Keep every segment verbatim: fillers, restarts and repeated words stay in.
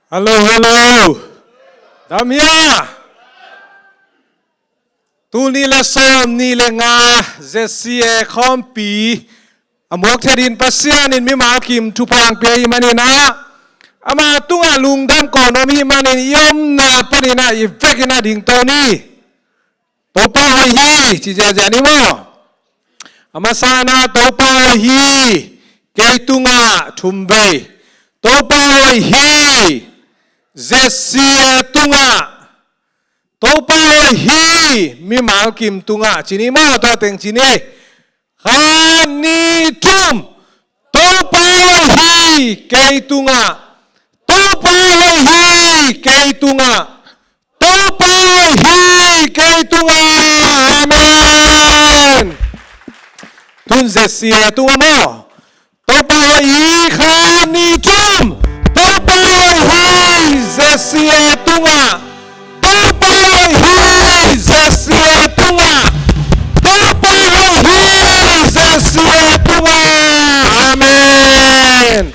Hallo, hallo. Dam hia? Tul nih le sawm nih le nga Z C A khawmpi a muak theih dingin Pasian in mimal kim thupha hong pia ahih manin ah, ama tungah lungdam kong om ahih manin i omna panin ah i vekin ah dingto ni. Topa hoih hi, ci ziahziah ni maw. A masa in ah Topa hoih hi, kei tungah thum vei. Topa hoih hi, Z C A tungah. Topa hoih hi, mimal kim tungah. Ci ni maw, tua teng ci ni. Khat, nih, thum. Topa hoih hi, kei tungah. Topa hoih hi, kei tungah. Topa hoih hi, kei tungah. Amen. Tun Z C A tungah maw. Topa hoih hi, khat, nih, thum. Topa hoih hi, Z C A tungah. Topa hoih hi, Z C A tungah. Topa hoih hi, Z C A tungah. Amen.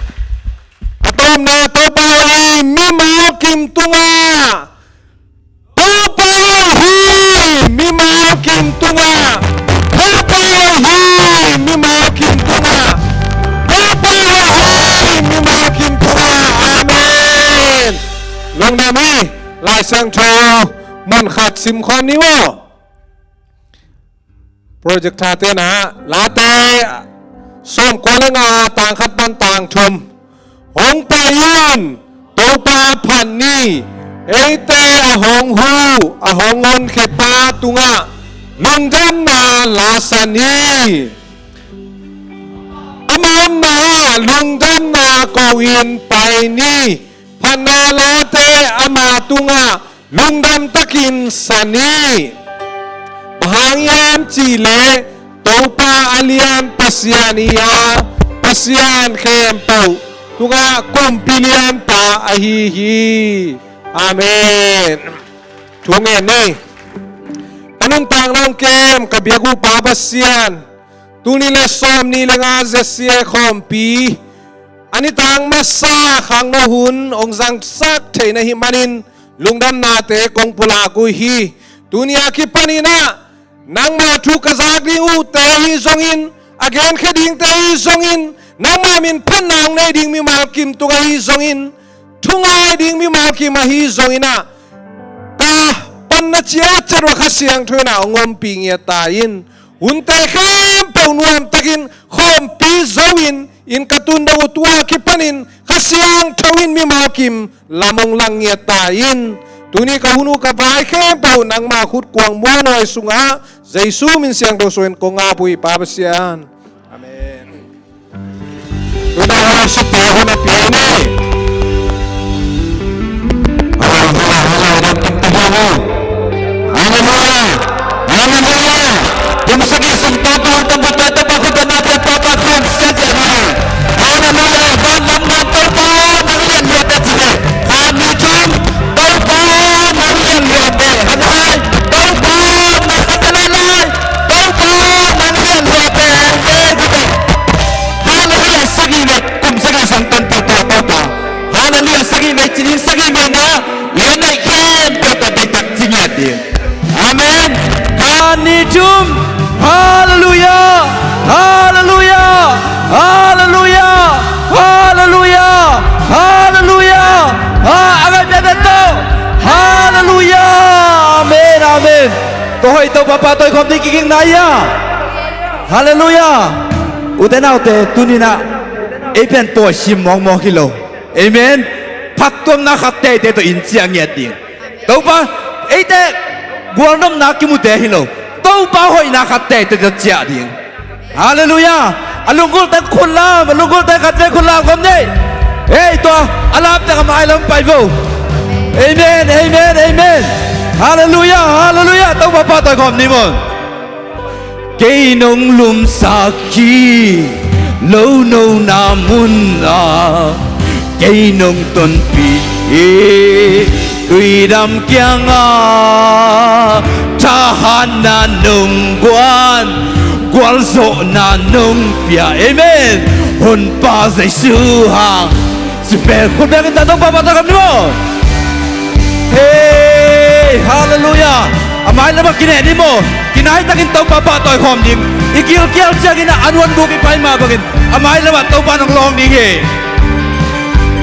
A tawpna, Topa hoih hi, mimal kim tungah. Topa hoih hi, mimal kim tungah. Topa hoih hi, mimal kim tungah. Topa hoih hi, mimal kim tungah. Amen. Lungdam hi. Lai Siangtho mun khat sim khawm ni maw. Projector te na, Late sawmkua le nga, tang khat pan tang thum. Hong pai un, Topa phat ni, eite a hong huh, a hong honkhia-pa tungah lungdamna la sa ni. Ama omna ah lungdamna ko-in pai ni, phatna late ama tungah lungdam takin sa ni. Bang hang hiam cih leh Topa a lian Pasian hi a, pasian khempeuh tungah kumpi lianpa ahi hi. Amen. Thu ngen ni. Ka nuntakna hong kem ka biak uh Pa Pasian, tul nih le sawm nih le nga Z C A khawmpi a nitak masa khangno hun hong zangsak theih na hih manin lungdamnate kong pulak uh hi. Tuni a kipanin ah nangma thu ka zak ding uhte ahi zongin, a genkhia dingte ahi zongin, nangma min phatna hong nei ding mimal kim tung ahi zongin, thungai ding mimal kim ahi zongin ah, ka panna ciatciat uh a Kha Siangtho in ah hong ompih ngiat ta in, hunte khempeuh nuamtakin khawmpi zo in, inn ka tun deuh uh tua kipanin Kha Siangtho in mimal kim lam hong lang ngiat ta in. Tuni ka hun uh ka vai khempeuh nangma khut kuang muanhuai sungah Jesu min siangtho suangin kong ap uh hi Pa Pasian. Amen. Tuna worship pa hun a piang ni. Hallelujah. Hallelujah. Kum sagih sung Topa hong tung pahpah, Topa khut bengna pia, Topa khut siat ciat hi. Hallelujah. Van lam na Topa nang lian liate ci hi. Khat, nih, thum. Topa nang lian liate. Hanai. Topa nang lian liate. Topa nang lian liate. Amen. Hallelujah. Sagih le kum sagih sung tan Topa, Topa. Hallelujah. Sagih le cinin sagih le na. Lian na khempeuh ta diktak ci ngiat ding. Amen. Khat, nih, thum. Hallelujah. Hallelujah. Hallelujah. Hallelujah. Hallelujah. Ha, amen, amen, amen, to. Hallelujah. Amen, amen. Tua hoih Topa pahtawi khawm ding kiging na hia. Hallelujah. Ute naute, tuni-in ah ei pen pawi sim mawkmawk hi lo. Amen. Phattuamna khat teitei tawh in ciah ngiat ding. Topa, eite gualnopna kimute hi lo. Topa hoihna khat teitei tawh ciah ding. Hallelujah. A lunggulhte khut lam, a lunggulhte khat vei khut lam khawm ni. Ei, tua a lamte a mailam pai vo. Amen, amen, amen. Hallelujah, hallelujah. Topa pahtawi khawm ni maw. Kei nong lumsak hi lo nona munah, kei nong tonpih hi tuidam kiangah, thahatna nong guan, gualzawhna nong pia. Amen. Honpa Jesu hang Ci pen khut bengin ta Topa pahtawi khawm ni maw? Hei, halleluiah. A mai lamah kineh ni maw? Kinai takin Topa pahtawi khawm ding. I gilkial ciangin a nuan buk i pai mah bangin a mai lamah Topa nong lawng ding hi.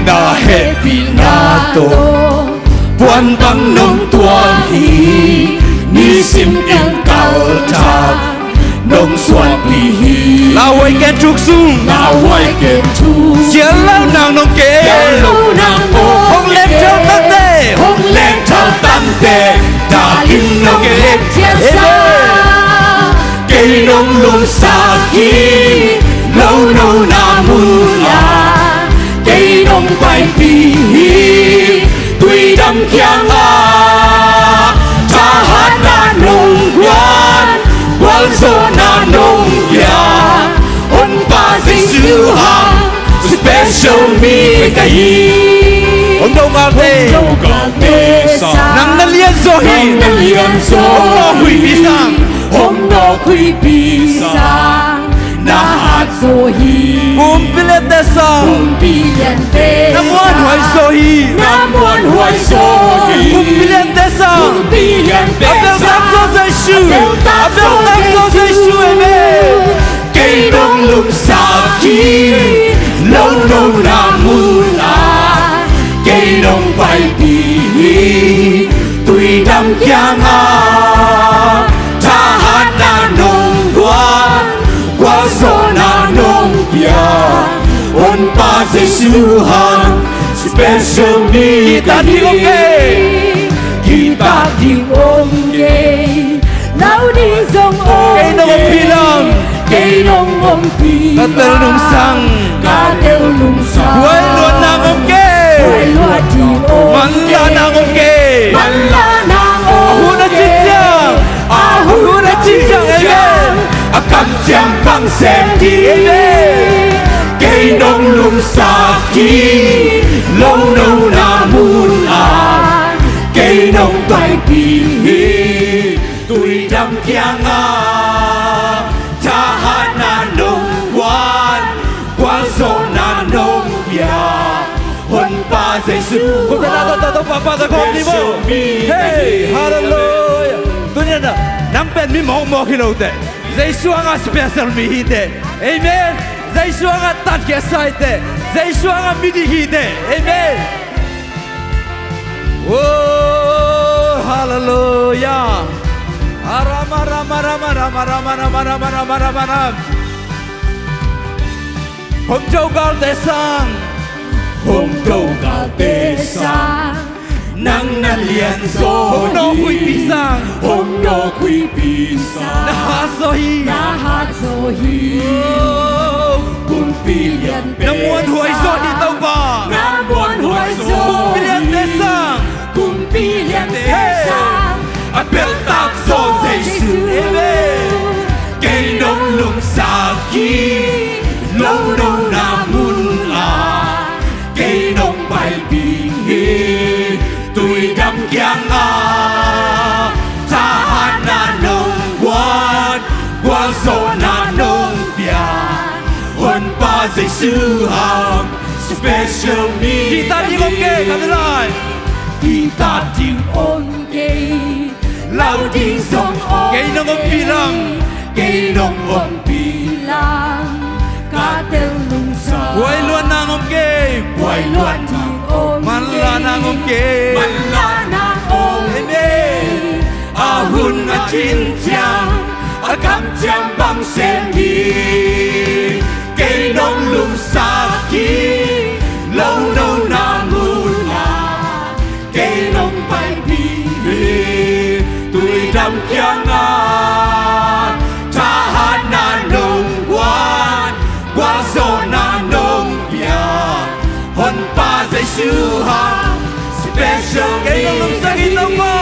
Na hehpihna tawh puan bang nong tuah hi. Nisim in kaltak nong suanpih hi. Lauhuai ken thuk sung, lauhuai ken thuk sung, kial lo nang nong ke, kial lo nang nong hong lem ke. Thal tangte, hong lem thal tangte, dakin nong lem khiatsa. Amen. Kei nong lumsak hi, lo nona mun ah kei nong paipih hi. Tuidam kiangah thahatna nong guan, gualzawhna nong pia, Honpa Jesu hang special mi ka hi. Hong do galte, hong do galte sang, nang na lianzaw hi, nang na lianzaw hi. Hong nawk huihpi sang, hong nawk huihpi sang, na hat zaw hi. Kumpi liante sang, kumpi liante sang, na muanhuai zaw hi, na muanhuai zaw hi. Kumpi liante sang, kumpi liante sang, a beltak zaw Jesu, a beltak zaw Jesu. Amen. Kei nong lumsak hi, lo nona mun ah kei nong paipih hi. Tuidam kiangah thahatna nong guan, gualzawhna nong pia, Honpa Jesu hang special mi ka hi. Kitat ding om kei, kitat ding om kei, lau ding zong om kei. Kei nong ompih lam, kei nong ompih lam, ka tel nungsang, ka tel nungsang, buai luat nang om kei, buai luat ding om kei, manlah nang om kei, manlah nang om kei. A hun a cin ciang, a hun a cin ciang, amen, a kamciam bang sem ding. Amen. Kei nong lumsak hi, lo nona mun ah kei nong paipih hi. Tuidam kiangah thahatna nong guan, gualzawhna nong pia, Honpa Jesu. Kong tena tawh ta Topa pahtawi khawm ni maw? Special mi. Hei, halleluiah. Tuni-in ah nang pen mi mawkmawk hi lo teh, Jesu hangah special mi hi teh. Amen. Jesu hangah tatkhiatsa hi teh, Jesu hangah midik hi teh. Amen. Oh, halleluiah. Aram, aram, aram. Hong do galte sang, hong do galte sang, nang na lianzaw hi. Hong nawk huihpi sang, hong nawk huihpi sang, na hat zaw hi, na hat zaw hi. Oh. Kumpi liante sang, na muanhuai zaw hi Topa, na muanhuai zaw hi. Kumpi liante sang, kumpi liante sang, a beltak zaw Jesu. Amen. Kei nong lumsak hi, lo nona mun ah kei nong paipih hi. Tuidam kiangah thahatna nong guan, gualzawhna nong pia, Honpa Jesu hang special mi. Kitat ding om kei, ka milai. Kitat ding om kei, lau ding zong om kei, kei nong ompih lam, kei nong ompih lam, ka tel nungsang, buai luat nang om kei, buai luat nang om kei, manlah nang om kei, manlah nang om kei. Amen. A hun a cin ciang, a kamciam bang sem ding. Kei nong lumsak hi, lo nona mun ah kei nong paipih hi. Tuidam kiangah thahatna nong guan, gualzawhna nong pia, Honpa Jesu hang special mi. Kei nong lumsak hi Topa.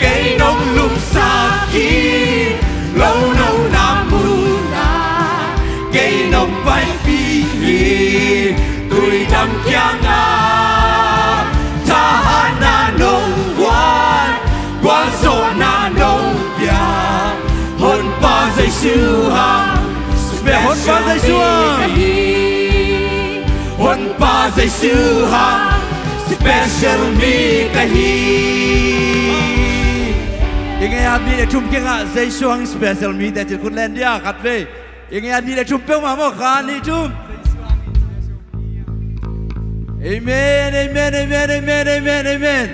Kei nong lumsak hi, lo nona mun ah kei nong paipih hi. Tuidam kiangah thahatna nong guan, gualzawhna nong pia, Honpa Jesu hang special mi ka hi. Honpa Jesu hang. Tangpa Jesu hang special mi ka hi. I ngei a mi le thum kiangah Jesu hang special mi te cil khut len dia khat vei. I ngei a mi le thum peuhmah maw, khat, nih, thum. Amen, amen, amen, amen, amen, amen.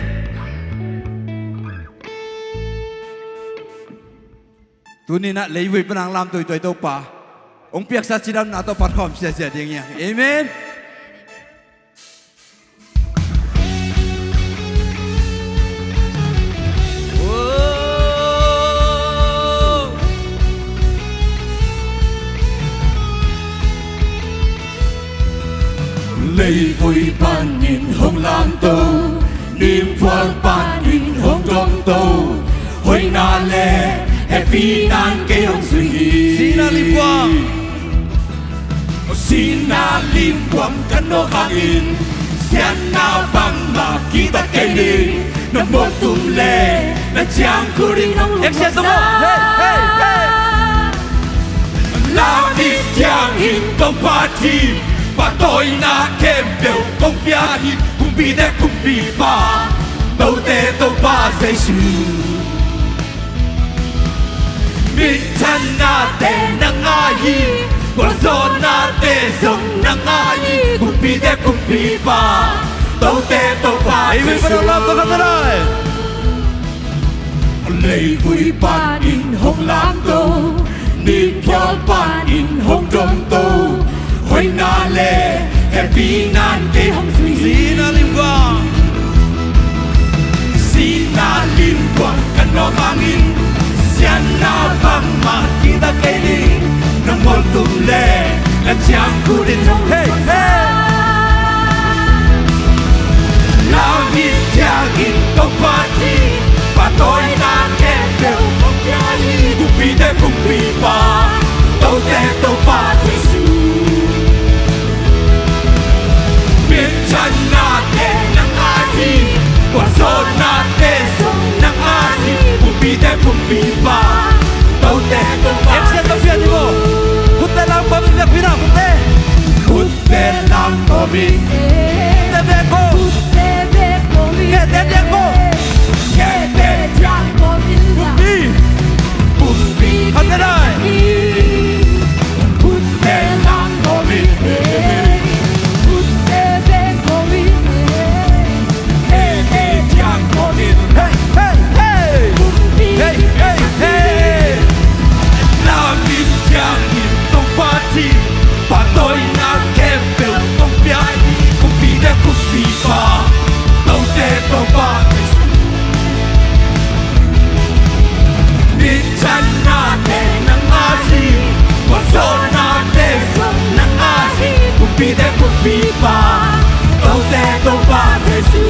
Tuni-in ah leivui pan a lamto i Topa hong piaksa cidamna tawh phat khawm siasia ding hi hang. Amen. Leivui panin hong lamto, nimphual panin hong dongto, hoihna le hehpihna in kei hong zui hi. Sihna limguam. Sihna limguam ka nawk hangin, siatna bangmah kihta kei ning, na mualtum le na ciangkhut in hong lungdam sa. Hey, hey, hey. Lam it thiangin kong phat hi, pahtawina khempeuh kong pia hi, kumpite kumpipa, tote Topa Jesu. Minthanna te nang a hi, gualzawhna te zong nang a hi, kumpite kumpipa, tote Topa Jesu. Leivui panin hong lamto, nimphual panin hong dongto, hoihna le hehpihna in kei hong zui hi. Sihna limguam. Sihna limguam ka nawk hangin, siatna bangmah kihta kei ning, na mualtum le na ciangkhut in hong lungdam sa. Hey, hey. Lam it thiangin kong phat hi, pahtawina khempeuh kong pia hi, kumpite kumpipa, tote Topa Jesu. Minthanna te nang a hi, gualzawhna te zong nang a hi, kumpite kumpipa, tote Topa Jesu. Khutte lam pawm in, khutte. Khutte lam pawm in. Khutte bek pawm in. Khutte bek pawm in. Khutte bek pawm in. Khutte bek pawm in. Pumpi. Pumpi. Khutte lai. Khutte lam pawm in. Khutte bek pawm in. Hey, hey, hey. Hey, hey, hey. Lam it thiangin kong phat hi, pahtawina khempeuh kong pia hi, kumpite kumpipa, tote Topa Jesu. Minthanna te nang a hi, gualzawhna te zong nang a hi, kumpite kumpipa, tote Topa Jesu.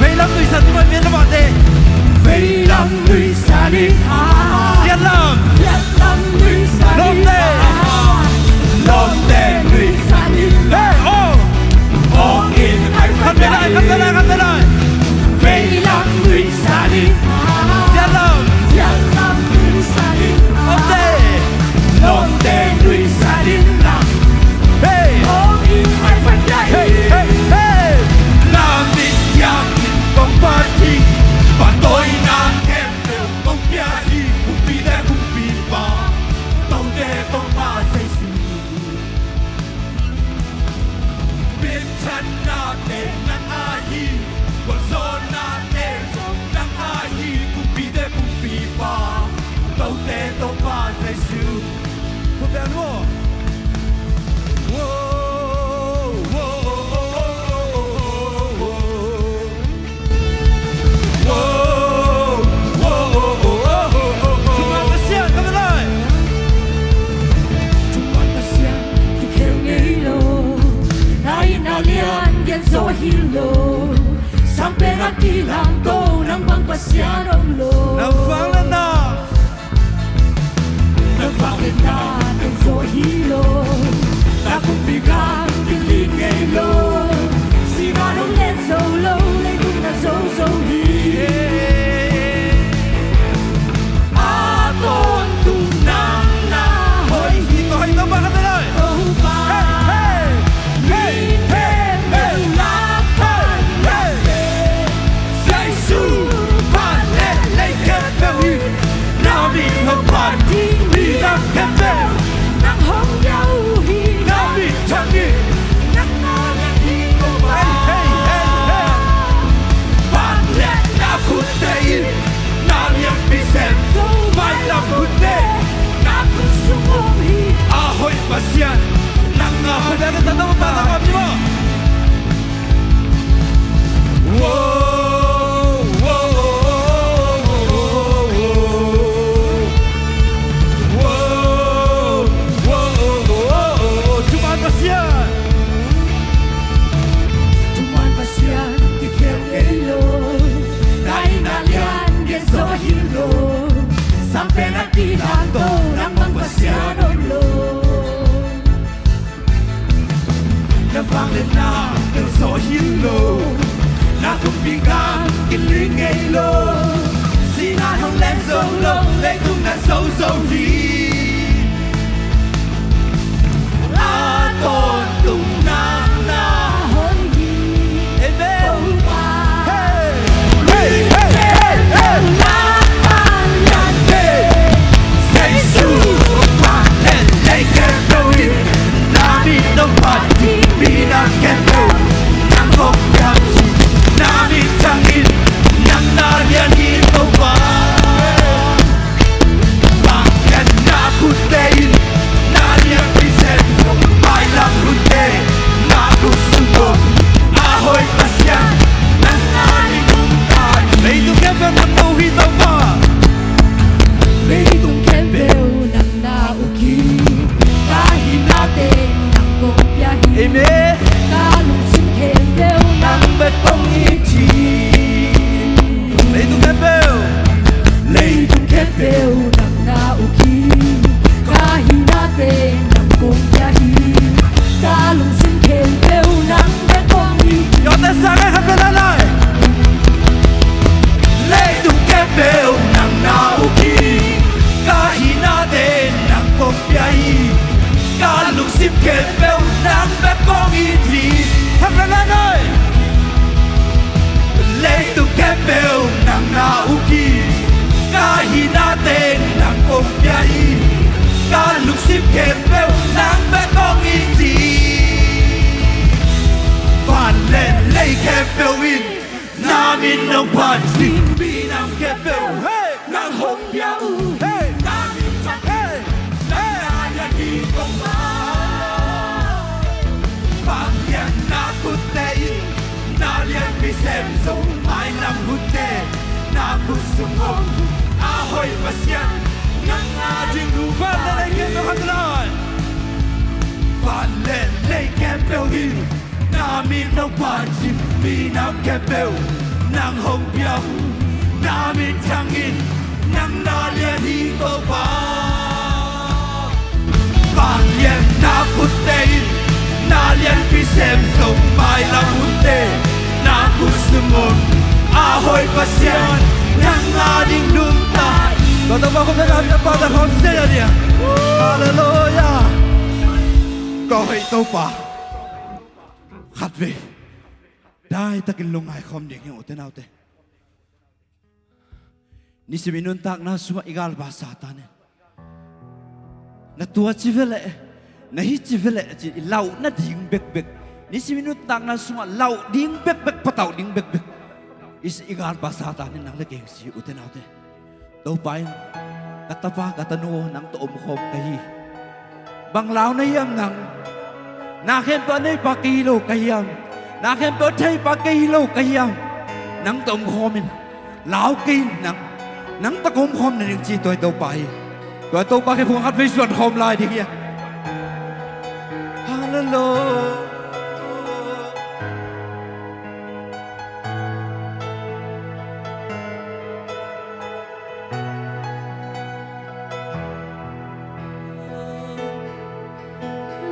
Veilam nuihsan, veilam nuihsan. Veilam nuihsan in, ah. Siatlam. Siatlam nuihsan in, lawmte, ah. Lawmte nuihsan in, ah. Hey, oh. Hong in ai, khat vei lai, khat vei lai, khat vei lai. Veilam nuihsan in, ah. Siatlam. Siatlam nuihsan in, ah. Lawmte. Lawmte nuihsan in, ah. Hey. Hong in ai, khat vei lai. Hey, hey, hey. Lam it thiangin kong phat hi, pahtawina khempeuh kong pia hi, kumpite kumpipa, tote Topa Jesu. Minthanna te nang a hi, gualzawhna te zong nang a hi, kumpite kumpipa, tote Topa Jesu. Khutte bek pawm in. Thuman Pasian, ka belai. Thuman Pasian, kikhel ngei lo. Na itna lian gen zo hi lo. Sang pen a kilamto, nang bang Pasian om lo. Na vangliatna. Na vangliatna teng zo hi lo. Na kumpi gam kiling ngei lo. Sihna nong len zo lo, leitung na zo zo hi. A tawntung nang na hoih hi. Topa, hoih, Topa, ka belai. Topa. Hey, hey, hey. Thuman Pasian, thuman Pasian, kikhen ngei lo. Na inn a lian gen zo hi lo. Sang pen a kidang to, nang bang Pasian om lo. Na vangliatna neu zo hi lo. Na kumpi gam kiling ngei lo. Sihna hong len zo lo. Leitung na zozo hi. A tawntung nang na hong hi. Amen. Hey. Hey, hey, hey, hey. Jesu, vangliatna lei khempeuh in na min hong phat ding, minam khempeuh nang hong piak hi. Na min thang in, nang na lian hi Topa. Vangliatna khutte in na lianpi sem zong, mailam hunte na khut sung om. A hoih Pasian, nang na ding nungta hi. Leitung khempeuh nang na uk hi Topa. Leitung khempeuh nang na uk hi. Ka hinate nang kong pia hi. Amen. Ka lungsim khempeuh nang bek kong it hi. Leitung khempeuh, leitung khempeuh nang na uk hi. Ka hinate nang kong pia hi. Ka lungsim khempeuh nang bek kong it hi. Yawte sang e, khat ve lai lai. Leitung khempeuh nang na uk hi. Ka hinate nang kong pia hi. Ka lungsim khempeuh nang bek kong it hi. Khat ve lai lai. Leitung khempeuh nang na uk hi. Ka hinate nang kong pia hi. Ka lungsim khempeuh nang bek kong it hi. Van le lei khempeuh in na min hong phat ding, minam khempeuh, hey, nang hong pia uh hi. Hey. Na min thang in, hey, nang na lian hi Topa. Vangliatna khutte in na lianpi sem zong, mailam hunte na khut sung om. A hoih Pasian, nang na ding nungta hi. Van le lei khempeuh in na min hong phat ding, minam khempeuh nang hong pia uh. Na min thang in, nang na lian hi Topa. Vangliatna khutte in na lianpi sem zong, mailam hunte na khut sung om. A hoih Pasian, nang na ding nungta hi. Tua Topa khut beng a, Topa ta khawm sia dia. Halleluiah. Ka hoih Topa. Khat ve. Daitakin lungngai khawm ding hi, ute naute. Nisim i nuntakna sungah i galpa Satan in na tua ci ve leh, na hi ci ve leh ci-in i lauh nading bekbek, nisim i nuntakna sungah lauh ding bekbek, patauh ding bekbek i, i galpa Satan in nang le kei hong ci, ute naute. Topa in, ka tapa, ka tanu aw, nang tawh omkhawm ka hi. Bang lau na hiam nang? Na khempeuh a neipa kei hi lo ka hiam? Na khempeuh a theipa kei hi lo ka hiam? Nang tawh omkhawm in. Lau kei in nang. Nang tawh ka omkhawm nading ci, tua hi Topa hi. Tua hi Topa khe phung khat vei suan khawm lai ding hi a. Halleluiah.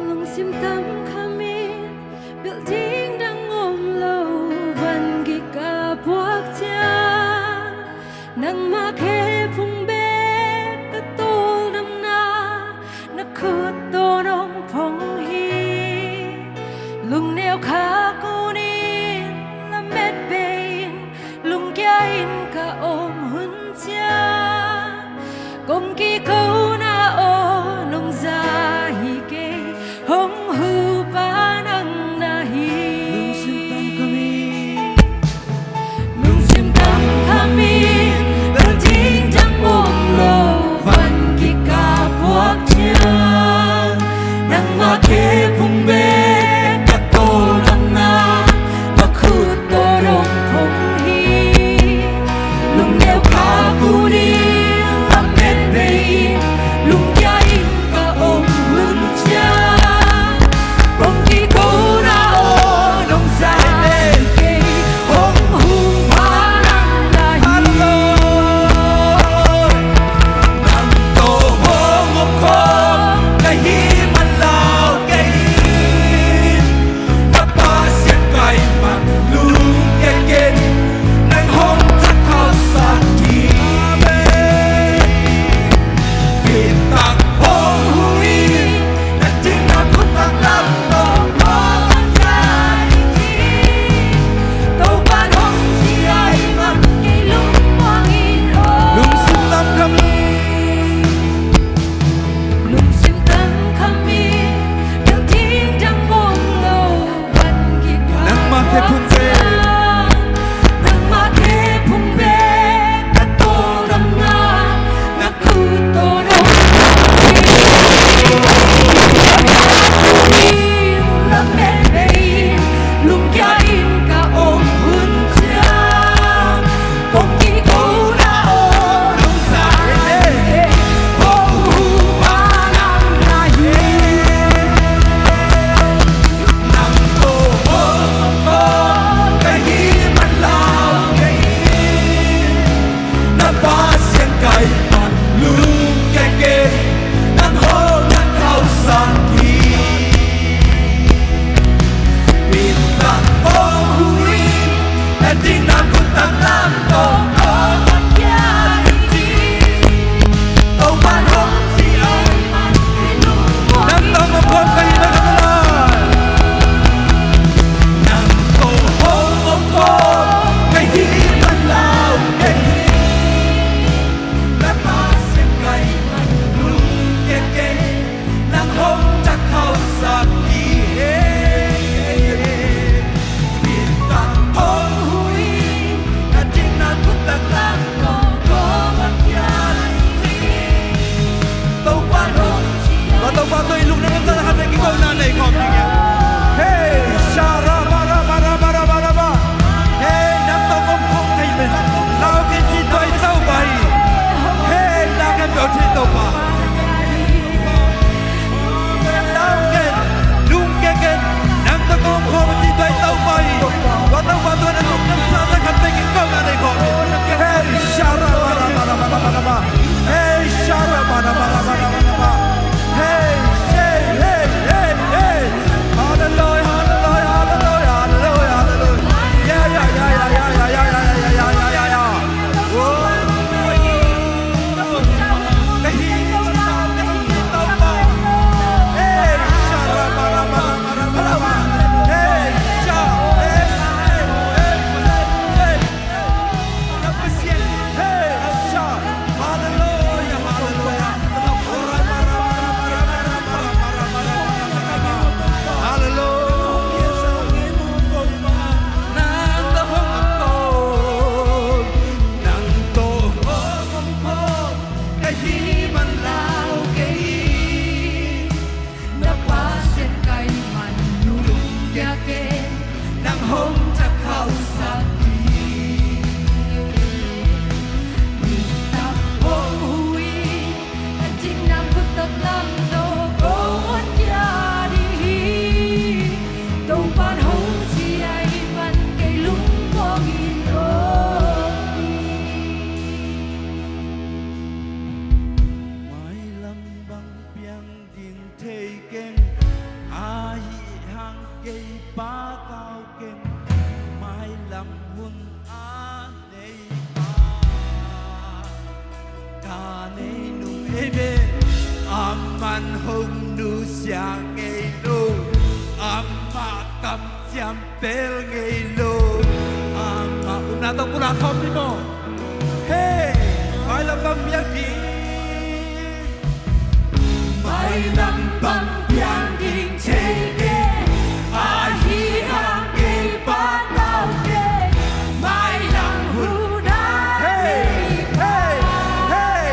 Lungsim tam khamin building dang om lo, van kikap puak ciang nangmah khe phung bek ka tawldamna na khut tawh nong phong hi. Lungneu khak unin lamet bei-in lungkia in ka om hun ciang kong kiko na aw nong za hi kei, hong hupa nang na hi. Lungsim tam khamin Lungsim tam khamin building dang om lo, van kikap puak ciang nangmah Khe phung bek ka tawldamna, ka khut tawh dong phung hi. Lungneu kha kuni a met bei, lungkia in ka om hun cia. Kong kiko na aw nong sa kei, hong hum pha nang na hi. Nang tawh hong om khawm ka hi man lau kei in, na Pasian ka hih man lungkia kei in, nang hong thak khauhsak hi. Amen. Pintak hong hu in, na ding na khut taklam tawh hong om khia in. Topa'n hong ci ahih man kei lungmuang in aw. Lungsim tam kha mi. Lungsim tam kha mi. Dang ding dang bawng lo. Nangmah khe phung bek. Nangmah khe phung bek ka tawldamna, na khut tawh dong phung hi. Lamet bei, lungkia in ka om hun ciang. Kong kiko na aw nong sa kei, hong hum pha nang na hi. Nang tawh hong om khawm ka hi man lau kei in, na Pasian ka hih man lungkia kei in, nang hong thak khauhsak hi. Pintak hong hu in, na ding na khut taklam tawh hong om khia in. Topa'n hong ci ahih man kei lungmuang in aw. Nang tawh hong om khawm ka hi man lau. Nang tawh hong om khawm ka hi man lau kei in, na Pasian ka hih man lungkia kei in, nang hong thak khauhsak hi. Pintak hong hu in, na ding na khut taklam tawh hong om khia in. Topa hong ci a. Topa tawh i lungdam khat vei kikopna nei khawm ding hi. Hey, sha ra ba ra ba ra ba ra ba ra ba. Hey, nang tawh om khawm thei pen lau kei ci tua i Topa hi. Hey, lau kei peuh ci Topa. Lau kei, lungkia kei, nang tawh om khawm ci tua i Topa hi. Tua Topa tawh na lungdam sa sa khat vei kikopna nei khawm hi. Hey, sha ra ba ra ba ra ba ra ba. Hey, sha ra ba ra ba ra ba ra ba. Hey, hey, hey, hey, hey. Hallelujah, hallelujah, hallelujah, hallelujah, hallelujah. Yeah, yeah, yeah. Whoa. Hey, sha ra ba ra ba ra ba ra ba. Hey, sha, hey, hey, hey, hey. Na Pasian ka hih man lungkia kei in, nang hong thak khauhsak hi. Nuntak hong hu in, na ding na khut taklam tawh kong hong khia ding hi. Topa'n hong ci ahih man kei lungmuang in aw. Mailam bang piang ding thei keng, ahih hang kei pakau keng, mailam hun a nei pa. Ka nei nung ei ve, aman hong nusia ngei lo, amah kamciam pel ngei lo, amah upna tawh pulak khawm ni maw. Hey, mailam bang piang ding. Mailam bang piang ding thei keng, ahih hang kei patau keng, mailam hun a nei pa. Hey, hey, hey,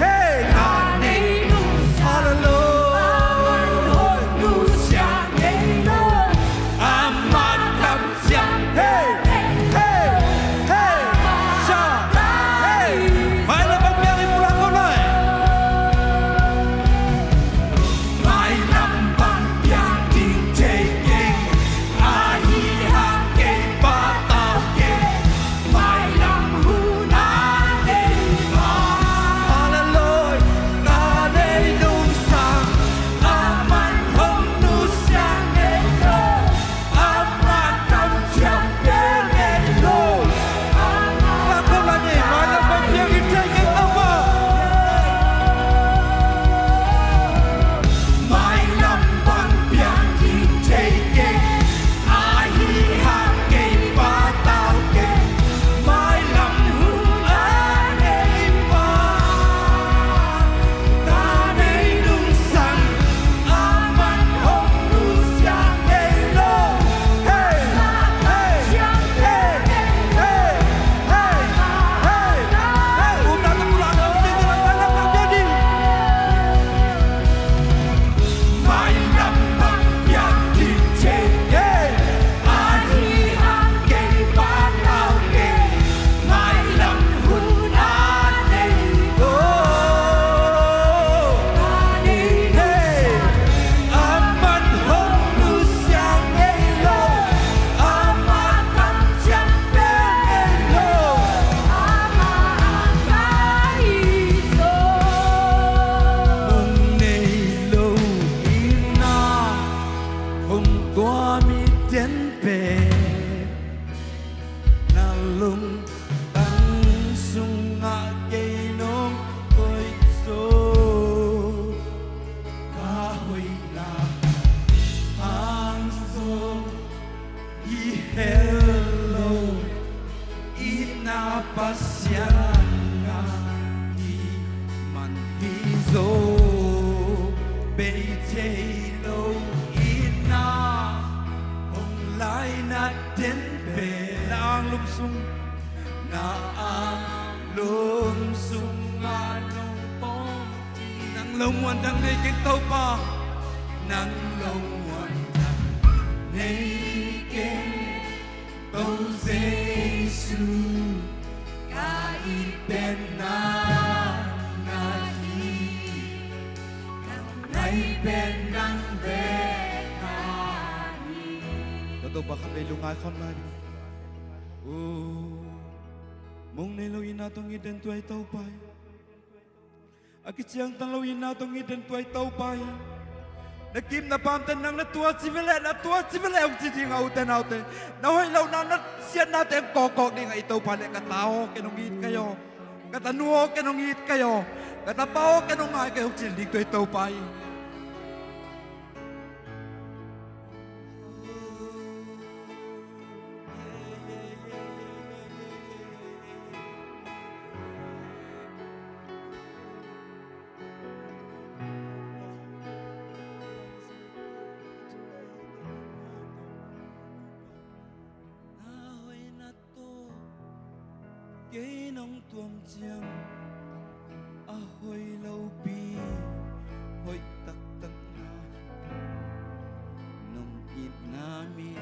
hey. Ka nei nung sa, hallelujah, aman hong nusia Tua miten pen na lungtang sungah kei nong koihzaw, ka hoihna hang zaw hi hel lo. Itna Pasian na hi man hi zaw, bei thei lo itna hong laina ten pen na anglum sung, na anglum sungah nong pawng. Nang lo muan dang nei keng Topa, nang lo muan dang nei keng. Topa Jesu, ka it pen nang na hi, ka ngai pen nang bek na hi. Tua Topa khatvei lungngai khawm lai. Uh, mong nei lo itna tawh it den tua i Topa hi. A kiciangtan lo itna tawh it den tua i Topa hi. Na kim na pamte nang na tua ci ve leh, na tua ci ve leh hong ci ding a, ute naute. Na hoih lohna, na siatnate hong kawkkawk ding a i Topa leh, ka ta aw ken hong it kei aw, ka tanu aw ken hong it kei aw, ka tapa aw ken hong ngai kei, hong ci ding tua i Topa hi. Na hoihna tawh kei nong tuam ciang a hoih lopi hoih taktak na, nong itna mit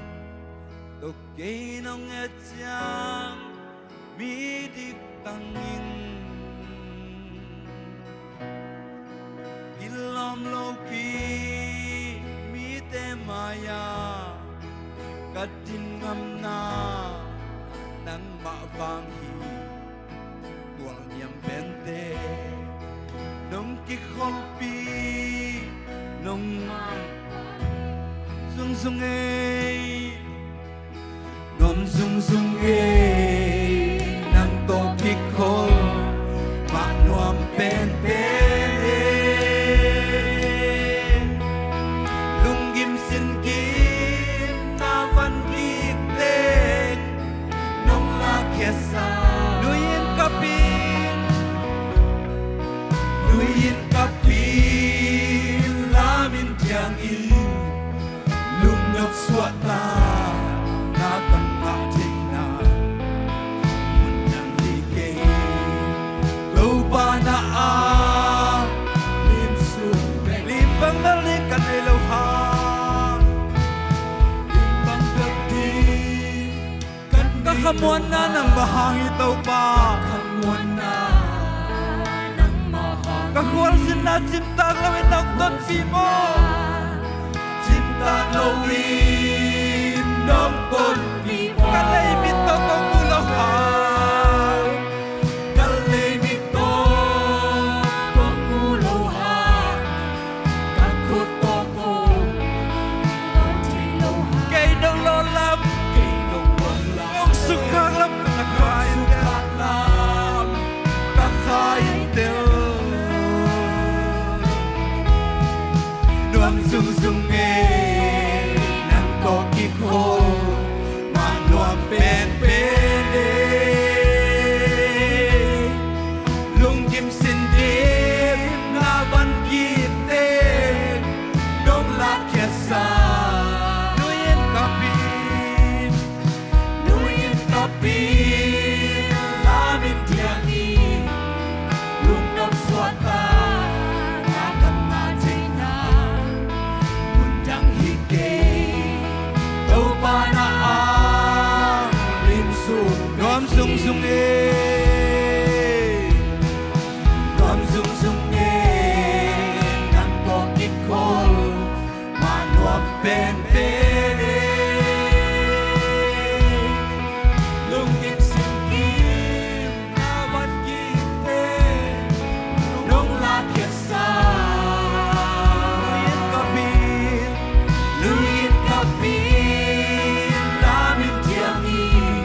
tawh kei nong et ciang mi dik tangin, kilawm lopi mite mai-ah ka din ngamna nangmah vang hi. Tualniam pente nong kikholhpih, nong zungzung ei, nuam zungzung ei, nang tawh kikhol mah nuam penpen ei. Lunggim singim na van kik teng nong lakkhiatsa, nui in ka pin, nui in ka pin, lamin diangin lungnop suahtakna ka ngah theihna mun dang hi kei. Topa na a lim sung bek, lim bang bel ding ka nei lo hang, lim bang bel ding ka khamuanna nangmah hang hi Topa. Ka khualzinna cimtak loin nong tonpih maw? Cimtak loin nong tonpih maw? Ka leimit tawh kong mu lo hang, ka leimit tawh kong mu lo hang, ka khut tawh kong lawn thei lo hang. Kei nong lawn lam, kei nong lawn lam, nong sukkhak lam ka kha in tel, sukkhak lam ka kha in tel. Nuam zungzung ei, nang tawh kikhol mah nuam penpen ei. Lunggim singim na van kik teng nong lakkhiatsa, nui in ka pin, nui in ka pin, lamin diangin lungnop suahtakna ka ngah theihna mun dang hi kei. Topa na a lim sung, nuam zungzung ei, nuam zungzung ei, nang tawh kikhol mah nuam penpen ei. Lunggim singim na van kik teng nong lakkhiatsa, nui in ka pin, nui in ka Min la min thiang in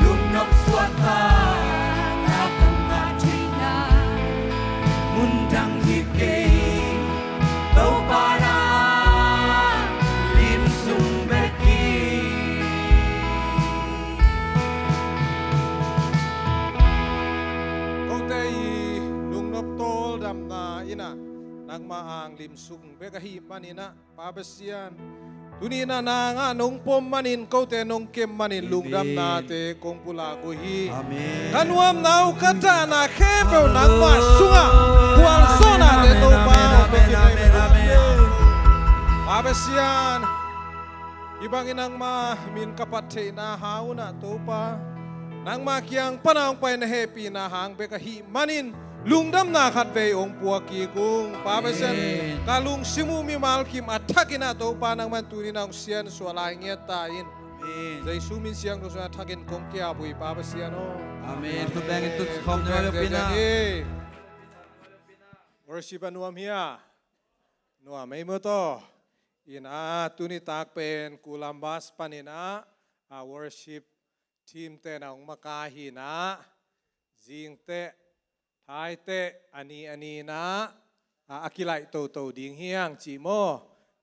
lungnop suakta na ka ngah theihna mun dang hi kei, Topa na lim sung bek hi. Kote i lungnop tawldamna in ah nangma ang lim sung bek ahih manin ah Pa Pasian, tuni-in ah nang ah nong pom manin, kote nong kem manin, lungdamnate kong pulak uh hi. Amen. Ka nuamna uh, ka tahna khempeuh nangmah sungah gualzawhnate Topa hong pia hi. Pa Pasian, hih bangin nangma min ka phat theihna hang un ah Topa, nangma kiang pan a hong pai na hehpihna hang bek ahih manin lungdamna khatvei hong puak kik ung. Pa Pasian, ka lungsim uh mimal kim a thakin ah Topa nangman tuni-in ah hong siansuah lai ngiat ta in. Jesu min siangtho sungah thakin kong ki-ap uh hi Pa Pasian aw. Amen. Amen. Khut beng in tut khawm ni. Worship a nuam hia? Nuam ei maw taw. In ah tuni tak pen Columbus panin ah, ah, worship team te na hong makaih hi in ah, zingteh, thaiteh, a ni a ni in ah, a, a kilaih toto ding hi hang ci maw.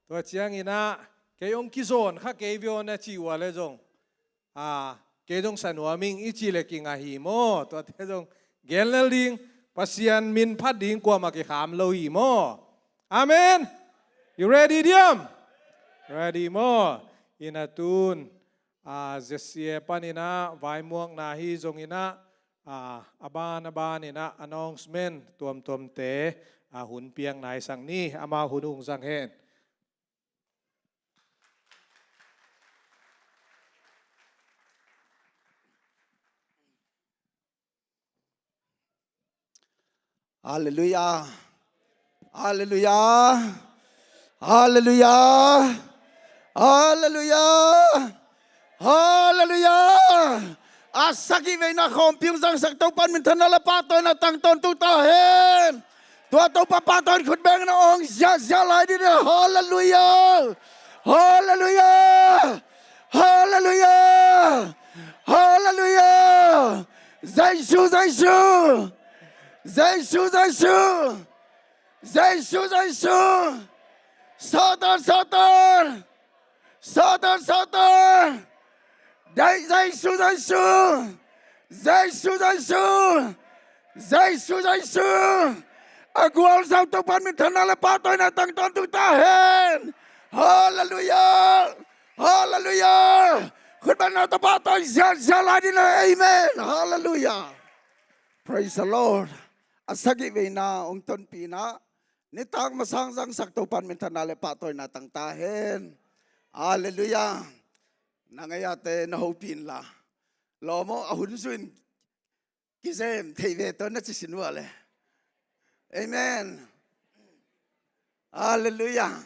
Tua ciangin ah kei hong kizawn kha kei ve aw na ci uh a leh zong, a, kei zong sa nuam ing i cih leh kinga hi maw. Tuate zong gen lel ding, Pasian min phat ding kuamah kikham lo hi maw. Amen. You ready diam? Ready maw. In ah tun, a, Z C A panin ah vaimuakna hi zongin ah, a, a ban a banin ah announcement tuamtuamte, a, hun piakna i zang ni. Amau hun hong zang hen. Halleluiah. Halleluiah. Halleluiah. Halleluiah. Halleluiah. A sagih veina khawmpi hong zangsak Topa in minthanna le pahtawina tang tawntung ta hen. Tua Topa pahtawina khut bengin hong ziahziah lai ding hi. Halleluiah. Halleluiah. Halleluiah. Halleluiah. Jesu, Jesu. Jesu, Jesu. Jesu, Jesu. Satan, Satan. Satan, Satan. Dai, Jesu, Jesu. Jesu, Jesu. Jesu, Jesu. A gualzo Topa in minthanna le pahtawina tang tawntung ta hen. Halleluiah. Halleluiah. Khut bengin Topa tawh ziahziah lai ding hi. Amen. Halleluiah. Praise the Lord. A sagih veina hong tonpih in ah, nitak masa hong zangsak Topa in minthanna le pahtawina tang ta hen. Halleluiah. Na ngei-ate na hopih inla. Lawm aw, a hun zui-in kizem thei ve tawh na ci sin uh a leh. Amen. Halleluiah.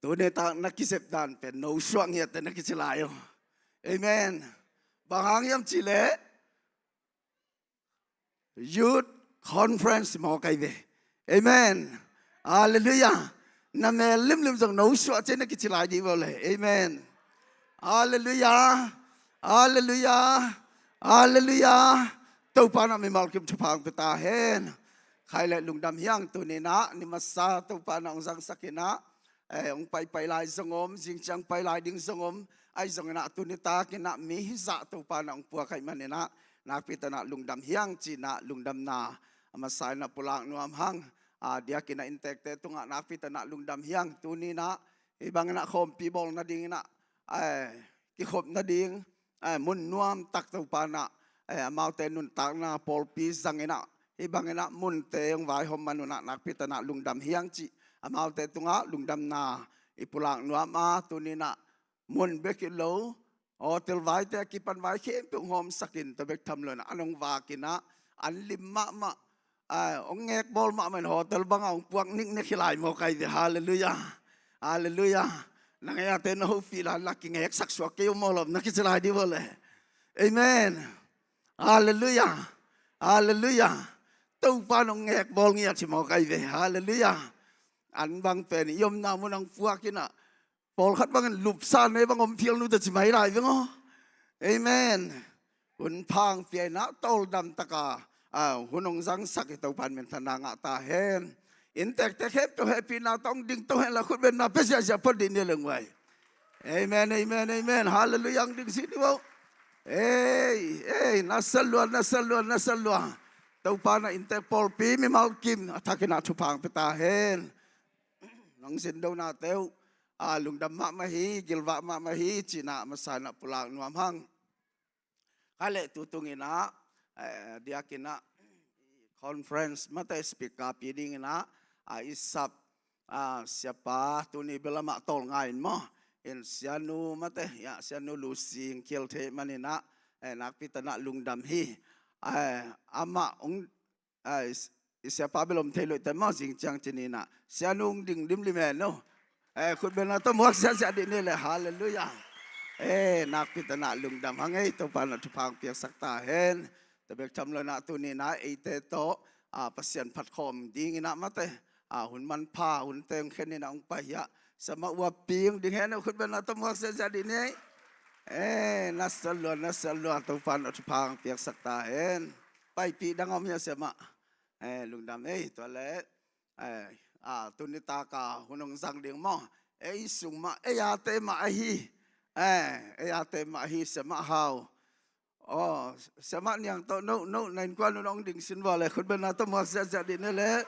Tuni tak na kizep dan pen no suak ngiat teh na kici lai uh. Amen. Bang hang hiam cih leh Youth Conference mawk ahi ve. Amen. Halleluiah. Na mel limlim zong no suah ciang na kici lai dih bawl le. Amen. Halleluiah. Halleluiah. Halleluiah. Topa in ah mimal kim thupha hong pia ta hen. Khai le lungdam hi ing. Tuni in ah ni masa Topa in ah hong zangsak in ah, eh, hong paipai lai zong om, zing ciang pai lai ding zong om. Ahi zongin ah tuni tak in ah mi hizah Topa in ah hong puak ahih manin ah nakpi takin ah lungdam hi ing ci-in ah lungdamna a masa in ah pulak nuam hang. A diakin ah inntekte tungah nakpi takin ah lungdam hi ing. Tuni in ah hih bangin ah khawmpi bawl nadingin ah, eh, kikhop nading, eh, mun nuamtak Topa in ah, eh, amaute nuntakna pawlpi zangin ah hih bangin ah munte hong vaihawm man un ah nakpi takin ah lungdam hi ing cih amaute tungah lungdamna i pulak nuam a, tuni in ah mun bek hi lo, hotel vaite a kipan vai khempeuh hong hawmsak in, tua bek tham lo in ah an hong vak in ah an lim mahmah, ah, hong ngek bawl mahmah in hotel bangah hong puak niknek hi lai mawk ahi ve. Halleluiah. Halleluiah. Na ngei-ate na hopih lai un la, kingeksak suak kei un maw lawm, na kici lai dih bawl le. Amen. Halleluiah. Halleluiah. Topa nong ngek bawl ngiat hi mawk ai ve. Halleluiah. An bang pen i omna mun ang puak inah pawlkhat bangin lupsa ne bang om phial nu ta ci mai lai veng aw. Amen. Hun phang piaina tawldam taka, ah, hun hong zangsak i Topan minthanna ngah ta hen. Inntekte khempeuh hehpihna tawh hong ding to hen la khutbenna pia ziahziah phot dih ni leng uai. Amen, amen, amen. Halleluiah, ang ding si ni vo. Ei, ei, na salua, na salua, na salua. Topa na inntek pawlpi mimal kim a thakin ah thupha hong pia ta hen. Nong sin do na teuh, ah, lungdam mahmah hi, gilvah mahmah hi, cinah masa inah pulak nuam hang. Kha leh tutung inah, eh, diak inah conference mate speaker pi ding inah, ah, i sap, ah, siapa tuni bel amah tawlnga in maw. In sianu mate, ya, sianu Lucy hong khial thei man inah, eh, nakpi tanah lungdam hi. Eh, amah hong Ah, i, i siapa bel om thei lo te maw, zing ciang ci ni inah sianu hong ding limlim e no. Eh, khutbenna tawh muak ziahziah dih ni leh, halleluiah. Eh, nakpi tanah lungdam hang ei, Topa na thupha hong piaksak ta hen. Tua bek tham lo inah tuni inah eite tawh, ah, Pasian phat khawm ding inah mate, ah, hun manpha hun teng khen inah hong pai hiah. Siamah uapi hong ding hen no, khutbenna tawh muak ziahziah dih ni ei. Eh, na salua, na salua, Topa na thupha hong piaksak ta hen. Paipih dang om hiah siamah. Eh, lungdam ei, tua leh, eh, ah, tuni taka hun hong zang ding maw. Ei sung mah, ei ate mah ahi. Eh, ei ate mah ahi, siamah Hau. Oh, siamah Niang tawh no, no, na innkuan un hong ding sin vua leh, khutbenna tawh muak ziahziah dih ni leh.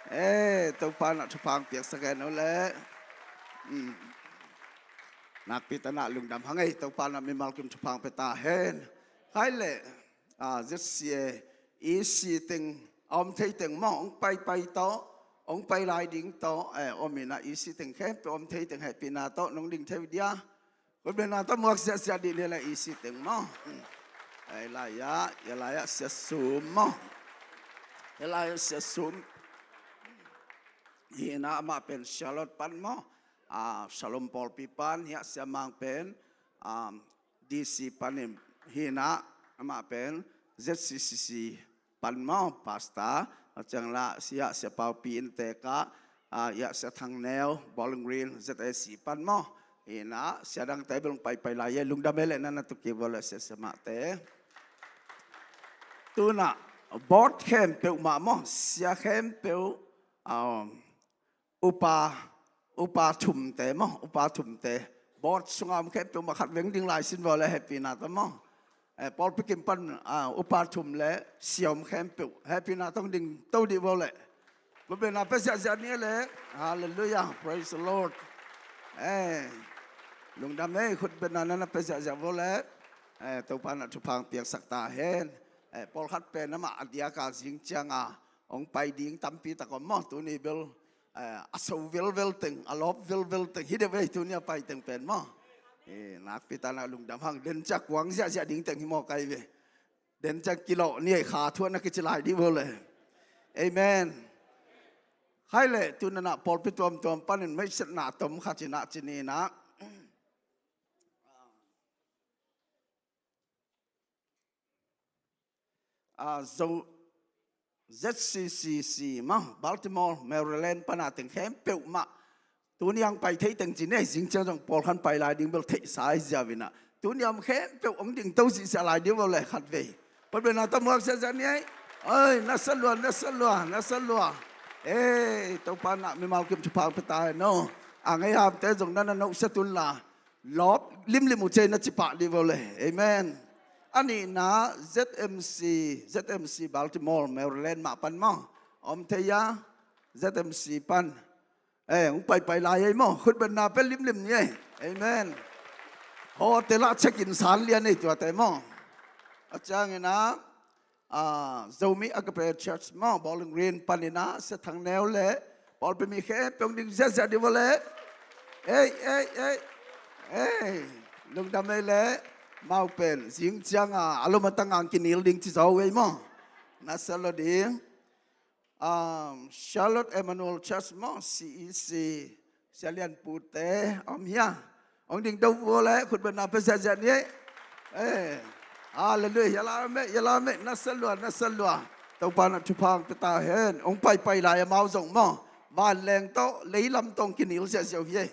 Eh, Topa na thupha hong piaksak hen no leh. Hmm. Nakpi tanah lungdam hang ei, Topa na mimal kim thupha hong pia ta hen. Khai leh, ah, Z C A, E C teng, a om thei teng maw, hong paipai tawh, hong pai lai ding tawh, eh, om inah E C teng khempeuh om thei teng hehpihna tawh nong ding thei uh dia. Khutbenna tawh muak ziahziah dih ni leh E C teng maw. Hmm. Ei lai-ah, ei lai-ah Sia Sum maw. Ei lai-ah Sia Sum. Hi inah amah pen Charlotte pan maw. Ah, Shalom pawlpi pan, hiah Sia Mang pen, um, D C pan in, hi inah amah pen Z C C C pan maw, pastor, a ciang lah, sia, sia Paupi inntek ah, ah, hiah sia Thang Neu, Bowling Green, Z A C pan maw, hi inah sia dangte bel hong paipai lai e, lungdam ei leh na na tuki vua leh sia, siamahte. Tu inah board khempeuh mah maw, sia khempeuh, um, upa, upa thumte maw, upa thumte. Board sunga om khempeuh mah khat veng ding lai sin vua leh hehpihna tawh maw. Eh, pawlpi kim pan, ah, upa thum leh sia om khempeuh hehpihna tawh hong ding to dih vua leh. Khutbenna pia ziahziah ni leh. Halleluiah, praise the Lord. Eh, lungdam ei, khutbenna na na pia ziahziah vua leh. Eh, Topa na thupha hong piaksak ta hen. Eh, pawlkhat pen amah a diaka zing cianga hong pai ding tampi tak om maw, tuni bel, eh, a so velvel teng, a lawp velvel teng hi deuh ei, tuni a pai teng pen maw. Eh, nakpi tanah lungdam hang, den ciang kuang ziahziah ding teng hi mawk ai ve. Den ciang kilawh ni ei, kha thuah na kici lai dih vua leh. Amen. Khai leh tu inah pawlpi tuamtuam panin meisatna tom khat inah ci ni inah. Ah, Zo-, Z C C C mah, Baltimore, Maryland pana teng khempeuh mah. Tuni ang pai thei teng ci ni ei, zing ciang zong pawlkhat pai lai ding bel theihsa ai ziau inah. Tuni ang khempeuh hong ding to zihziah lai ding vua leh khatvei. Khutbenna tawh muak ziahziah ni ei. Oi, na salua, na salua, na salua. Ei, Topa na mimal kim thupha hong pia ta hen no. A ngei hamte zong na na nohsiat un la. Lawp limlim uh ci ei na ci pah dih vua leh. Amen. A nihna Z M C, Z M C Baltimore, Maryland mah pan maw. Om thei a, Z M C pan. Eh, hong paipai lai ei maw. Khutbenna pia limlim ni ei. Amen. Hotel ah check-in san lian ei tuate maw. A ciang inah, ah, Zomi Agape Church maw, Bowling Green pan inah sia Thang Neu leh pawlpi mi khempeuh hong ding ziahziah dih vua leh. Ei, ei, ei. Ei, lungdam ei leh. Mau pen zing cianga a lom a tanga hong kinil ding ci zaw ei maw. Na sa lo ding. Um, Charlotte Emmanuel Church maw, C E C, Sia Lian Pute, om hia. Hong ding to vua leh, khutbenna pia ziahziah ni ei. Eh, halleluiah, ya la meh, ya la meh, na salua, na salua. Topa in ah thupha hong pia ta hen. Hong paipai lai amau zong maw, vanleng tawh leilam tawh hong kinil ziahziah uh hi ei.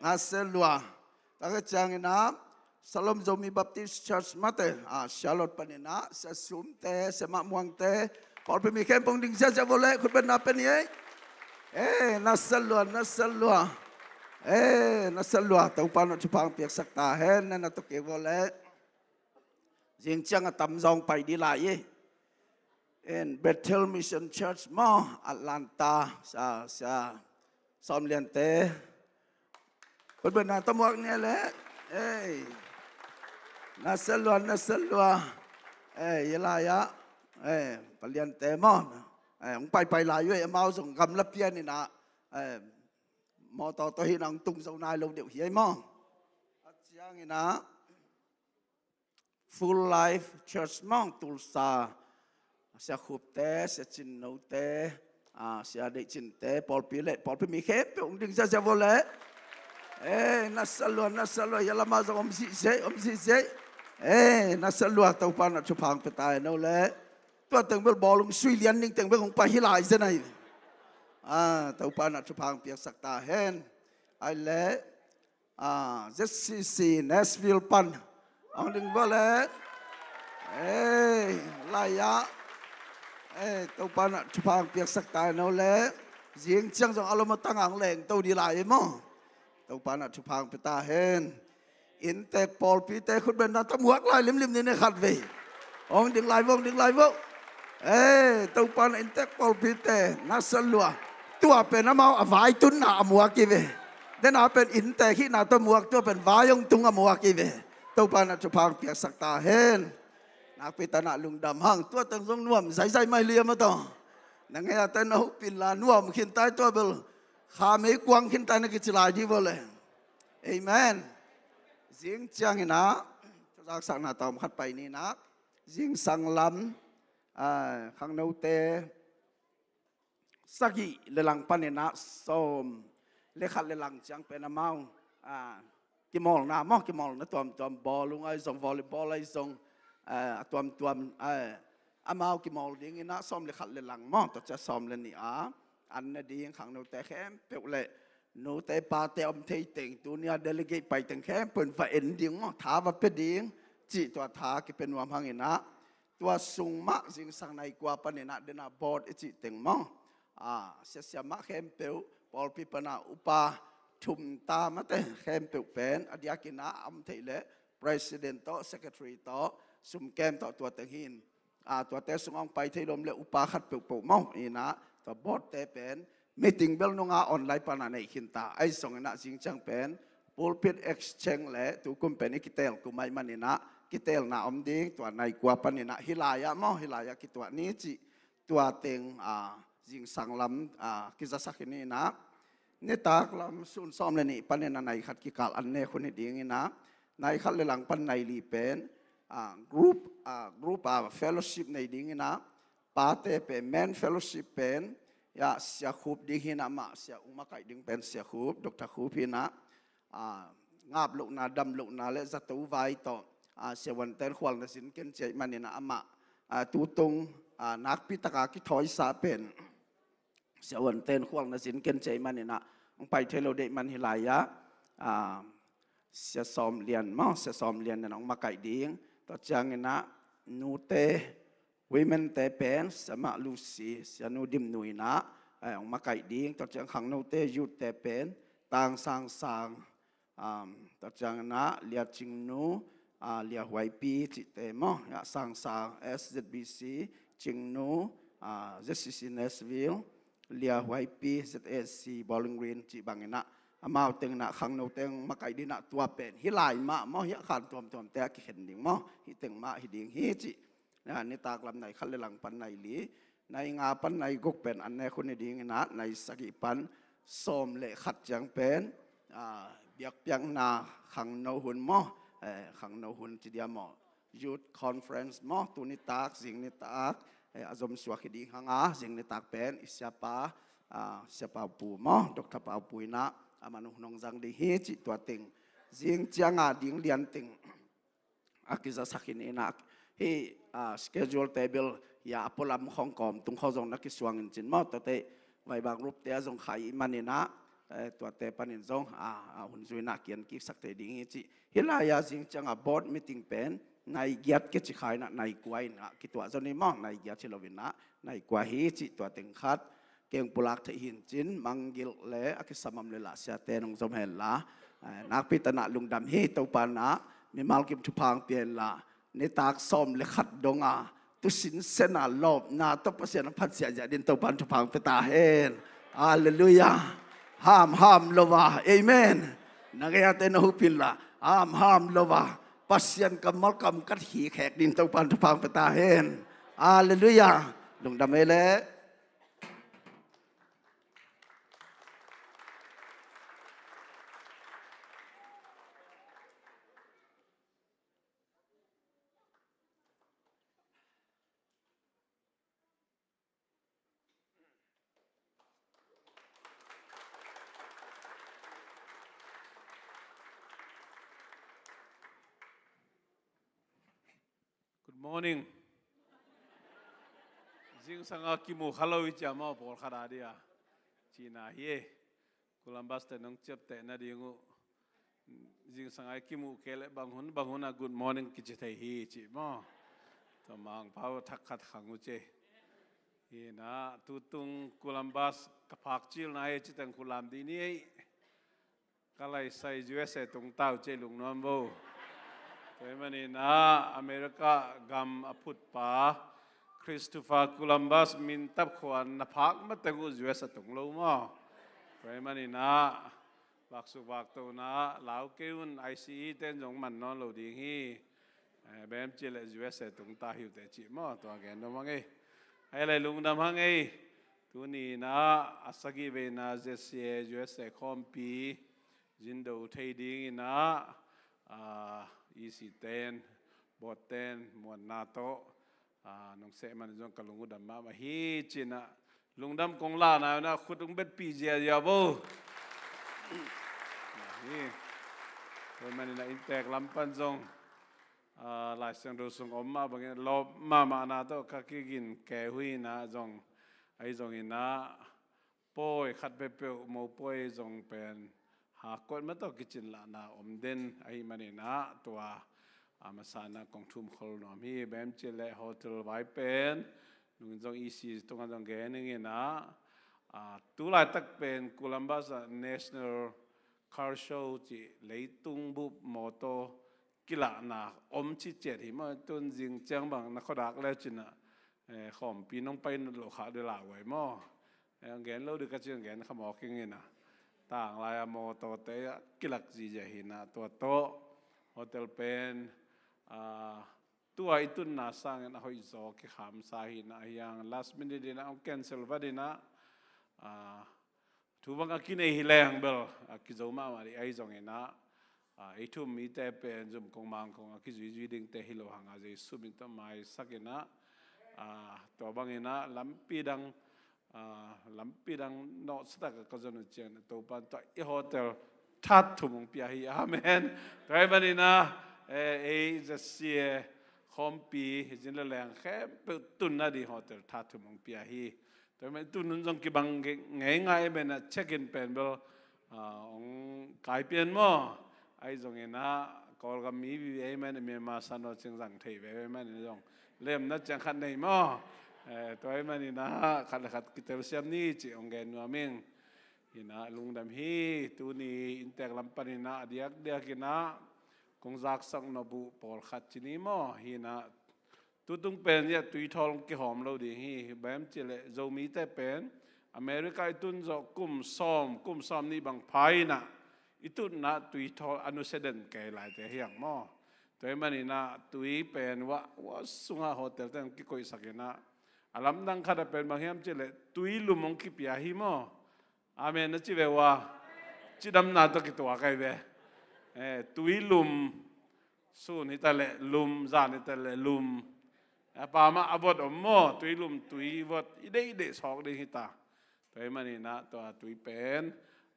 Nasia lua. Tak ciangin ah Shalom Zomi Baptist Church mate, ah, Charlotte panin ah Sia Sumte, Sia Mah Muangte, pawlpi mi khempeuh hong ding ziahziah vo leh, khutbetna pia ni ei. Eh, nasia lua, nasia lua. Eh, nasia lua, Topa in ah thupha hong piaksak ta hen. Na na tuk kik vo leh. Zing ciang a tamzaw hong pai ding lai hi. In Bethel Mission Church maw, Atlanta, Sia, Sia Sawm Liante. Khutbetna tawh muak ni leh. Ei. Nasia lua, nasia lua. Ei, hi lai ah. Ei, Pa Liante maw. Ei, hong paipai lai uh ei, amau zong gamla pian in ah. Ei, mawtaw tawh hi in ah hong tung zo nai lo deuh hi ei maw. A ciangin ah Full Life Church maw, Tulsa, Sia Khupte, Sia Cinnote, ah, Sia Deih Cinte, pawlpi leh pawlpi mi khempeuh hong ding ziahziah vo leh. Eh, nasia lua, nasia lua, hi lamah zong om zihziah, om zihziah. Eh, nasia lua, Topa in ah thupha hong pia ta hen no leh. Tua teng bel bawlung sui lian ding teng bel hong pai hi lai zen ahi. Ah, Topa in ah thupha hong piaksak ta hen. Ai leh, ah, Z C C Nashville pan hong ding vo leh. Ei, lai ah. Ei, Topa in ah thupha hong piaksak ta hen no leh. Zing ciang zong a lom a tang hong leng to ding lai hi maw. Topa in ah thupha hong pia ta hen. Inntek pawlpite khutbetna tawh muak lai limlim ni ne khat vei. Hong ding lai vo, hong ding lai vo. Eh, Topa in ah inntek pawlpite, nasia lua. Tua pen amau a vaitunna a muak hi ve. Dena pen inntek hihna tawh muak, tua pen vai hong tung a muak hi ve. Topa in ah thupha hong piaksak ta hen. Nakpi takin ah lungdam hang, tua teng zong nuam zaizai mai liam a tawh. Na ngei a teng na hupin la nuam khin tai, tua bel kha mei kuang khin tai na kici lai ding vo leh. Amen. Zing ciangin ah, thuzaksakna tawm khat pai ni in ah, zingsang lam, ah, khangnote sagih le lang panin ah sawm le khat le lang ciang pen amau, ah, kimawlna maw, kimawlna tuamtuam, bawlung ahi zong, volleyball ahi zong, ah, a tuamtuam, ah, amau kimawl dingin ah sawm le khat le lang maw, tua ciang sawm le nih a an ne ding khangnote khempeuh le nute pate om thei teng, tuni a delegate pai teng khempeuh in va en ding maw, tha va pia ding cih tua tha kipia nuam hangin ah, tua sung mah zingsang nai kua panin ah dena board i cih teng maw, ah, siasia mah khempeuh, pawlpi pana upa thum ta mate khempeuh pen a diakin ah a om thei leh president tawh, secretary tawh, sumkem tawh, tua teng hi in, ah, tuate sungah hong pai thei lo om leh upa khat peuhpeuh maw in ah, tua board te pen meeting bel nunga online pana nei khin ta. Ahi zongin ah zing ciang pen pulpit exchange le tukum pen i kitel kum ahih manin ah kitelna om ding, tua nai kua panin ah hih lai ah maw, hih lai ah kituah ni cih tua teng, ah, zingsang lam, ah, kizasak hi ni in ah, nitak lam sun sawm le nih panin ah nai khat kikal an nek hun hi dingin ah, nai khat le lang pan nai li pen, ah, group, ah, group, ah, fellowship nei dingin ah, pate pen men fellowship pen, ya, Sia Khup ding hi in ah, amah Sia hong makaih ding pen Sia Khup, Doctor Khup hi in ah, ah, ngap lohna, dam lohna le zato vai tawh, ah, Sia Wan Ten Khual na zin ken cih ahih manin ah amah, ah, tutung, ah, nakpi taka kithawisa pen Sia Wan Ten Khual na zin ken cih ahih manin ah hong pai thei lo deih man hih lai ah, ah, Sia Sawm Lian maw, Sia Sawm Lian in ah hong makaih ding. Tua ciangin ah nute, women te pen Sia Mah Lucy, Sia Nu Dim Nu in ah, eh, hong makaih ding. Tua ciang khangnote, youth te pen Tang Sang Sang, um, tua ciangin ah Lia Cing Nu, ah, Lia Huai Pi cihte maw, ya, Sang Sang S Z B C, Cing Nu, ah, Z C C Nashville, Lia Huai Pi Z A C Bowling Green cih bangin ah, amau teng in ah khangno teng makaih dingin ah tua pen hih lai mah maw, hih a khan tuamtuamte a kikhen ding maw, hih teng mah hi ding hi cih. Ah, nitak lam nai khat le lang pan nai li, nai nga pan nai guk pen an nek hun hi dingin ah, nai sagih pan sawm le khat ciang pen, ah, biakpiakna khangno hun maw, eh, khangno hun ci dia maw, youth conference maw, tu nitak, zing nitak, eh, a zomsuak hi ding hang a, zing nitak pen i siapa, ah, Sia Pau Pu maw, Doctor Pau Pu in ah, a man uh nong zang ding hi cih tua teng, zing ciang a ding lian teng a kizasak hi ni in ah, hih, ah, schedule table Ia a pualam khawng kawm tung khawng zong na kisuang in cin maw, tuate vaibang group te a zong khai i manin ah, eh, tuate panin zong a, a hun zui in ah kian kiksak thei ding hi ci. Hih lai-ah zing ciangah board meeting pen nai giat kici kha in ah nai kua in ah kituah zaw ni maw, nai giat hi lo in ah nai kua hi ci. Tua teng khat keng pulak thei hi in cin, manggilh le a kisamam le lah siate nong zom hen la, eh, nakpi takin ah lungdam hi. Topa in ah mimal kim thupha hong pia hen la, nitak sawm le khat dong a tusin sen a lawpna tawh Pasian a phat ziahziah dingin Topa in thupha hong pia ta hen. Halleluiah. Hamham lo a, amen. Na gei a te na hup in la, hamham lo a, Pasian kammal kamkat hi khek dingin Topa in thupha hong pia ta hen. Halleluiah. Lungdam ei leh. Good morning. Zingsang a kimu kha lo i cia maw, pawlkhat a dia cihna hi e. Columbus te nong ciapteh nading uh, zingsang a i kimuh kei leh bang hun bang hun a good morning kici thei hi cih maw. Tua Mangpau thak khat khang uh ci. Hi in ah tutung Columbus ka phak cilna hi, ci teng khulam dih ni ei. Ka laisai U S A tung ta uh ci ei, lungnuam vo. Tua ahih manin ah America gam a phutpa Christopher Columbus mintap khua na phak mateng uh U S A tung lo maw. Tua ahih manin ah vaksuk vakto in ah lau kei un, I C E ten zong man nawn lo ding hi. Eh, bang hiam cih leh U S A tung ta hi uh teh cih maw, tua gen nuam hang ei. Ahih leh lungdam hang ei. Tuni in ah a sagih vei in ah Z C A U S A khawmpi zin do thei ding in ah, ah, E C ten, board ten muanna tawh, ah, nong seh man zong ka lung uh dam mahmah hi, ci in ah lungdam kong lahna in ah khut hong betpih ziahziah vo. Hi. Tua ahih manin ah inntek lam pan zong, ah, Lai Siangtho sung om mah bangin lawp mahmahna tawh ka kigin kei uh hi in ah zong, ahi zongin ah pawi khat peuhpeuh, mopawi zong pen hakkot mah tawh kicinlahna om den ahih manin ah tua a masa in ah kong thumkhol nuam hi. Bang hiam cih leh hotel vai pen nung zong E C tungah zong gen ing in ah, ah, tu laitak pen Columbus ah National Car Show cih leitung bup mawtaw kilahna om ciciat hi maw. Tun zing ciang bang na khuadak le cin ah, eh, khawmpi nong pai nawn loh kha dih lai uh ei maw. Eh, gen lo dih ka cin gen kha mawk ing in ah, tanglai a mawtawte a kilak zizia hi in ah tua tawh hotel pen, ah, tua i tunna sangin a hoih zaw kikham sa hi in ah, hiang last minute in ah hong cancel vat in ah, ah, thu bang a kinei hi leng bel a kizo mahmah dih ahi zongin ah, ah, ei thu um mite pen zum kong mang kong a kizuizui dingte hi lo hang a, Jesu min tawh maisak in ah, ah, tua bangin ah lampi dang, ah, lampi dang nawhsa tak a ka zon uh ciangin ah Topa in tua i hotel that thum hong pia hi. Amen. Tua ahih manin ah, eh, ei Z C A khawmpi zin le leng khempeuh tunna ding hotel that thum hong pia hi. Tua ahih manin tun hun zong kibang ngei ngai ahih manin ah check in pen bel, ah, hong kai pian maw. Ahi zongin ah Kawlgam mi vive ahih manin ah Myanmar san aw cing zang thei veve ahih manin zong lemna ciang khat nei maw. Eh, tua ahih manin ah khat le khat kitelsiam ni cih hong gen nuam ing. Hi in ah lungdam hi. Tuni inntek lam panin ah a diakdiak in ah kong zaksak nop uh pawlkhat ci ni maw. Hi in ah tutung pen zia tuithawl hong kihawm lo ding hi. Bang hiam cih leh Zomite pen America i tun zawh kum sawm, kum sawm nih bang pha in ah i tutna tuithawl a nusia den kei laite hi hang maw. Tua ahih manin ah tui pen wah, wah sungah hotel ten kikoihsak in ah, a lamdang khat ah pen bang hiam cih leh tui lum hong kipia hi maw. Amen na ci ve ua. Cidamna tawh kituak ahi ve. Eh, tui lum, sun hi ta leh lum, zan hi ta leh lum. A pa mah a vot om maw, tui lum, tui vot, i deih i deih sawk ding hi ta. Tua ahih manin ah tua tui pen,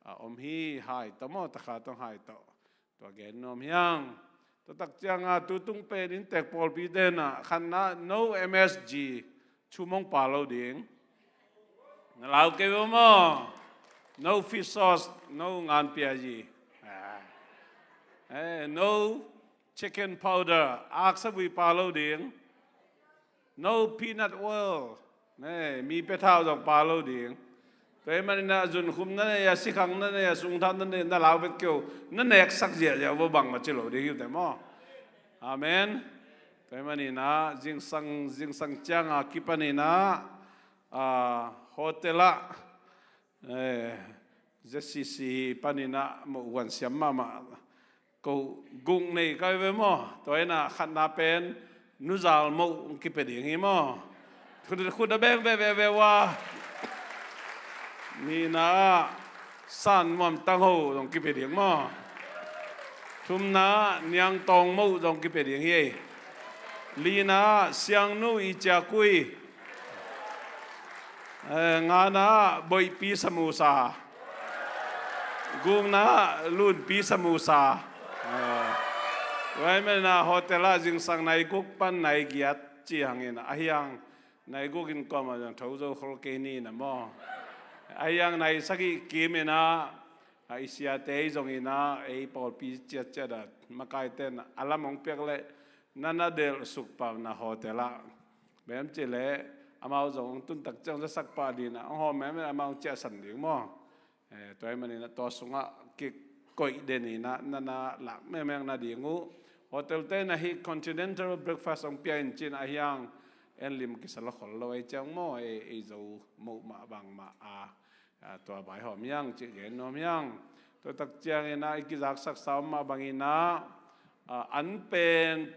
ah, om hi, hai tawh maw, takha tawh hai tawh. Tua gen nuam hi hang. Tua tak ciang a tutung pen inntek pawlpi ten ah khatna no M S G, Chum hong pa lo ding. Na lau kei ve maw? No fish sauce, no ngan piazi. Ah. Eh, no chicken powder, aksabui pa lo ding. No peanut oil, ne, mi pia thau zong pa lo ding. Tua ahih manin ah zunkhum na nei a, sikhang na nei a, sungthan na nei, na lau vet kei uh, na neksak ziahziah uh bangmah ci lo ding hi uh teh maw? Amen. Tua ahih manin ah zingsang, zingsang ciang a kipanin ah, ah, hotel ah, eh, Z C C panin ah moh guan siam mahmah. Ko guk nei kai ve maw? Tua in ah khatna pen nuzal moh hong kipia ding hi maw? Khut, khut a beng veve ve ua. Nihna ah san muam tangho zong kipia ding maw? Thumna ah niangtawng moh zong kipia ding hi. Lina ah siangnu i ciakui. Eh, ngana ah boihpi samusa. Gukna ah lunpi samusa. Eh, tua ahih manin ah hotel ah zingsang nai guk pan nai giat ci hangin ah, ahi hang nai guk in kuamah zong tho zo khol kei ni na maw? Ahi hang nai sagih kim in ah, a i siate i zong in ah, ei pawlpi ciatciat ah makaite in ah a lam hong piak leh na na delh suk pah na hotel ah. Bang hiam cih leh amau zong hong tun tak ciang zasak pah ding in ah, hong hawm mengmeng amau hong ciahsan ding maw? Eh, tua ahih manin ah tua sungah kikoih den in ah, na na lak mengmeng na ding uh. Hotel te in ah hih continental breakfast hong pia in ci in ah, ahi hang en lim kisa lo khol lo ahih ciang maw, ei, ei Zo moh mah bangmah a, a, tua vaihawm hi hang cih gen nuam hi hang. Tua tak ciangin ah i kizaksak sa om mah bangin ah, a, an pen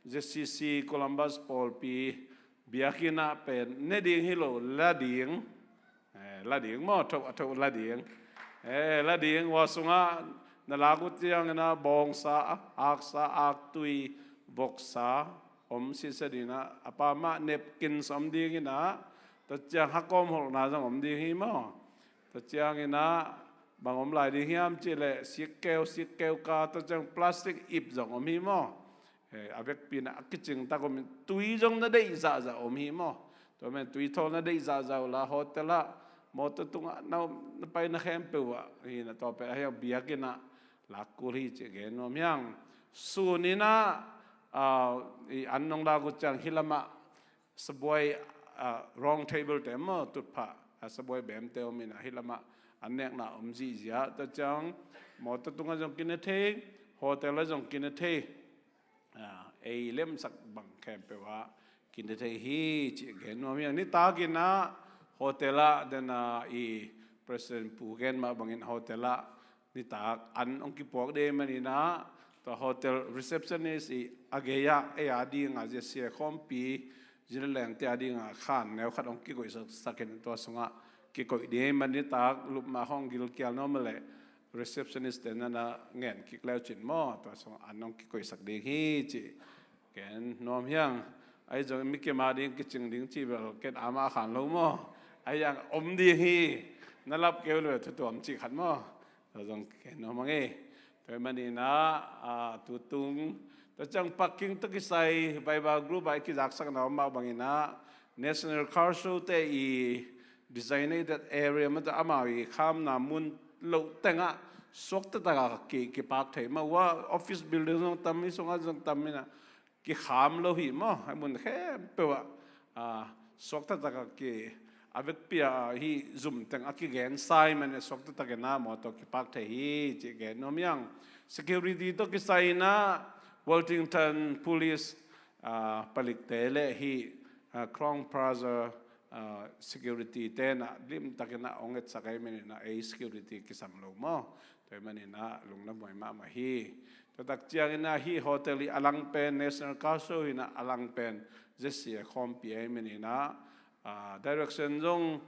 Z C C Columbus pawlpi biakinn ah pen ne ding hi lo, la ding. Eh, la ding maw, tho, a tho la ding. Eh, la ding, hua sungah na lak uh ciangin ah bawngsa, aksa, aktui, voksa om sitset in ah, a pa mah napkins om ding in ah, tua ciang hakawm holhna zong om ding hi maw? Tua ciangin ah bang om lai ding hiam cih leh sikkeu, sikkeu ka, tua ciang plastic ip zong om hi maw? Eh, a vekpi in ah a kicing tak om in, tui zong na deih zahzah om hi maw? Tua men tui thawl na deih zahzah uh la, hotel ah, mawtaw tungah na, na paina khempeuh ah hi in ah, tua pen ahi hang biakinn ah lak kul hi cih gen nuam hi hang. Sun in ah, ah, i an nong lak uh ciang hih lamah sabuai, ah, round table te maw, tutphah, ah, sabuai bemte om in ah hih lamah an nekna om zihziah. Tua ciang mawtaw tungah zong kine thei, hotel ah zong kine thei. Ah, ei lemsak bang khempeuh ah kine thei hi cih gen nuam hi hang. Nitak in ah hotel ah den a, i President Pu gen mah bangin hotel ah nitak an hong kipuak ding ahih manin ah, tua hotel receptionist i a gei ah ei a ding a Z C A khawmpi zinalengte a ding a khan neu khat hong kikoihsak, sak in tua sungah kikoih ding ahih manin nitak lupna hong gilkial nuam leh receptionist te na na ngen kik leu cin maw, tua sungah an hong kikoihsak ding hi cih gen nuam hi hang. Ahi zong mi kim a ding kicing ding cih bel ken amah a khan lo maw? Ahi hang om ding hi. Na lap kei uh leh thutuam cih khat maw? Tua zong gen nuam hang e. Tua ahih manin ah, ah, tutung, tua ciang parking tawh kisai Viva group ah i kizaksakna om mah bangin ah, National Car Show te i designated area mah tawh amau i khamna mun loh tengah suakta takah ki, kipak thei mah uh a, office building zong tam, hih sungah zong tam in ah kikham lo hi maw. Hih mun khempeuh ah, ah, suakta takah ki, a vekpi ah hih zum teng a kigen sa ahih manin suakta takin ah mawtaw kipak thei hi cih gen nuam hi hang. Security tawh kisai in ah Worthington Police, ah, palikte leh hih, ah, Crowne Plaza, ah, security te in ah limtakin ah hong etsak ahih manin ah ei security kisam lo maw? Tua ahih manin ah lungdam huai mahmah hi. Tua tak ciangin ah hih hotel i a lang pen National Car Show hi in ah a lang pen Z C A khawmpi ahih manin ah, ah, direction zong,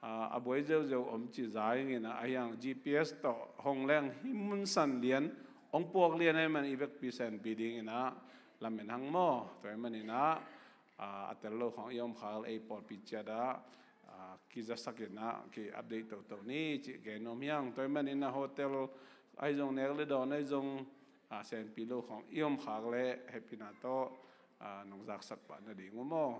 ah, a buai zeuzeu om ci za ing in ah, ahi hang G P S tawh hong leng hih mun san lian, hong puak lian ahih manin i vekpi senpi dingin ah lamen hang maw? Tua ahih manin ah, ah, a tel lo khawng i om khak leh ei pawlpi ciat ah, ah, kizasak in ah ki-update toto ni cih gen nuam hi hang. Tua ahih manin ah hotel ahi zong, nek le dawn ahi zong, ah, senpi lo khawng i om khak leh hehpihna tawh, ah, nong zaksak pah nading uh maw?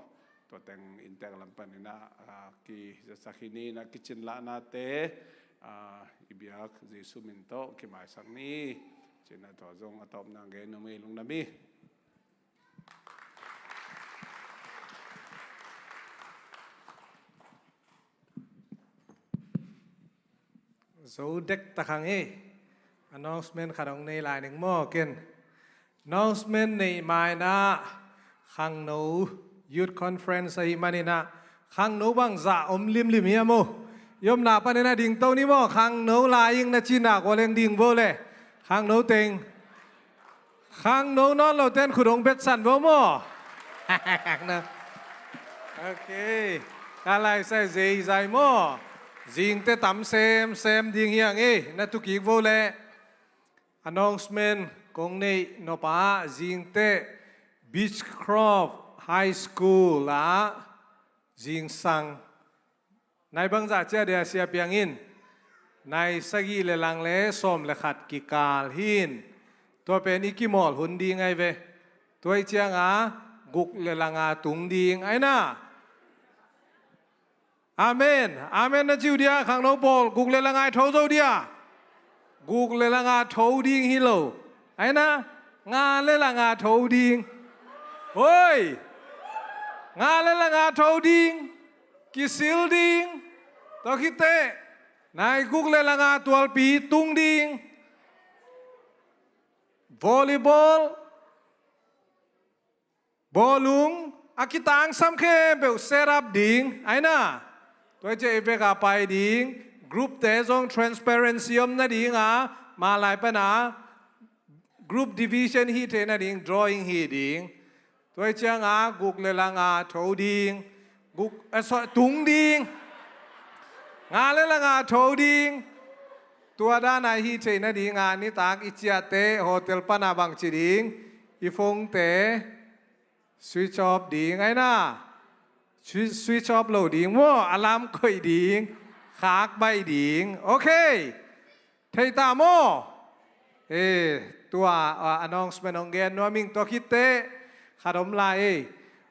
tua teng inntek lam panin ah, ah, kizatsak hi ni in ah, kicin lahnate, ah, i biak Jesu min tawh kimaisak ni. Cih in ah tua zong a tawpna gen nuam ing, lungdam hi. Zo dektak hang hi. Announcement khat hong nei lai ning maw, ken. Announcement neih ma in ah, Khangno Youth Conference ahih manin ah, Khangno bangzah om limlim hiam aw? I omna panin ah dingto ni maw, Khangno lai ing na cih nak uh leng ding vo le. Khangno teng. Khangno nawn lote'n khut hong betsan vo maw. Khangno. Ok. Ka lai sai zeizai maw. Zingte tam semsem ding hi hang ei, na tu kik vo le. Announcement kong neih nop ah, zingte Beechcroft High School ah zingsang nai bangzah ciah dia, Sia Piang in? Nai sagih le lang le sawm le khat kikal hi in. Tua pen i kimawl hun ding ahi ve. Tua ahih ciangin guk le lang a tung ding ahi na. Amen. Amen na ci uh dia, Khangno pawl, guk le lang a i tho zo dia. Guk le lang a tho ding hi lo. Ahi na, nga le lang a tho ding. Hoi. Nga le lang a tho ding. Kisil ding. Tua khit teh, nai guk le lang a tualpi tung ding. Volleyball, bawlung, a kitangsam khempeuh set up ding ahi na. Tua ciang i vek a pai ding, group te zong transparency om nading a, malai pan a group division hih theih nading drawing hi ding. Tua ciangin guk le lang a tho ding. Guk, eh, sorry, tung ding. Nga le lang a tho ding. Tua dan a hih theih nading a nitak i ciahte hotel pan a bangci ding? I phone te switch off ding ahi na. Swi-, switch off lo ding maw, alarm koih ding, khak baih ding. Ok. Thei ta maw? Eh, tua, ah, announcement hong gen nuam ing. Tua khit teh, khat om lai ei.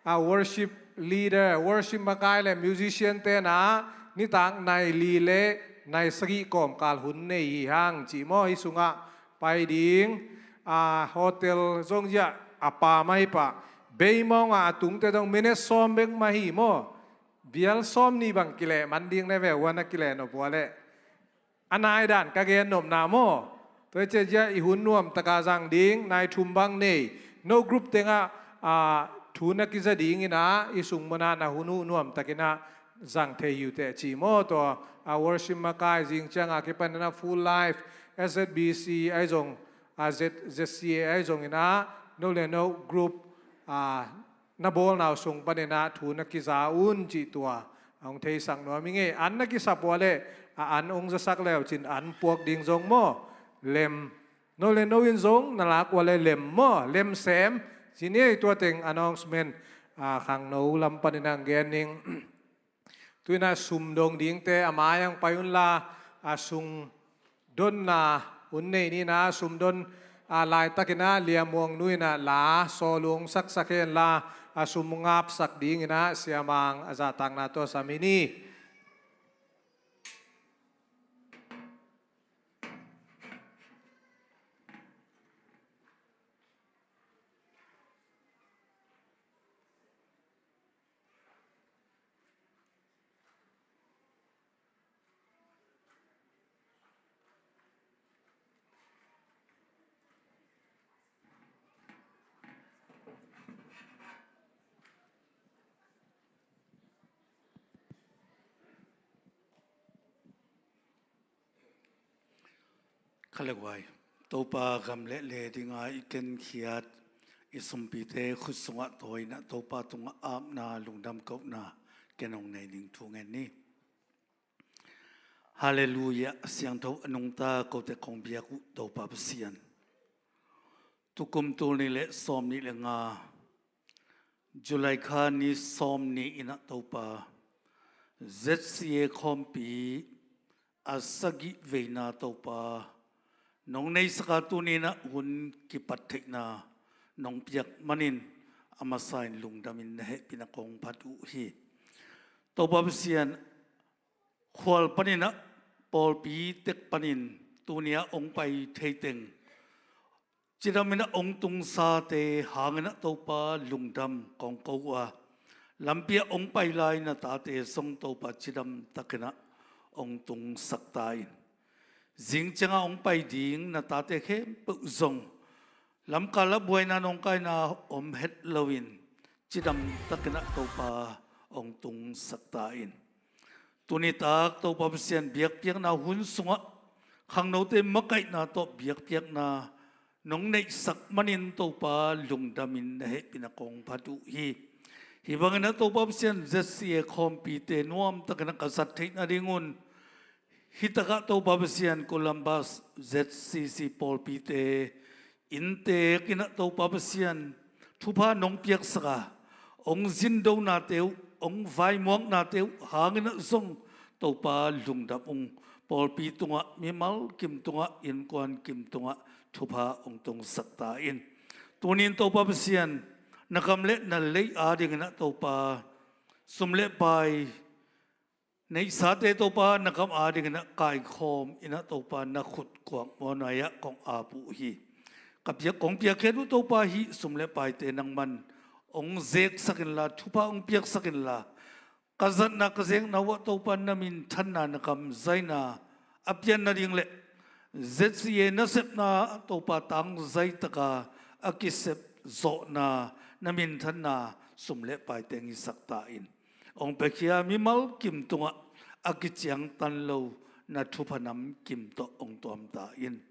Ah, worship leader, worship makai le musician te'n ah nitak nai li le nai sagih kawmkal hun nei hi hang ci maw, hih sungah pai ding. Ah, hotel zong ziah a pam ahi pah. Beimawng ah a tungte zong minute sawm bek mah hi maw. Bial sawm nih bang kileh man ding na ve, huan a kileh nop uh leh. A nai dan ka gen nopna maw. Tua ciang ziah i hun nuamtak a zang ding, nai thum bang nei. No group tengah, ah, thu na kiza ding in ah, i sung mun ah na hun uh nuamtak in ah zang thei hi uh teh ci maw. Tua, ah, worship makai, zing ciang a kipan in ah Full Life, S Z B C ahi zong, ah, Z-, Z C A ahi zong in ah, no le no group, ah, na bawlna uh sung panin ah thu na kiza un cih tua hong theisak nuam ing ei. An na kisap uh leh, a an hong zasak le uh cin an puak ding zong maw. Lem, no le no in zong na lak uh leh lem maw, lem sem. Ci ni ei. Tua teng announcement, ah, Khangno lam panin ah gen ning. Tu in ah sum dong dingte a mai ah pai un la, a sum donna hun nei ni in ah, sum don, ah, laitak in ah Lia Muang Nu in ah la sawl uh hong saksak hen la, a sum ngapsak ding in ah Sia Mang a zahtakna tawh sam hi ni. Kha le guai, Topa gam le le dinga i kenkhiat i sumpite khut sungah tawi in ah Topa tungah apna lungdam kohna ken hong nei ning, thu ngen ni. Halleluiah, siangtho a nungta kote kong biak uh Topa Pasian. Tukum tul nih le sawm nih le nga, July kha ni sawm nih in ah Topa, Z C A khawmpi a sagih veina Topa, nong neihsak a tuni in ah hun kipat theihna nong piak manin, a masa in lungdamin na hehpihna kong phat uh hi. Topa Pasian, khual panin ah, pawlpi tek panin tuni-ah hong pai thei teng, cidamin ah hong tungsate hangin ah Topa lungdam kong ko uh a, lampi ah hong pai lai na tate zong Topa cidam takin ah hong tungsak ta in. Zing ciangah hong pai ding na tate khempeuh zong lamkal ah buaina nawngkaina om het loin cidam takin ah Topa hong tungsak ta in. Tuni tak Topa Pasian biakpiakna hun sungah khangnote makaihna tawh biakpiakna nong neihsak manin Topa lungdamin na hehpihna kong phat uh hi. Hih bangin ah Topa Pasian Z C A khawmpite nuamtakin ah ka zat theih nadingun hih takah Topa Pasian Columbus Z C C pawlpite innteek in ah Topa Pasian thupha nong piaksak a, hong zindonate uh, hong vaimuaknate uh hangin ah zong Topa lungdam ung. Pawlpi tungah, mimal kim tungah, innkuan kim tungah thupha hong tungsak ta in. Tunin Topa Pasian, na gam le na lei adingin ah Topa sum le pai neihsate Topa na gam adingin ah kaikhawm in ah Topa na khut kuak muanai-ah kong ap uh hi. Ka piak, kong piakkhiat uh Topa hih sum le paite nangman hong zeksak inla, thupha hong piaksak inla, ka zatna ka zekna uh ah Topa na minthanna na kamzaina a pian nading le Z C A nasepna ah Topa tangzai taka a kisep zawhna na minthanna sum le paite hong hisak ta in. Hong piakhia mimal kim tungah a kiciangtan lo na thupha nam kim tawh hong tuam ta in.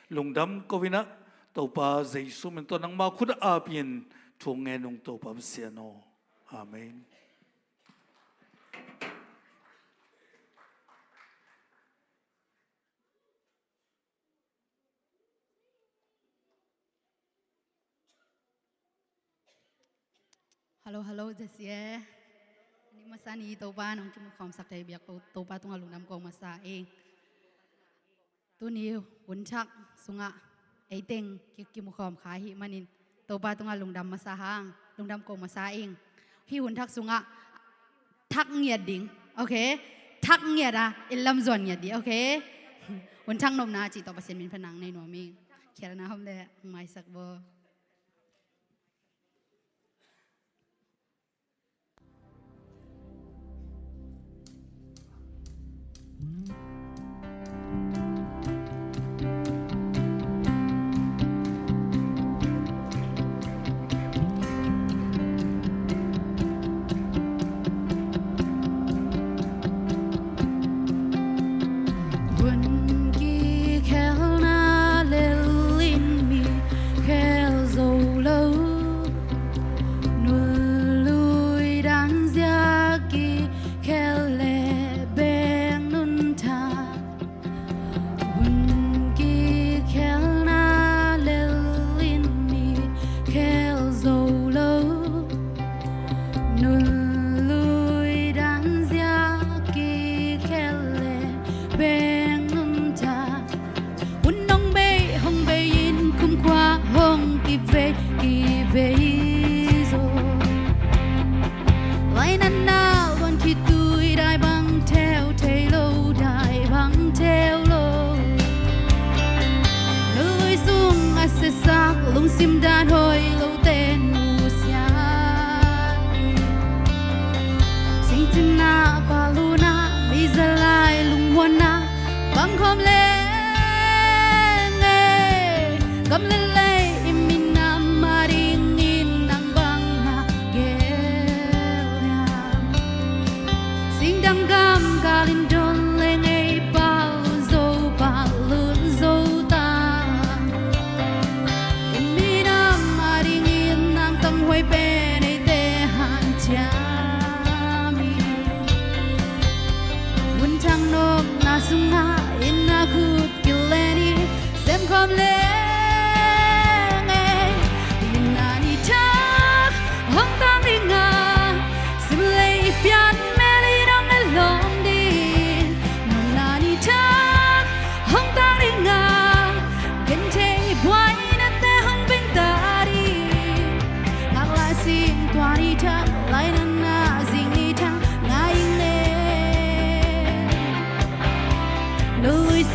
Lungdam ko in ah Topa Jesu min tawh nangma khut ah apin thu ngen ung Topa Pasian aw. Amen. Hello, hello, Z C A. Ni masa ni Topa nong kimukhawmsak thei biak Topa tungah lungdam ko masa ing. Tuni hun thak sungah eiteng ki, kimukhawm kha ahih manin Topa tungah lungdam masa hang, lungdam ko masa ing. Hih hun thak sungah thak ngiat ding, okay? Thak ngiat a, i lamzuan ngiat ding, okay? Hun thak nopna cih tawh Pasian min phat nang nei nuam ing. Khialhna om leh maisak bo. Hun kikhelna lel in mi khel zo lo, nulh lui dan zia kikhel leh beng nuntak. Hun kikhelna lel in mi khel zo lo, nulh lui dan zia kikhel leh beng nuntak. Hun hong bei hong bei in kumkhua hong kivei kivei zaw. Lainatna luan khit tui dai bang theu thei lo, dai bang theu lo. Nulh lui sung a siasak lungsim dan hoih lote nusia. Singcin ah, pal hun ah, mi zalai lungmuanna bang khawm leng e. Gam le lei i minam adingin nang bang na gel hiam? Singdang gam kal in don leng e, pal zo, pal zo ta. I minam adingin nang tanghuai pen eite hanciam hi. Hun thak nopna sungah i na khut kilen hi, sem khawm leng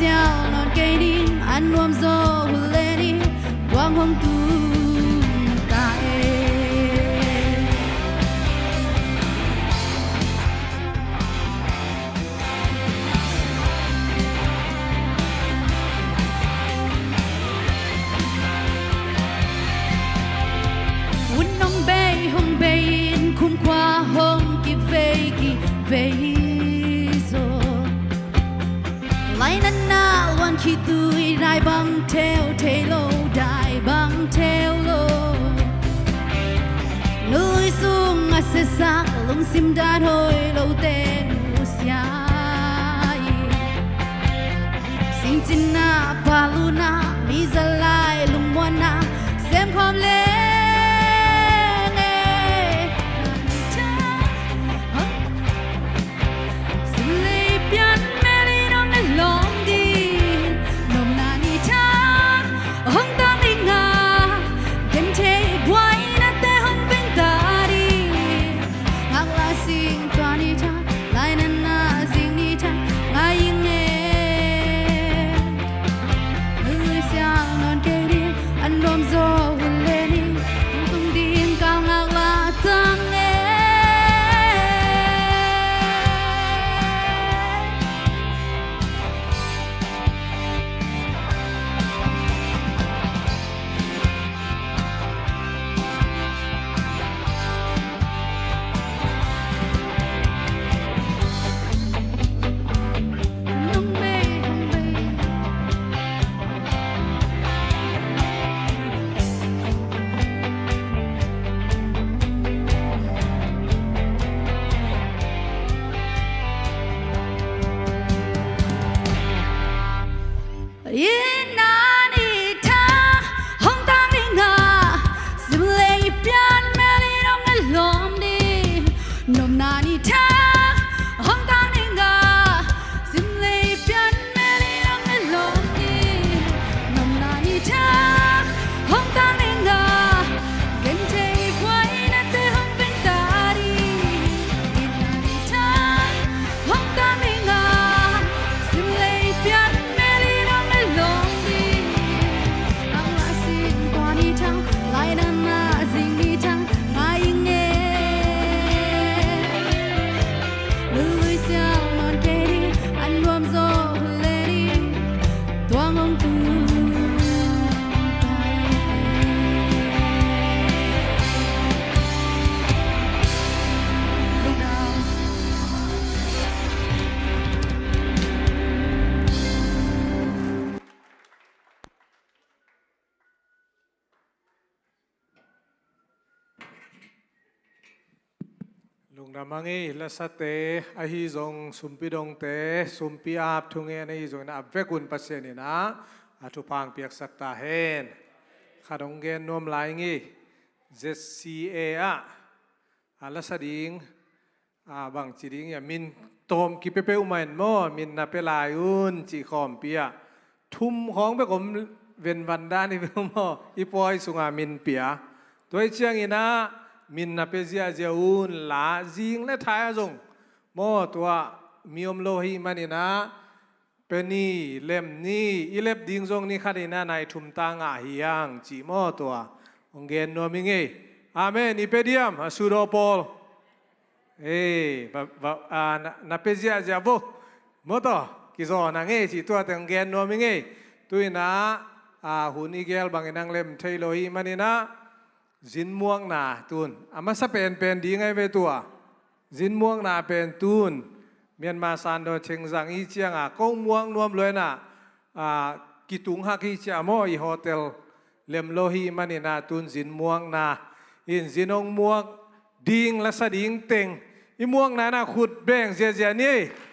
Sial nawn kei ding, a nuam zaw hun le ni, tuang hong tung ta e. Hun hong bei, hong bei in, khum khua hong kivei, kivei zaw. Lainatna luan khitui, dai bang theu thei lo, dai bang theu lo. Nui sung a siasak, lungsim dan hoi lote nusia in. Singcinna, paluna, mi zalai lungmuanna sem khawm leng e. Sim lei pian mel in hong na lawm ding, nopna ni thang hong tang ding a, genthei buainate hong veng ta ding. Ngakla sing tua ni thang, lainatna zing ni thang, ngai ing e. Lui sial nawn kei ding, a nuam zaw hun le ni, hong tung ding kal ngakla tang e. Ina ni thang hong tang ding a, sim lei pian mel in hong na lawm ding. Nopna ni thang hong tang ding a, sim lei pian mel in hong na lawm ding. Nopna ni thang hong tang ding a, genthei buainate hong veng ta ding. Nopna ni thang hong tang ding a, sim lei pian mel in hong na lawm ding. Ngakla sing tua ni thang, lainatna zing ni thang, ngai ing e. Lui sial nawn kei ding, a nuam zaw hun le ni, tuang hong tung ta e. Lungdam a ngei, lasate ahi zong, sumpi dongte, sumpi ap thungen ahi zongin a vekun Pasian in ah a thupha hong piaksak ta hen. Khat hong gen nuam lai ngei, Z C A ah a lasa ding, a, bangci ding ia, min tawm kipe peuhmah in maw, min na pia lai un cih khawmpi ah thum khawng bek om, venvan dan hi peuh maw, i pawi sunga min pia. Tua hi ciangin ah min na pia ziahziah un la, zing le thai ah zong maw, tua mi om lo hi manin ah pia ni, lem ni, i lep ding zong ni khat in ah nai thum ta ngah hi hang cih maw, tua hong gen nuam hi ngei. Amen. I pia diam a sudaw pawl? Ei, va, va, a, na, na pia ziahziah vo. Maw, tua kizawn a ngei cih tuate hong gen nuam hi ngei. Tu in ah, a, hun i gel bangin hong lem thei lo hi manin ah, zinmuakna tun a masa penpen ding ahi ve tua. Zinmuakna pen tun Myanmar sandawn theng zang hi cianga kong muak nuam lua in ah, a, kitung hak hi cia maw, i hotel lem lo hi manin ah tun zinmuakna in zin hong muak ding, lasa ding teng i muakna in ah khut beng ziahziah ni.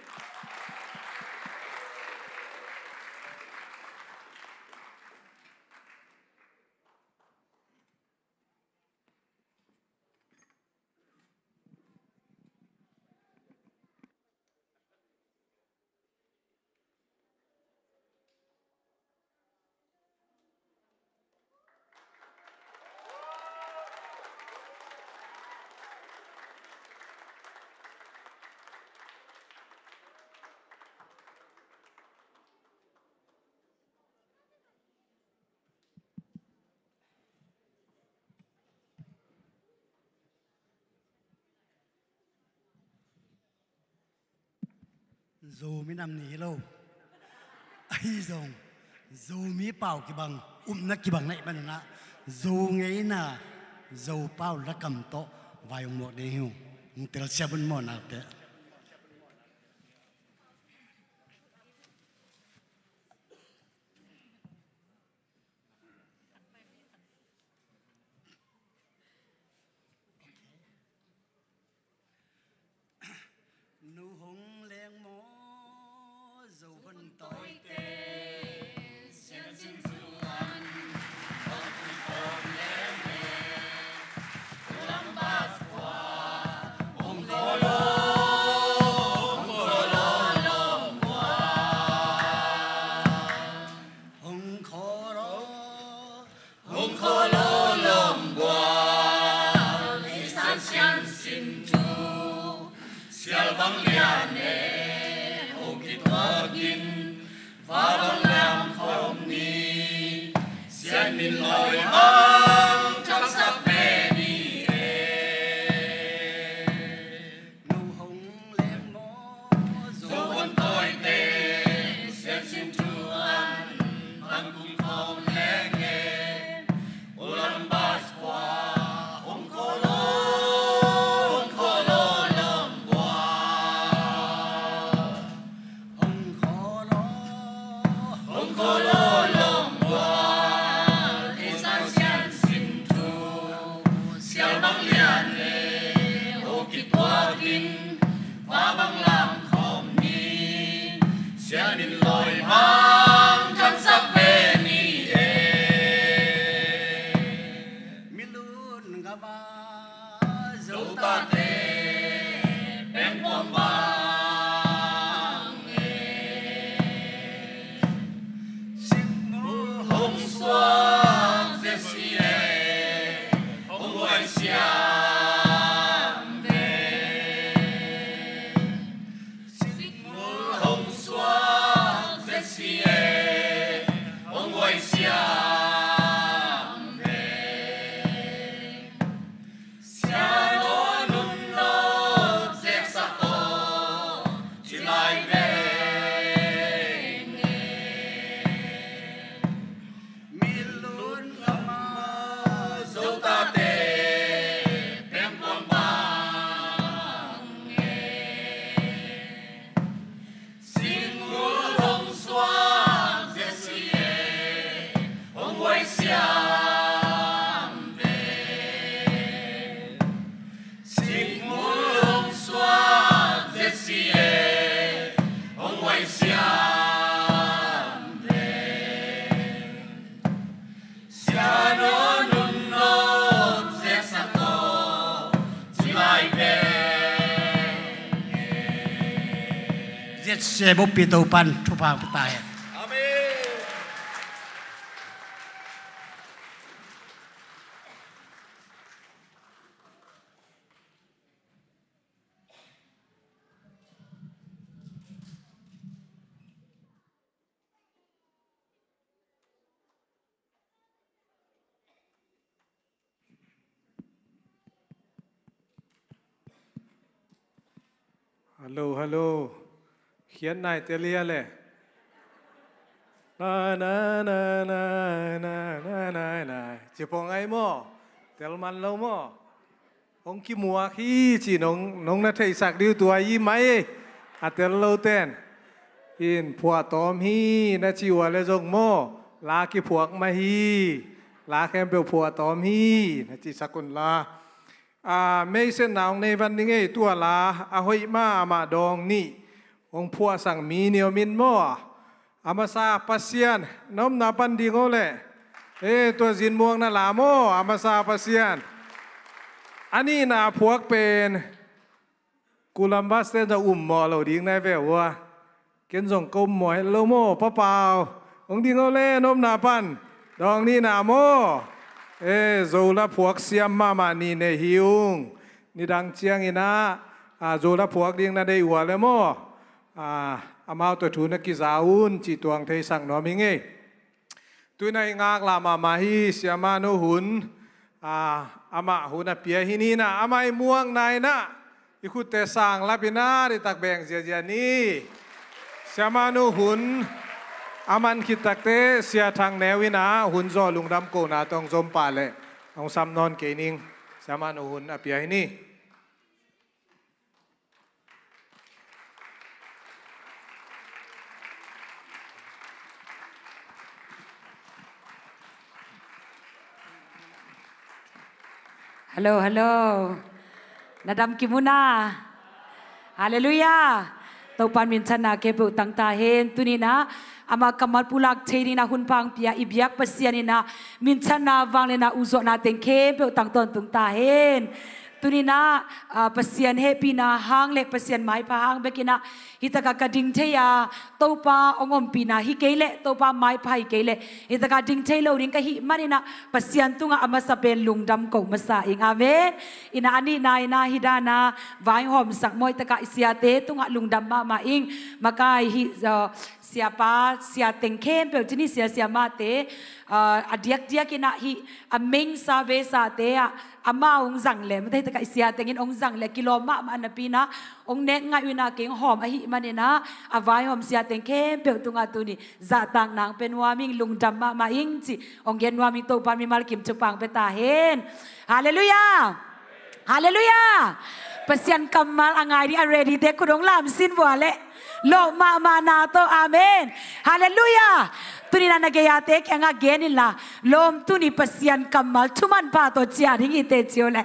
Zo minam ni hi lo. Ahi zong Zomi pau kibang, upna kibang na hih manin ah, Zo ngeina, Zo pau lakam tawh vai hong muak ding hi ung. Hong telsiam un maw, naute. Nu hong leng maw, Zo hon tawite, siansin thu an, hong pi khawm leng e, Columbus khua, hong kholo, hong kholo lawm khua. Hong kholo, hong kholo lawm bual, ei san siansin thu, sial bang lian e, hong kituak in, va bang lam khawm ni, sian min lawi bang thamsak ve ni e. Nu hong leng maw, Zo hon tawite, siansin thu an, bang kum khawm leng e, Columbus khua, hong kholo, hong kholo lawm bual. Hong kholo, hong kholo lawm bual, ei san siansin thu, sial bang lian e, hong kituak in, va bang lam khawm ni, sian min lawi bang thamsak ve ni e. Milun gama Zo tate pengkuang bang e, sikmul hong suak zia si e, hong huai siam ve. Sikmul hong suak zia si e, hong huai siam ve. Sia'n aw nunno zeksak aw, ci lai veng e. Milun gama Zo tate pengkuang bang e, sikmul hong suak zia si e, hong huai siam ve. Sikmul hong suak zia si e, hong huai siam ve. Sia'n aw nunno zeksak aw, ci lai veng e. Ziat se bawpi Topa'n thupha pia ta hen. Amen. Hallo, hallo. Khiat nai tel hia le. Na, na, na, na. Ci pong ai maw. Tel man lo maw. Hong kimuak hi ci nong, nong na theisak dih uh tua hi mai. A tel lo ten. In phuahtawm hi na ci uh a le zong maw. La kiphuak mah hi. La khempeuh phuahtawm hi na cisak un la. A, meisenna hong nei van ding ei, tua la a hoih mah amah dawng nih hong phuahsak mi nih om in maw. A masa Pasian, na omna pan ding o leh. E, tua zinmuang na la maw, a masa Pasian. A nihna phuak pen Columbus te zong um mawh lo ding nai ve ua. Ken zong ka um mawh het lo maw, Pa Pau. Hong ding o leh, na omna pan dawng nihna maw. E, Zo la phuak siam mahmah nih nei hi ung. Nidang ciangin ah, a, Zo la phuak ding na deih uh a le maw. A, amau tawh thu na kiza un cih tuang theisak nuam hi ing ei. Tu-in ah i ngaklah mahmah hi, Siama No Hun, a, amah hun a pia hi ni in ah, amah i muakna in ah i khutte sang lap in ah, deitak beng ziazia ni. Siamahnu hun a man khit takte Sia Thang Neu in ah hun zawh lungdam kohna tawh hong zom pah leh hong sam nawn kei ning. Siamahnu hun a pia hi ni. Hallo, hallo. Na dam kim uh na? Halleluiah. Topa'n minthanna khempeuh tang ta hen. Tuni-in ah ama kammal pulak thei dingin ah hun pha hong pia i biak Pasian in ah minthanna, vangliatna, ukzawhna teng khempeuh tang tawntung ta hen. Tuni-in ah, ah, Pasian hehpihna hang le Pasian maipha hang bekin ah hi takah ka ding thei a, Topa hong ompihna hi kei leh, Topa maipha hi kei leh hi takah ding thei lo ding ka hih manin ah Pasian tungah a masa pen lungdam ko masa ing. Amen. In ah a nihna in ah hih dan a vaihawmsak mawi takah i siate tungah lungdam mahmah ing. Makai hih, ah, siapa, sia teng khempeuh, tuni sia, siamahte, ah, a diakdiak in ah hih a meng sa ve sate ah amau hong zang leh, mate takah i sia teng in hong zang leh kilawm mahmah napi-in ah hong nek ngaih uh in ah kei hong hawm ahih manin ah a vaihawm sia teng khempeuh tungah tuni zahtakna hong pia nuam ing, lungdam mahmah ing cih hong gen nuam ing. Topa'n mimal kim thupha hong pia ta hen. Halleluiah. Halleluiah. Pasian kammal a ngai ding a ready te khut hong lam sin vua leh. Lawp mahmahna tawh. Amen. Halleluiah. Tuni-in ah na gei-ate kiangah gen inla, lawm, tuni Pasian kammal thu manpha tawh ciah ding hi teh ci un leh.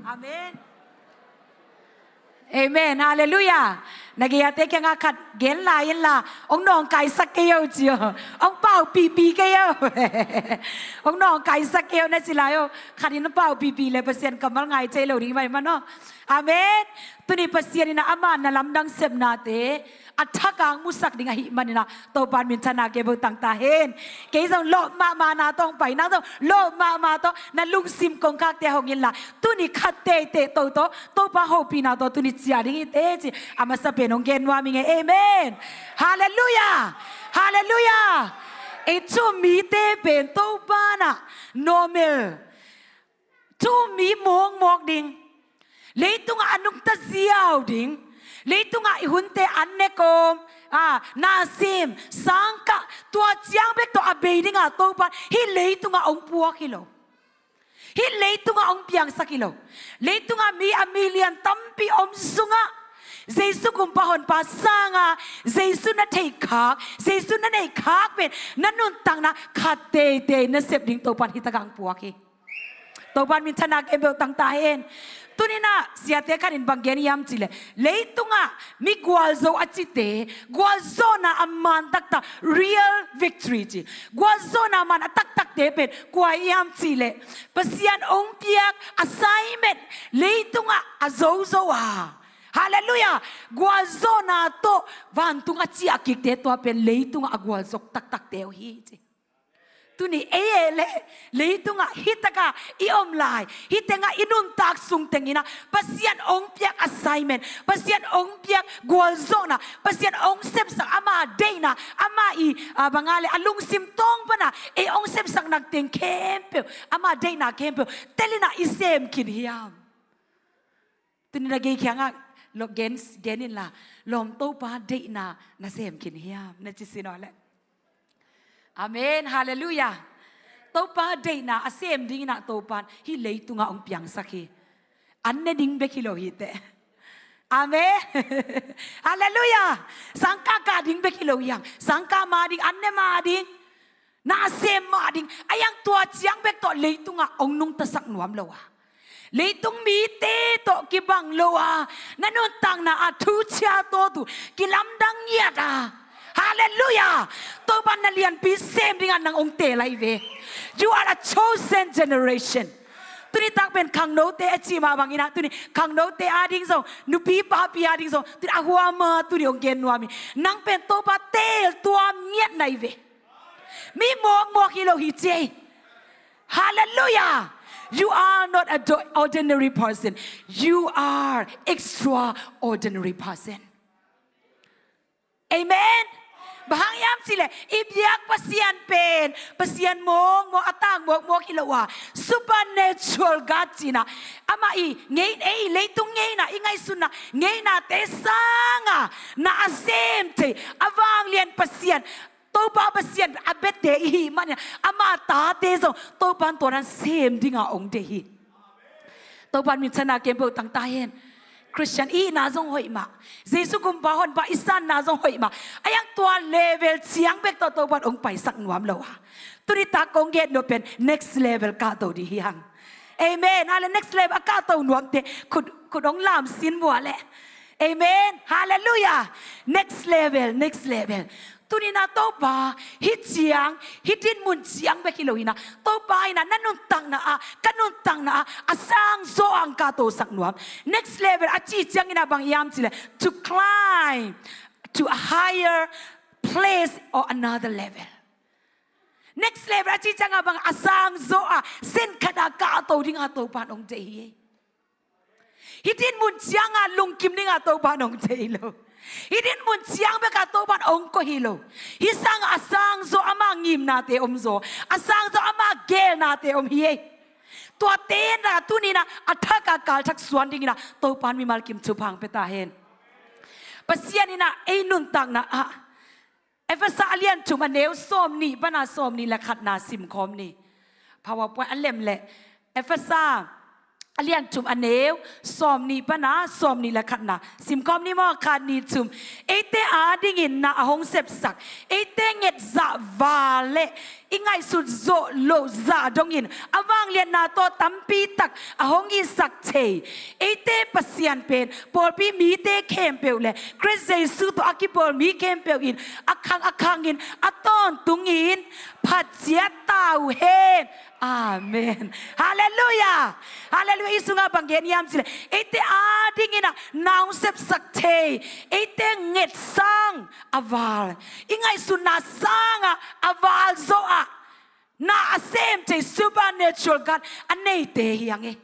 Amen. Amen. Halleluiah. Na gei-ate kiangah khat gen lai inla, hong nawngkaisak kei o ci un. Hong paupihpih kei o. Hong nawngkaisak kei o na ci lai o. Khat in hong paupihpih leh Pasian kammal ngai thei lo ding hi mai maw. Amen. Tuni Pasian in ah ama na lamdang sepnate a thak hong musak ding ahih manin ah Topa'n minthanna khempeuh tang ta hen. Kei zong lawp mahmahna tawh hong pai, nang zong lawp mahmah tawh na lungsim kongkhakte hong inla, tuni khat teitei toto Topa hopihna tawh tuni ciah ding hi teh ci a masa pen hong gen nuam ing e. Amen. Halleluiah. Halleluiah. Ei thu-um mite pen Topa'n ah normal thu-um mi mawkmawk ding, leitungah a nungta ziau ding, leitungah i hunte an ne kawm, ah, na sem, sangkah, tua ciang bek tawh a bei ding a Topa'n hih leitungah hong puak hi lo. Hih leitungah hong piangsak hi lo. Leitungah mi a milian tampi om sungah Jesu Kumpa Honpa sangin Jesu na theih khak, Jesu na neih khak pen na nuntakna khat teitei na sep ding Topa'n hih takah hong puak hi. Topa'n minthanna khempeuh tang ta hen. Tuni-in ah siate khat in bang gen hiam cih leh, leitungah mi gualzo a cite, gualzawhna a man taktak, real victory ci, gualzawhna a man a taktakte pen kua hiam cih leh, Pasian hong piak assignment leitungah a zozo a, halleluiah, gualzawhna tawh vantung a ciah kikte, tua pen leitungah a gualzo taktakte uh hi ci. Tuni ei e leh, leitungah hih takah i om lai, hih tengah i nuntak sung tengin ah Pasian hong piak assignment, Pasian hong piak gualzawhna, Pasian hong sepsak ama deihna, ama i, ah, bang a leh a lungsim tawng pan ah ei hong sepsak nak teng khempeuh, ama deihna khempeuh tel in ah i sem khin hiam? Tuni na gei kiangah lo gen, gen inla, lawm, Topa deihna na sem khin hiam na ci sin aw leh. Amen. Halleluiah. Topa deihna a sem dingin ah Topa'n hih leitungah hong piangsak hi. An ne ding bek hi lo hi teh. Amen. Halleluiah. Sangkah kah ding bek hi lo hi hang. Sangkah mah ding, an ne mah ding, na sem mah ding, a hiang tua ciang bek tawh leitungah hong nungtasak nuam lo a, leitung mite tawh kibang lo a, na nuntakna ah thu ciah tawt uh, kilamdang ngiat a, halleluiah, Topa'n na lianpi sem dingin nang hong teel hi ve. You are a chosen generation. Tuni tak pen khangnote a cih mah bangin ah, tuni khangnote ading zong, nupi papi ading zong, tuni a huam a tuni hong gen nuam hi. Nang pen Topa teel tuam ngiat na hi ve. Mi mawkmawk hi lo hi ci ei. Halleluiah. You are not a do-, ordinary person. You are extraordinary person. Amen. Bang hang hiam cih leh i biak Pasian pen Pasian mawkmawk, a tang mawkmawk hi lo a, supernatural God cihna, amah i ngeina, ei leitung ngeina, i ngaihsutna ngeinate sanga na a sem thei, a vanglian Pasian, Topa Pasian a biate i hih manin ama tate zong Topa in tua dan sem dinga hong deih hi. Topa in minthanna khempeuh tang ta hen. Khristian i hihna zong hoih mah, Jesu Kumpa Honpa i sanna zong hoih mah. A hiang tua level ciang bek tawh Topa in hong paisak nuam lo a, tuni tak kong gen nop pen next level kahto ding hi hang. Amen. Hale, next level a kahto nuamte khut, khut hong lam sin vua leh. Amen. Hallelujah. Next level, next level. Tuni-in ah Topa, hih ciang, hih dinmun ciang bek hi lo-in ah, Topa in ah na nuntakna ah, ka nuntakna ah a sangzaw ah hong kahtosak nuam. Next level a cih ciangin ah bang hiam cih leh, to climb to a higher place or another level. Next level a cih ciangah bang, a sangzaw ah, sen khat ah kahto dingah Topa in hong deih hi. Hih dinmun ciangah lungkim dingah Topa in hong deih hi lo. Hih dinmun ciang bekah Topa in hong koih hi lo. Hih sangah a sangzaw, ama ngimnate omzaw, a sangzaw ama gelnate om hi ei. Tuate in ah tuni-in ah a thak ah kalthak suan dingin ah Topa in mimal kim thupha hong pia ta hen. Pasian in ah ei nuntakna ah, Efesa a lian thum, a neu sawmnih pana sawmnih le khatna simkhawm ni. PowerPoint a lem leh, Efesa a lian thum, a neu sawmnih pana sawmnih le khatna simkhawm ni maw. Khat, nih, thum. Eite adingin na a hong sepsak, eite ngetzah val le i ngaihsut zawh loh zah dongin a vangliatna tawh tampi tak a hong itsak thei eite Pasian pen, pawlpi mite khempeuh le Khrist Jesu tawh a kipawl mi khempeuh in a khang a khangin a tawntungin phat ciat ta uh hen. Amen. Halleluiah. Halleluiah. Hih sungah bang gen hiam cih leh, eite adingin ah na hong sepsak thei, eite ngetsang a val, i ngaihsutna sangah a val zawh ah na a sem thei supernatural God a neite hi hang e.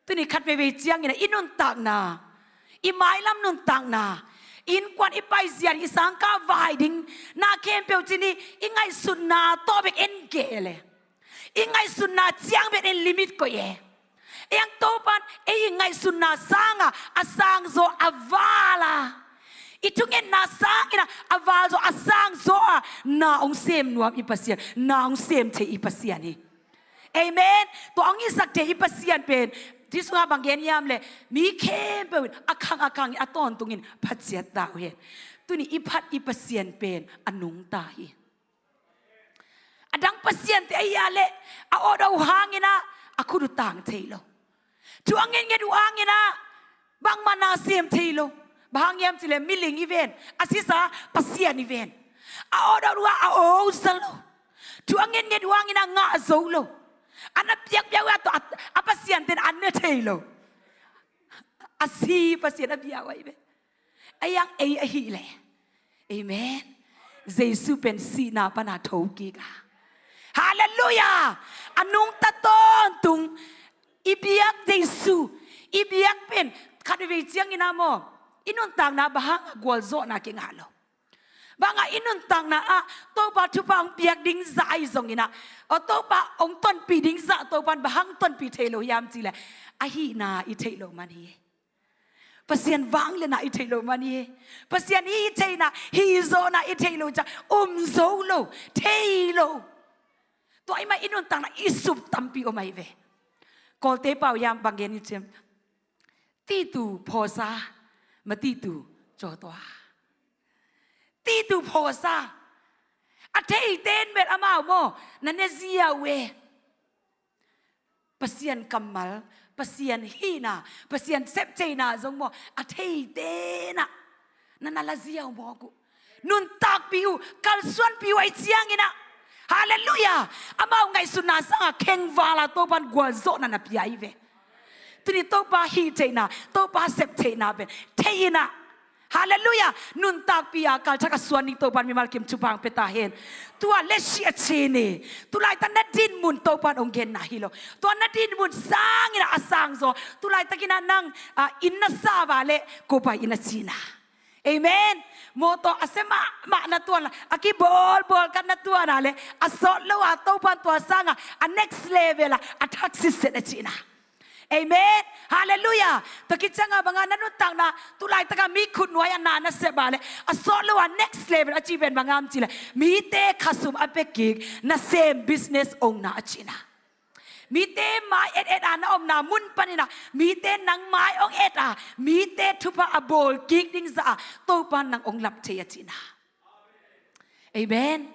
Tuni khat veivei ciangin ah i nuntakna, i mailam nuntakna, innkuan i paizia, i sangkah vai ding, na khempeuh cih ni, i ngaihsutna tawh bek en gel e. I ngaihsutna ciang bek en limit koih e. Ei hang Topa in ei i ngaihsutna sangah a sangzaw a val a, i thungetna sangin ah a val zaw, a sangzaw ah na hong sem nuam i Pasian, na hong sem thei i Pasian hi. Amen. Tua hong itsak thei i Pasian pen, hih sungah bang gen hiam leh, mi khempeuh in a khang a khangin a tawntungin phat ciat ta uh hen. Tuni i phat i Pasian pen a nungta hi. A dang pasiante ahi a leh, a awt uh hangin ah a khut uh tang thei lo. Thu a ngetnget uh hangin ah bangmah na sem thei lo. Bang hang hiam cih leh, miling hi ven, a sisa Pasian hi ven. A awt uh ah a aw za lo. Thu a ngetnget uh hangin ah ngah zo lo. A na piakpiak uh ah tawh a, a pasiante in a ne thei lo. A si Pasian a bia uh ahi ve. Ei hang ei ahih leh, amen, Jesu pen sihna pana thokik a, halleluiah, a nungta tawntung. I biak Jesu, i biak pen khat veivei ciangin ah maw, i nuntakna bang hang a gualzawhna kingah lo. Bang hang a i nuntakna ah Topa thupha hong piak ding zah ahi zongin ah, aw, Topa hong tonpih ding zah Topa in bang hang tonpih thei lo hiam cih leh, a hihna i theih loh man hi. Pasian vangliatna i theih loh man hi. Pasian hih theihna, hih zawhna i theih loh ciang um zo lo, thei lo. Tua ahih manin i nuntakna i sup tampi om ahi ve. Kawlte pau hiam bang gen i cih leh, သိသူဖော်စား, မသိသူကျော်သွား. သိသူဖော်စား. A theite in bel amau maw, na ne ziau e. Pasian kammal, Pasian hihna, Pasian septheihna zong maw, a theite in ah na na la ziau mawk uh. Nuntakpih uh, kalsuanpih uh ahih ciangin ah, halleluiah, amau ngaihsutna sangah khengval a Topa in gualzawhna na pia hi ve. Tuni Topa hih theihna, Topa sep theihna pen thei in ah, halleluiah, nuntakpih a kalthak a suan ding Topa in mimal kim thupha hong pia ta hen. Tua le sih a cin hi. Tulaitak na dinmun Topa in hong genna hi lo. Tua na dinmun sangin ah a sangzaw, tulaitakin ah nang, ah, inn na sa va leh, ko pai inn a cihna, Amen. Mawtaw a sia mahmah na tuan la, a kibawlbawl khat na tuan a le, a sawt lo a Topan tua sanga a next level a a thak sitset a cihna. Amen. Halleluiah. Tua khit cianga banga na nuntakna tu laitaka mi khutnuai a na na sep a le, a sawt lo a next level a cih pen banga om cih le, mite khasum a pia kik na sem business ong na a cihna. Mite mai et et a na omna mun panin a, mite nang mai ong et a, mite thupha a bawl kik ding zah a Topa nang ong lap thei a cihna. Amen.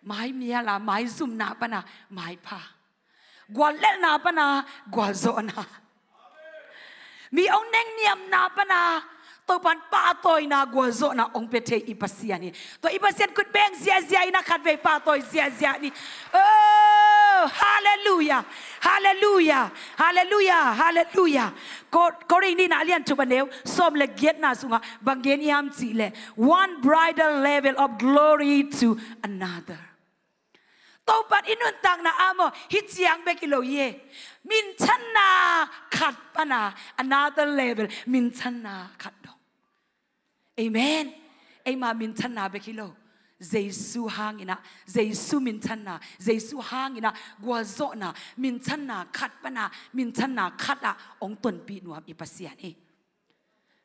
Mai mial a, mai zumna pana mai pha, guallelhna pana gualzawhna, mi ong nengniamna pana Topan pahtawina gualzawhna ong pia thei i Pasian hi. Tua i Pasian khut beng ziahziah in a khatvei pahtawi ziahziah ni. Oh, halleluiah. Halleluiah. Halleluiah. Halleluiah. Ko-, Korin nihna a lian thum a neu sawm le giatna sungah bang gen hiam cih le, one bridal level of glory to another. Topan i nuntakna ah maw, hih ciang bek hi lo hi e. Minthanna khat pana another level, minthanna khat dong. Amen. Eima minthanna bek hi lo, Jesu hangin ah, Jesu minthanna, Jesu hangin ah gualzawhna, minthanna khat pana minthanna khat ah ong tonpih nuam i Pasian hi.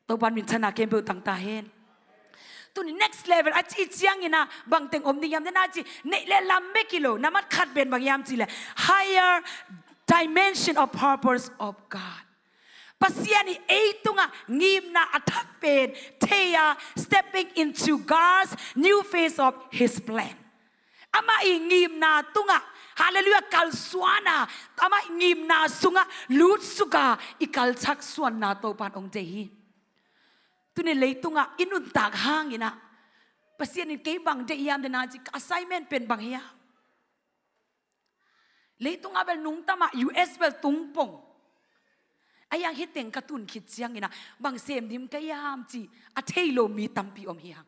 Topan minthanna khempeuh tang ta hen. Tuni next level a cih ciangin ah bangteng om ding hiam, den a cih neih le lam bek hi lo, na mat khat pen bang hiam cih le, higher dimension of purpose of God. Pasian i ei tungah ngimna a thak pen thei a, stepping into God's new phase of His plan. Amah i ngimna tungah, halleluiah, kalsuana, amah i ngimna sungah lutsuka i kalchak suanna Topan ong deih hi. Tuni leitungah i nuntak hangin ah Pasian in kei bang deih hiam, den a cih ka assignment pen bang hiam? Leitungah bel nungta mah, U S bel tung pong. A hiang hih teng ka tun khit ciangin ah bang sem dim ka hiam cih a thei lo mi tampi om hi hang.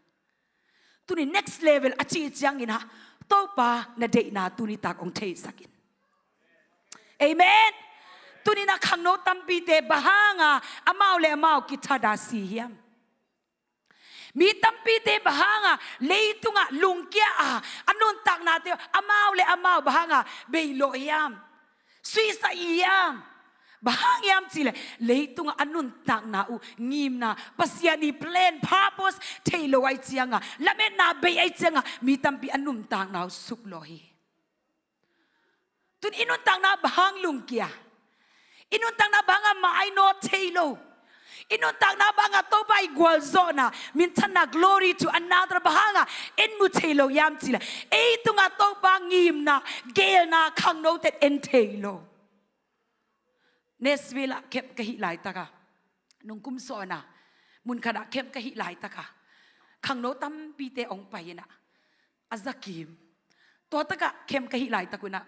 Tuni next level a cih ciangin ah Topa na deihna tuni tak ong theisak in. Amen. Tuni na khangno tampite bang hanga amau le amau kithat a si hiam? Mi tampite bang hanga leitungah lungkia a, a nuntaknate amau le amau bang hanga beilawh hiam? Suihsa hiam? Bang hang hiam cih le, leitungah a nuntakna uh ngimna, Pasian i plan, purpose thei lo ahih cianga, lametna bei ahih cianga mi tampi a nuntakna uh suklawh hi. Tun i nuntakna bang hang lungkia? I nuntakna bang hanga mainawt thei lo? I nuntakna bang hanga Topa i gualzawhna, minthanna, glory to another bang hanga en mu thei lo hiam cih le, ei tungah Topa ngimna, geelna khangnote en thei lo. Nashville ah camp ka hih laitaka, nungkum sawna mun khatah camp ka hih laitaka, khangno tampite ong pai in ah, a zakim. Tua takah camp ka hih laitak un ah,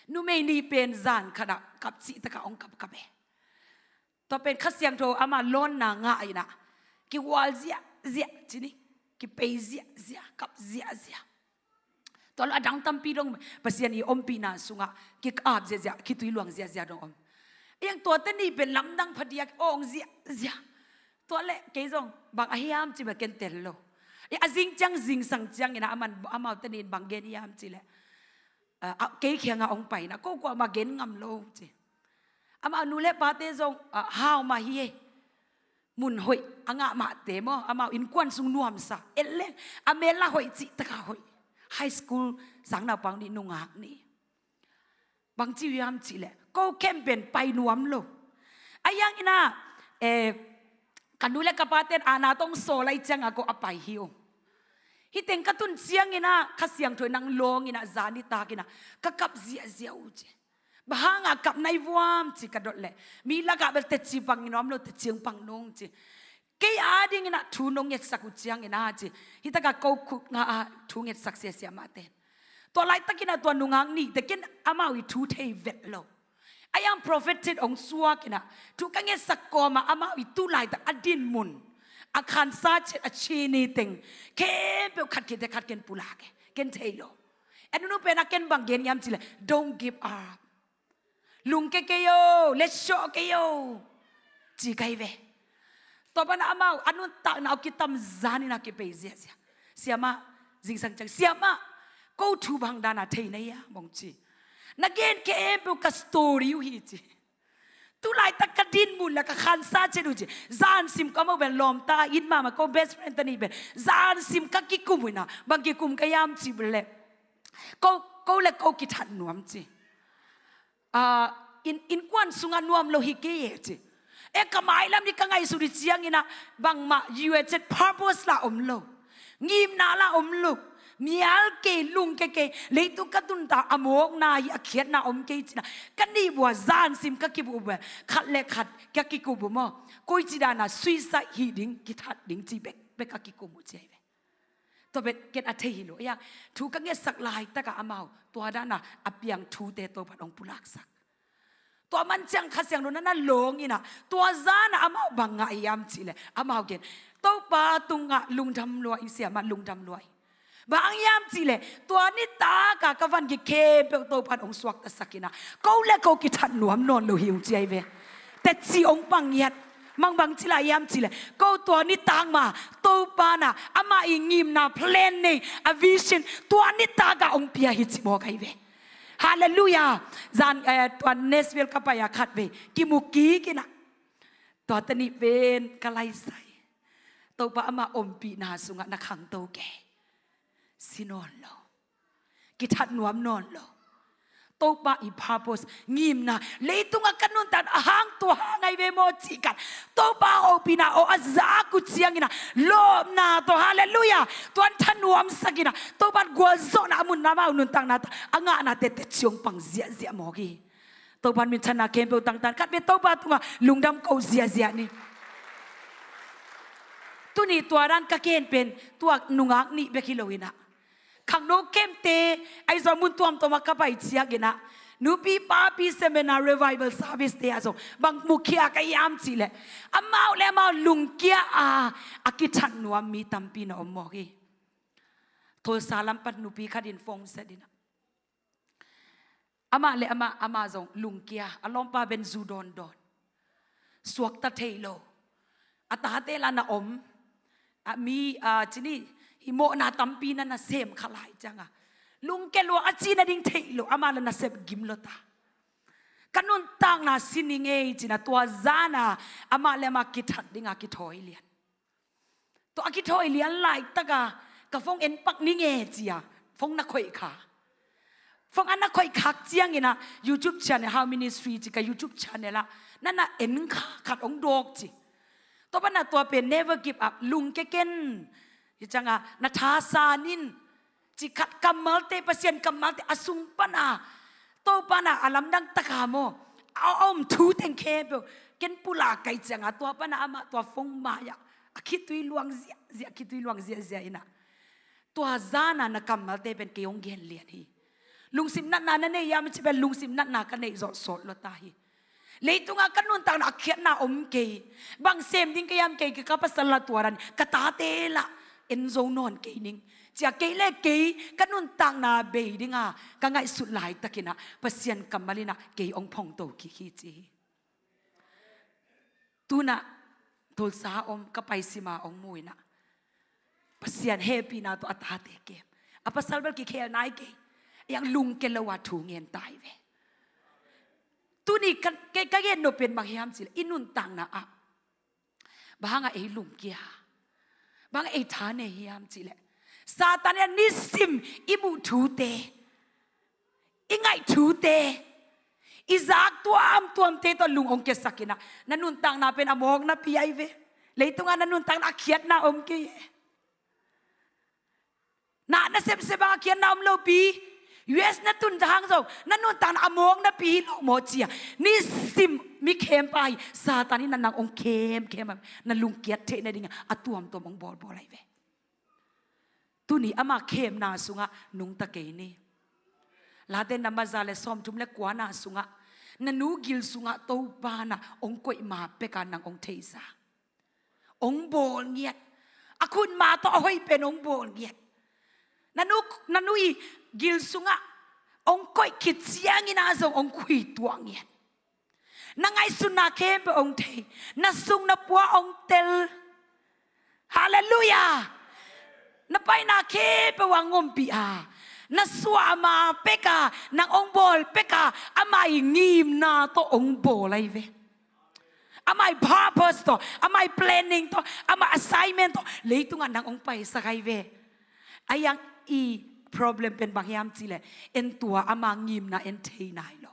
numei nih pen zan khatah kap cih takah ong kapkap e. Tua pen Kha Siangtho ama lawnna ngah in ah, kihual ziahziah ci ni, kipei ziahziah, kap ziahziah. Tua lo a dang tampi dong Pasian i ompihna sungah kikap ziahziah, khitui luang ziahziah dong om. A hiang tuate nih pen lamdang phadiak ong ziahziah. Tua le kei zong bang a hiam ci bel ken tel lo. A zing ciang zingsang ciangin ah aman, amaute nih in bang gen hiam cih le, ah, kei kiangah ong pai in ah ko kuamah gen ngam lo ci. Amah nu le pate zong, ah, hau mah hi e. Mun hoih a ngah mahte maw, amau innkuan sung nuamsa, et leng a mel a hoih cih takah hoih. High school sang naupang nih, nungak nih. Bang ci uh hiam cih le, ko camp pen pai nuam lo. A hiang in ah, eh, ka nu le ka pate'n a na tawh ong sawl ahih cianga ko a pai hi ung. Hih teng ka tun ciangin ah Kha Siangtho in ah ong lawng in ah, zan nitak in ah ka kap ziahziah uh ci. Bang hanga kap na hi vuam ci ka dot leh, mi lakah bel tetci pang nuam lo, tetci ong pang nung ci. Kei adingin ah thu nong ngetsak uh ciangin ah ci, hih takah ko khut ngah a thu ngetsak siasia mahte. Tua laitakin ah tua nungak nihte ken amau i thu thei vet lo. A hiang prophet cin ong suak in ah thu ka ngetsak kawmah amau i tu laitak a dinmun, a khansa cin, a cini teng khempeuh khat khit teh khat ken pulak e, ken thei lo. A nunu pen ah ken bang gen hiam cih le, don't give up. Lungke kei o, letsawh kei o, ci ka hi ve. Tua pana amau a nuntakna uh kitam zanin a kipei ziahziah. Siamah, zingsang ciang, siamah, ko thu bang dana thei na hiam, hong ci. Na gen khempeuh ka story uh hi ci. Tulaitak ka dinmun le ka khansa ciat uh ci. Zansim ka mo ben lawmta in mahmah ko best friend ta nih ben. Zansim ka kikum uh ina, bang kikum ka hiam ci bel le. Ko, ko le ko kithat nuam ci. Ah, in, innkuan sungah nuam lo hi kei e ci. E ka mailam hi ka ngaihsut hi ciangin ah bangmah U H Z purpose la om lo. Ngimna la om lo. Mial kei, lungke kei, leitung ka tunta a mawkna hi a khiatna om kei cina. Ka nih bua zansim ka kibuh bua. Khat le khat ka kikum uh maw. Koici dana suicide hi ding, kithat ding ci bek, bek ka kikum uh ci ahi ve. Tua bek ken a thei hi lo. Ia, thu ka ngetsak laitaka amau tua dana a piang thute Topan hong pulaksak. Tua man ciang Kha Siangtho na na lawng ina, tua zana amau bang ngah hiam cihleh amau gen, Topa tungah lungdam lua ing, siamah lungdam lua ing. Bang hiam cihleh tua nitaka ka van gik khempeuh Topan hong suaktasak ina, ko le ko kithat nuam nawn lo hi ung ci ahi ve. Teci hong pang ngiat. Mang bang ci lai hiam cihleh, ko tua nitak ma Topa na amah i ngimna plan nei, a vision tua nitaka hong pia hi ci mawk ahi ve. Halleluiah. Zan, eh, tua Nashville ka pai a khat vei kimu kik ina, tua tani pen ka laisai. Topa ama ompihna sungah na khangto kei. Si nawn lo. Kithat nuam nawn lo. Topa i purpose, ngimna, leitungah ka nuntak a hang tua hang ahi ve maw cih kan Topa hopihna aw a zak uh ciangina lawpna tawh, halleluiah, tuan thanuamsak ina Topan gualzawhna a mun amau nuntakna ta a ngahna tete ciong pang ziahziah mawk hi. Topan minthanna khempeuh tangtan khat ve Topa tungah lungdam ko ziahziah ni. Tuni tua dan ka ken pen tua nungak nih bek hi lo ina, khangno kemte ahi zong mun tuamtuamah ka pai ciak ina, nupi papi seminar revival service te ah zong bang mukhia ka hiam cihleh, amau le amau lungkia a, a kithat nuam mi tampi na om mawk hi. Tulsa lam pan nupi khat in phone set ina, amah le amah, amah zong lungkia, a lawmpa ben zu dawndawn, suakta thei lo, a tate la na om, a mi, a, cini, hi mawhna tampi na na sem kha lai cianga lungke lua a cina ding thei lo, amah la na sep gim lo ta. Ka nuntakna si ni ngei cina tua zana amah le amah kithat dinga kithawi lian. Tua a kithawi lian laitaka ka phone en pak ni nge cia phone na khoih kha. Phone a na khoih khak ciangina YouTube channel, How Ministry ci ka YouTube channel ah na na en kha khat hong dawk ci. Tua pana tua pen never give up, lungke ken. Hi cianga na thasan in ci khat kammalte, Pasian kammalte a sung pana Topa na a lamdang taka maw a om thu teng khempeuh ken pulak kai cianga tua pana amah tua phone mai-ah a khitui luang ziahziah, khitui luang ziahziah ina tua zana na kammalte pen kei hong gen lian hi. Lungsim natna na nei hiam ci pen lungsim natna ka neih zawh sawt lo ta hi. Leitungah ka nuntakna a khiatna om kei, bang sem ding ka hiam kei, ka pasal la tua dan ka tate la en zo nawn kei ning cia kei le kei ka nuntakna bei dinga ka ngaihsut laitakinah Pasian kammal inah kei hong phongto kik hi ci hi. Tunah Tulsa om ka pai sima hong mu inah Pasian hehpihna tawh a tate kem, a pasal bel kikhel nai kei, a yang lungke lo a thu ngen tai ve. Tuni ka, ka, ka gen nop pen bang hiam cileh i nuntakna ah bang hangah ei lungkia, bang hangah ei tha nei hiam cileh Satan in nisim i muh thute, i ngaih thute, i zak tuamtuamte tawh lung hong kiasak inah na nuntakna pen a mawk napi ahi ve. Leitungah na nuntakna a khiatna om kei e. Na, na sepsep bang a khiatna om lopi, U S na tun ta hang zong na nuntakna a mawk napi hi lo maw cia nisim mi khempa hi. Satan in na nang hong khemkhem a na lungkiat theih nadingah a tuamtuam hong bawlbawl ahi ve. Tuni ama khemna sungah nungta kei ni. Late na maza le sawmthum le kuana sungah na nu gil sungah Topa na hong koih ma peka nang hong theisa, hong bawl ngiat. A khutma tawh a hoih pen hong bawl ngiat. Na nu, na nu i gil sungah hong koih khit ciangin ah zong hong khuituah ngiat. Na ngaihsutna khempeuh hong thei. Na sung na pua hong tel. Halleluiah. Na paina khempeuh ah hong ompih a, na suah ma pek a, nang hong bawl pek a, ama i ngimna tawh hong bawl ahi ve. Ama i purpose tawh, ama i planning tawh, ama assignment tawh leitungah nang hong paisak ahi ve. Ahi hang i problem pen bang hiam cih leh, en tua ama ngimna en thei nai lo.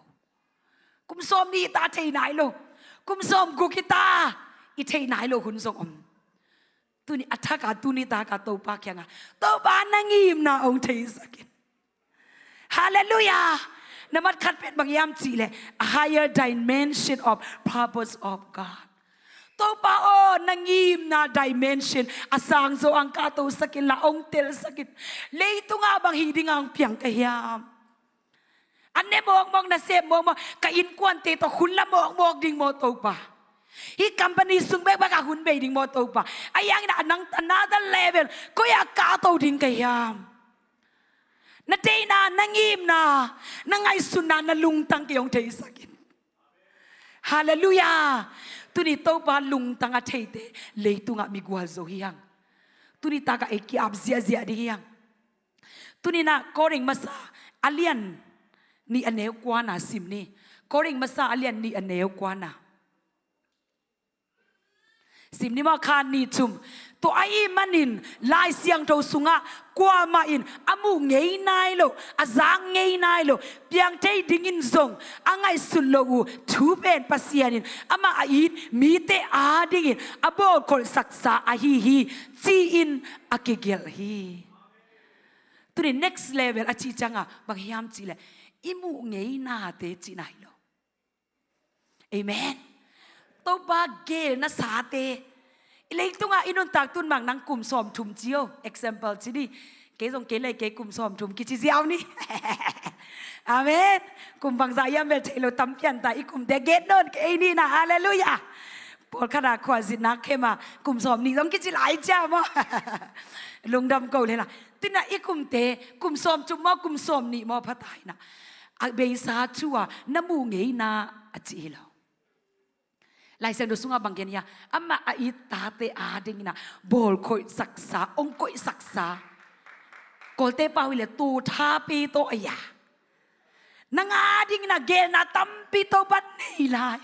Kum sawm nih ta thei nai lo. Kum sawm guk hi ta, i thei nai lo hun zong om. Tuni a thak a, tuni tak a Topa kiangah, Topa na ngimna hong theisak in. Halleluiah. Na mat khat pen bang hiam cih leh, a higher dimension of purpose of God. Topa aw, na ngimna dimension a sang zaw hong kahtosak in la, hong telsak in. Leitungah bang hih ding hong piang ka hiam? A ne mawkmawk, nasem mawkmawk, ka innkuante tawh hun la mawkmawk ding maw Topa? Hih company sung bekbek ah hun bei ding maw Topa? Ahi hangin ah nang another level koi ah kahto ding ka hiam? Na deihna, na ngimna, na ngaihsutna, na lungtang kei hong theisak in. Halleluiah. Tuni Topa lungtang a theite leitungah migual zo hi hang. Tuni takah ei ki-ap ziahziah ding hi hang. Tuni-in ah Korin masa a lian nih a neu kuana sim ni. Korin masa a lian nih a neu kuana. Sim ni maw, khat, nih, thum. Tua ahih manin Lai Siangtho sungah, kuamah in a muh ngei nai lo, a zak ngei nai lo, piang thei dingin zong a ngaihsut loh uh thu pen Pasian in amah a it mite adingin a bawlkholhsaksa ahi hi, ci-in a kigelh hi. Tuni next level a cih ciangah bang hiam cih leh, i muh ngei nate cihna hi lo. Amen. Topa geelna sate. I leitungah i nuntak tun mang nang kum sawmthum ci o. Example ci ni. Kei zong kei lei kei kum sawmthum kici ziau ni. Amen. Kum bangzah hiam bel thei lo, tam pian ta, i kumte gen nawn kei ni na. Halleluiah. Pawlkhat a khuazitna khem a kum sawmnih zong kici lai cia maw? Lungdam ko le la. Tuni-in ah i kumte kum sawmthum maw, kum sawmnih maw pha ta hi na. A beisa thu ah na muh ngei na a cih hi lo. Lai Siangtho sungah bang gen hiam? Amah a it tate adingin ah bawlkholhsaksa, hong koihsaksa. Kawlte pau hi leh tawthapi tawh a hi a. Nang adingin ah geelna tampi Topa nei lai.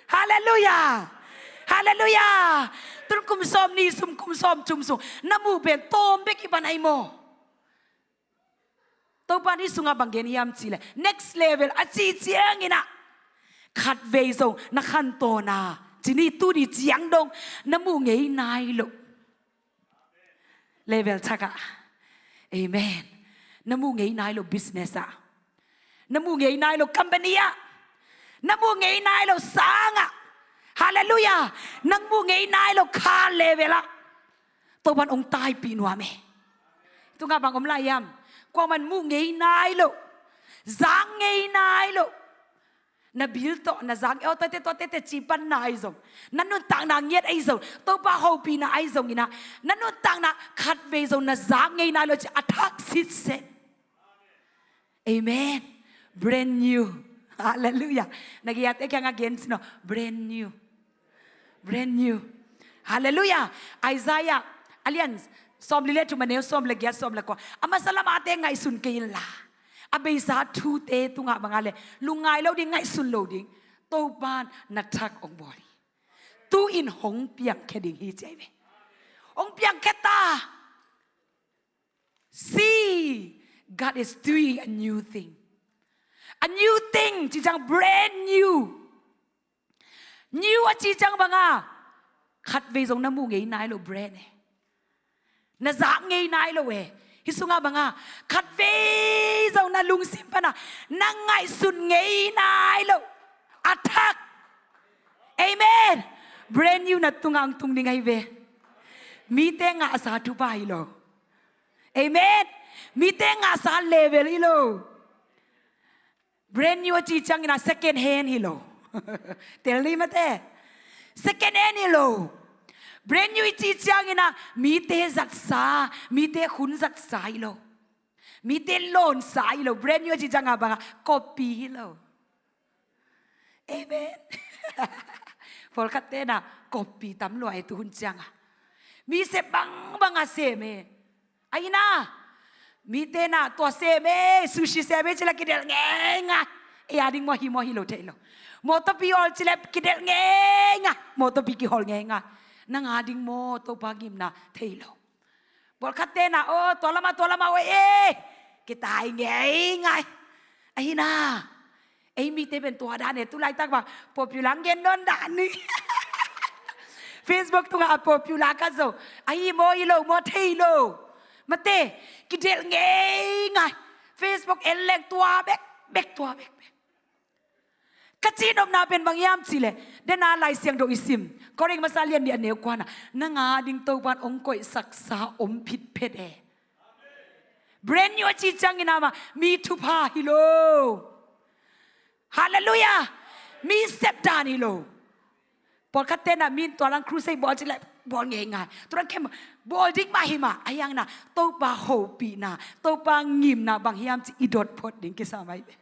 Halleluiah. Halleluiah. Tun kum sawmnih sung, kum sawmthum sung na muh pen tawm bek hi pan ahi maw? Topa in hih sungah bang gen hiam cih leh, next level a cih ciangin ah khatvei zong na khantawn a, ci ni, tuni ciang dong na muh ngei nai lo. Level thak ah. Amen. Na muh ngei nai lo business ah. Na muh ngei nai lo company ah. Na muh ngei nai lo sang ah. Halleluiah. Nang muh ngei nai lo kha level ah Topa in hong taipih nuam e. Tungah bang om lai hiam? Kuaman muh ngei nai lo, zak ngei nai lo. Na bil tawh na zak ngei, aw, tuate, tuate, te ci pan na ahi zong, na nuntakna ngiat ahi zong, Topa hopihna ahi zongin ah, na nuntakna khatvei zong na zak ngei nai lo ci a thak sitset. Amen. Brand new. Halleluiah. Na giate kiangah gen sin aw. Brand new. Brand new. Halleluiah. Isaiah a lian sawmli le thum a neu sawm le giat, sawm le kua. A masa lam ate ngaihsun kei inla, a beisa thute tungah bang a leh lungngai lo ding, ngaihsun lo ding. Topa in na thak hong bawl hi. Tu-in hong piangkhia ding hi ci ahi ve. Hong piangkhia ta. See, God is doing a new thing. A new thing cih ciang brand new. New a cih ciang bang a, khatvei zong na muh ngei nai lo brand e. Na zak ngei nai lo e. Hih sungah bang a, khatvei zong na lungsim pan a na ngaihsun ngei nai lo. A thak. Amen. Brand new na tungah hong tung ding ahi ve. Mite ngahsa thupha hi lo. Amen. Mite ngahsa level hi lo. Brand new a cih ciangin a second hand hi lo. Tel ni mate. Second hand hi lo. Brand new i cih ciangin a mite zatsa, mite hun zatsa hi lo. Mite lawnsa hi lo. Brand new a cih ciangin a bang a, copy hi lo. Amen. Pawlkhatte na copy tam lua e tu hun cianga. Mi sep bangbang a sem e. Ahi na, mite na tua sem e, sushi sem e cila kidelh ngeingai. Ei a ding maw hi maw hi lo thei lo. Mawtawpi hawl cila kidelh ngeingai. Mawtawpi kihawl ngeingai. Nang a ding maw Topa ngimna thei lo. Pawlkhatte na, aw, tua lama, tua lama, oi, eh, kitai ngeingai. Ahi na, ei mite pen tua dan e, tu laitak bang popular gen nawn dan ni. Facebook tungah a popular ka zo. Ahi maw, hi lo maw, thei lo. Mate, kidelh ngeingai. Facebook en leng tua bekbek, tua bekbek. Ka cihnopna pen bang hiam cihleh, dena Lai Siangtho i sim, Korin masa lian nih a neu kuana, nang a ding Topan hong koihsaksa om phitphet e. Brand new a ci ciangin ama, mi thupha hi lo. Halleluiah. Mi sepdan hi lo. Pawlkhatte na min tua lang crusade bawl cileh bawl ngeingai. Tua lang khem bawl ding mah hi mah. Ahi hangin na Topa hopihna, Topa ngimna bang hiam ci i dot phot ding kisa mai ve.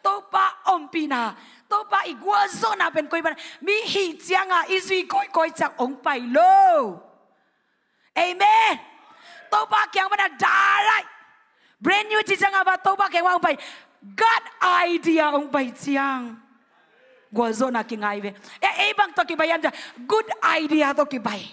Topa ompihna, Topa i gualzawhna pen koi ban mi hih cianga i zui kawikawi ciang hong pai lo. Amen. Topa kiang pana darai. Brand new ci cianga ba Topa kiang pana hong pai. God idea hong pai ciang gualzawhna kingai ve. E, ei bang tawh kibai hiam ciang good idea tawh kibai.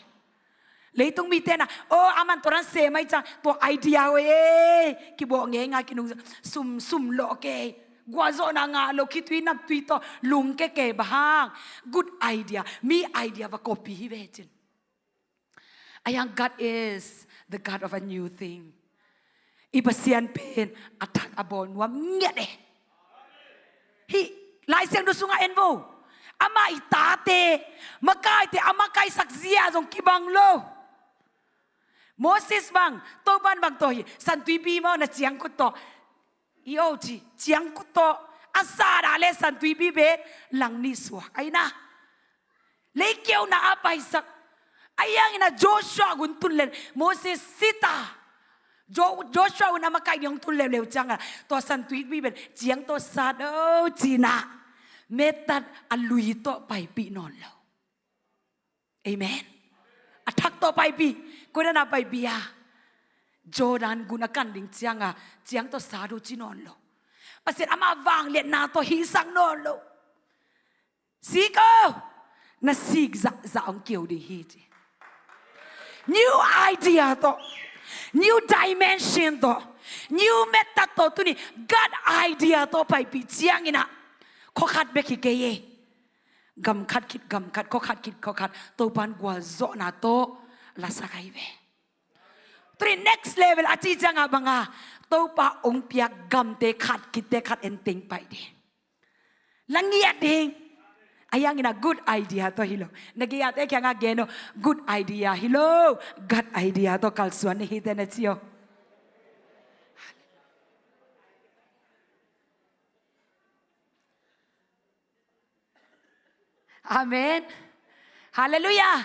Leitung mite na, oh, aman tua dan sem mai ciang tua idea ho e, kibawh ngeingai kinung sum sum lawh kei. Gualzawhna ngah lo khitui naptui tawh lungke kei bang hang. Good idea. Mi idea va copy hi ve cin. Ahi hang God is the God of a new thing. I Pasian pen a thak a bawl nuam ngiat e. Hih Lai Siangtho sungah en vo. Amah i tate, makaite, a makaisak zia zong kibang lo. Moses bang, Topan bang tawh hi, santuipi maw na ciangkut tawh. I o ci, ciangkut tawh. A sat a le santuipi pen lang nih suak. Ahi na. Leikeuna a paisak. Ahi hangin a Joshua hun tun len Moses sita. Jo-, Joshua hun a makaite hong tun leuleu cianga tua santuipi pen ciang tawh sat o cina. Mettat a lui tawh paipih nawn lo. Amen. A thak tawh paipih. Koi dan a paipih a. Jordan gun a kan ding cianga ciang tawh sat o ci nawn lo. Pasian ama vangliatna tawh hihsak nawn lo. Sik o, na sik zahzah hong kio ding hi ci. New idea tawh, new dimension tawh, new method tawh tuni God idea tawh paipih ciangin ah khua khat bek hi kei e. Gam khat khit gam khat, khua khat khit khua khat, Topan gualzawhna tawh lasak ahi ve. Tuni next level a ci cianga banga Topa hong piak gamte khat khitte khat en teng pai ding. La ngiat ding. Ahi hangin a good idea tawh hi lo. Na gei ate kianga gen o, good idea hi lo. God idea tawh kalsuan na hi te na ci o. Amen. Halleluiah.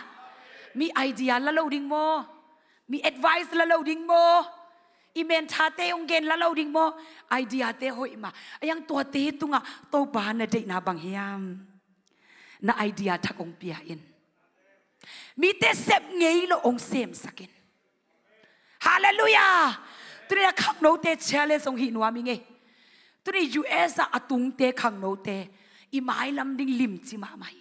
Mi idea la lo ding maw? Mi advice la lo ding maw? I menthate hong gen la lo ding maw? Ideate hoih mah. Ahi hang tuate tungah Topa na deihna bang hiam? Na idea thak hong pia in. Mite sep ngei lo hong semsak in. Halleluiah. Tuni a khangnote challenge hong hih nuam ing ei. Tuni U S ah a tungte khangnote i mailam ding limci mahmah hi.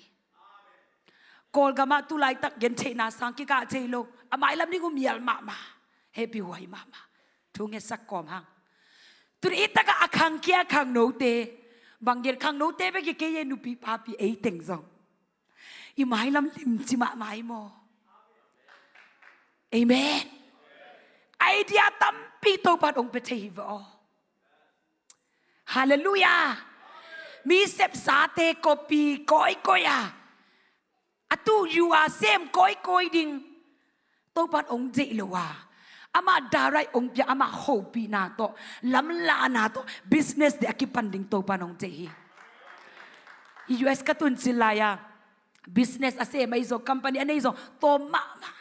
Kawlgamah tu laitak gentheihna sang kikah thei lo. A mailam ding uh mial mahmah. Hehpihhuai mahmah. Thu ngetsak kawm hang. Tuni i takah a khangkhia khangnote, bang gen khangnote bek hi kei e, nupi papi ei teng zong i mailam limci mahmah hi maw? Amen. Idea tampi Topan hong pia thei hi ve aw. Halleluiah. Mi sepsate copy kawikawi a, a tu yu a sem kawikawi ding. Topan hong deih lo a, amah direct hong pia, amah hopihna tawh, lamlahna tawh business te a kipan ding Topan hong deih hi. U S ka tun cil lai-a business a sem ahi zong, company a nei zong tawm mahmah.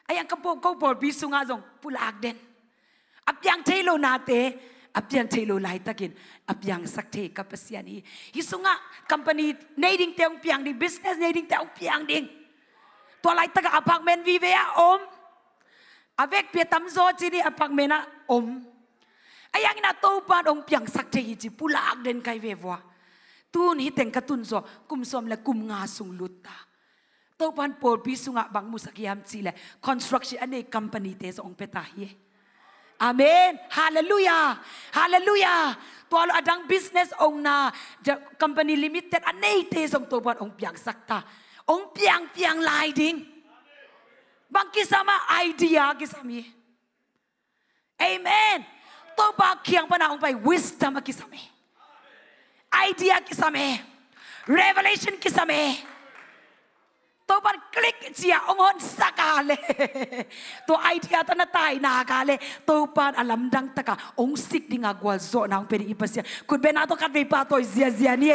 Ahi hang ka paw-, ko pawlpi sungah zong pulak den. A piang thei lo nate, a piang thei lo laitakin a piangsak thei ka Pasian hi. Hih sungah company nei dingte hong piang ding, business nei dingte hong piang ding. Tua laitakah apartment vive ah om. A vekpi a tamzaw ci ni apartment ah om. Ahi hangin ah Topa'n hong piangsak thei hi ci pulak den kai ve vua. Tun hih teng ka tunzaw kum sawm le kum nga sung lut ta. Topa'n pawlpi sungah bang musak hiam cihleh construction a nei company-te zong hong pia ta hi. Amen. Halleluiah. Halleluiah. Tua lo a dang business owner, company limited a neite zong Topa'n hong piangsak ta. Hong piangpiang lai ding. Bang kisam ah, idea kisam hi. Amen. Topa kiang pana hong pai wisdom a kisam hi. Idea kisam hi. Revelation kisam hi. Topa'n click cia hong honsak a le, tua idea tawh na tainak a le, Topa'n a lamdang taka hong sik dinga gualzawhna hong pia ding i Pasian. Khutbetna tawh khatvei pahtawi ziazia ni.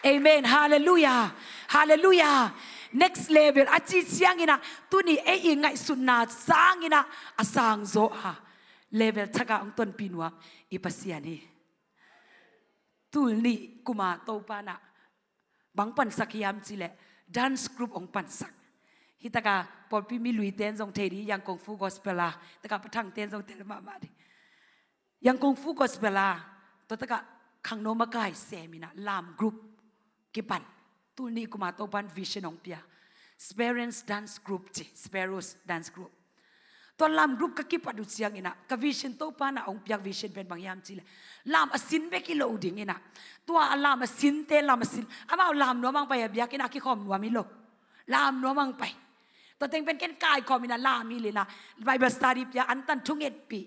Amen. Halleluiah. Halleluiah. Next level a ci ciangin ah tuni ei i ngaihsutna sangin ah a sangzaw a level thak ah hong tonpih nuam i Pasian hi. Tul nih kuma Topa'n ah bang pansak hiam cihleh dance group hong pansak. Hih taka pawlpi mi luite'n zong thei ding, Yangon Full Gospel a, taka pathangte'n zong tel mahmah ding. Yangon Full Gospel a, tua taka khangno makai sem in ah lam group kipan. Tul nih kuma Topa'n vision hong pia. Sparrows Dance Group ci, Sparrows Dance Group. Tua lam group ka kipat uh ciangin ah ka vision, Topa'n ah hong piak vision pen bang hiam cihleh lam a sin bek hi lo dingin ah, tua a lam a sinte, lam a sin, amau lam nuam ang pai a, biakinn ah kikhawm nuam hi lo. Lam nuam ang pai. Tua teng pen ken kaikhawm in ah lam hilh in ah Bible study pia, antan thungetpih.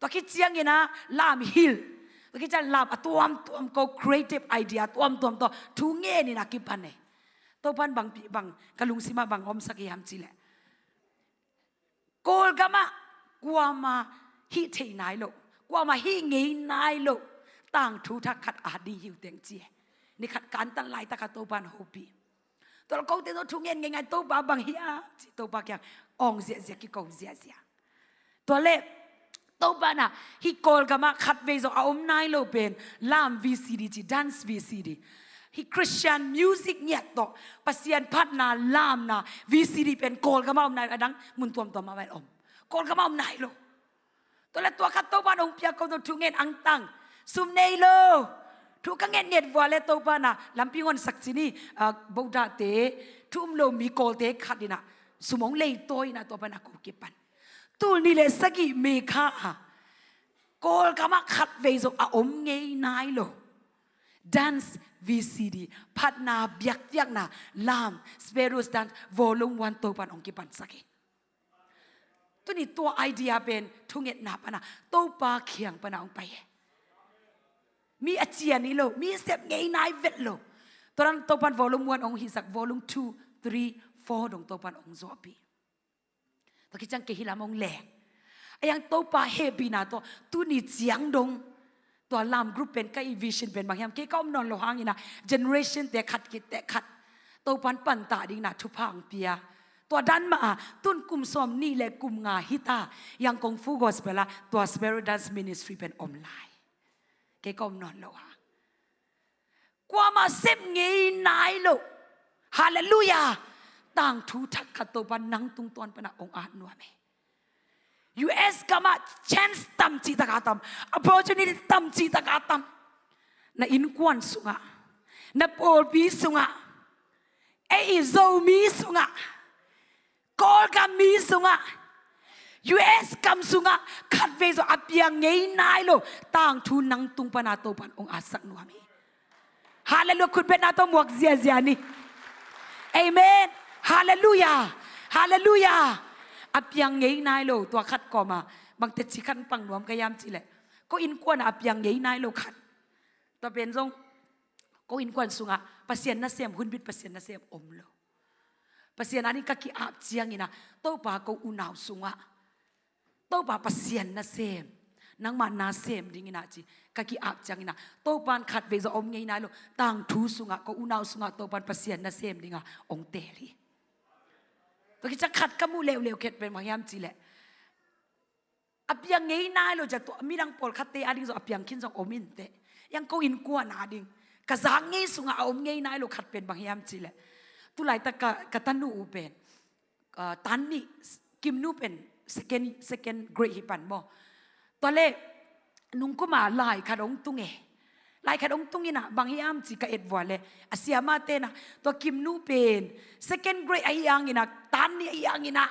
Tua khit ciangin ah lam hilh. Tua khit ciang lam a tuamtuam ko, creative idea tuamtuam tawh thungen in ah kipan hi. Topa'n bangpi bang ka lungsim ah bang omsak hiam cihleh Kawlgam ah kuamah hih thei nai lo, kuamah hih ngei nai lo tangthu thak khat a ding hi uh teng ci hi. Ni khat ka antan laitak ah Topa'n hopih. Tua lo kote zong thungen ngeingai, Topa bang hiam ci Topa kiang awng ziahziah, kiko ziahziah. Tua leh Topa'n ah hih Kawlgam ah khatvei zong a om nai lo pen lam VCD ci, dance VCD. Hih Christian music ngiat tawh Pasian phatna lamna VCD pen Kawlgam ah om nai lo, a dang mun tuamtuam ah bel om. Kawlgam ah om nai lo. Tua leh tua khat Topa'n hong piak ko zong thungen, angtang, sum nei lo. Thu ka ngetnget vua leh Topa'n ah lampi hong honsak ci ni, ah, Buddhate, thu um lo mi Kawlte khat in ah sum hong leitawi in ah Topa'n ah ko kipan. Tul nih le sagih May kha ah Kawlgam ah khatvei zong a om ngei nai lo dance VCD, phatna biakpiakna lam, Sparrows Dance Volume One Topa'n hong kipansak hi. Tuni tua idea pen thungetna pana Topa kiang pana hong pai hi. Mi a cian hi lo, mi sep ngei nai vet lo. Tua dan Topa'n Volume One hong hisak, Volume Two, Three, Four dong Topa'n hong zuahpih. Tua khit ciang kei hih lam hong leng. Ahi hang Topa hehpihna tawh tuni ciang dong tua lam group pen ka i vision pen bang hiam, kei ka om nawn loh hangin ah generation te khat khit teh khat Topa'n pantah dingin ah thupha hong pia. Tua dan mah a tun kum sawmnih le kum nga hi ta, Yangon Full Gospel ah tua Sparrows Dance Ministry pen om lai. Kei ka om nawn loh hang. Kuamah sep ngei nai lo. Halleluiah. Tangthu thak khat Topa'n nang tungtawn pana hong at nuam hi. US gam ah chance tam cihtak a tam, opportunity tam cihtak a tam. Na innkuan sungah, na pawlpi sungah, ei i Zomi sungah, Kawlgam mi sungah, US gam sungah khatvei zong a piang ngei nai lo tangthu nang tung pana Topa'n hong atsak nuam hi. Halleluiah. Khutbetna tawh muak ziazia ni. Amen. Halleluiah. Halleluiah. A piang ngei nai lo tua khat kawma bang teci khat pang nuam ka hiam cihleh, ko innkuan ah a piang ngei nai lo khat. Tua pen zong ko innkuan sungah Pasian nasem, hunbit Pasian nasem om lo. Pasian ading ka ki-ap ciangin ah Topa, ko unau sungah Topa Pasian nasem, nangma nasem dingin ah ci ka ki-ap ciangin ah Topa'n khatvei zong om ngei nai lo tangthu sungah, ko unau sungah Topa'n Pasian nasem dinga hong teel hi. Tua khit ciang khat ka muh leuleu khat pen bang hiam cihleh A piang ngei nai lo ciang tua midang pawlkhatte a ding zong a piang khin zong om inteh. Hiang ko innkuan a ding ka zak ngei sungah a om ngei nai lo khat pen bang hiam cihleh, tulaitak ka, ka tanu uh pen, ah, tan nih, Kimnu pen second, second grade hi pan maw. Tua leh nungkuma lai khat hong tung e. Lai khat hong tung inah bang hiam ci ka et vua leh, a siamate nah, tua Kimnu pen second grade ahi hanginah, tan nih ahi hanginah,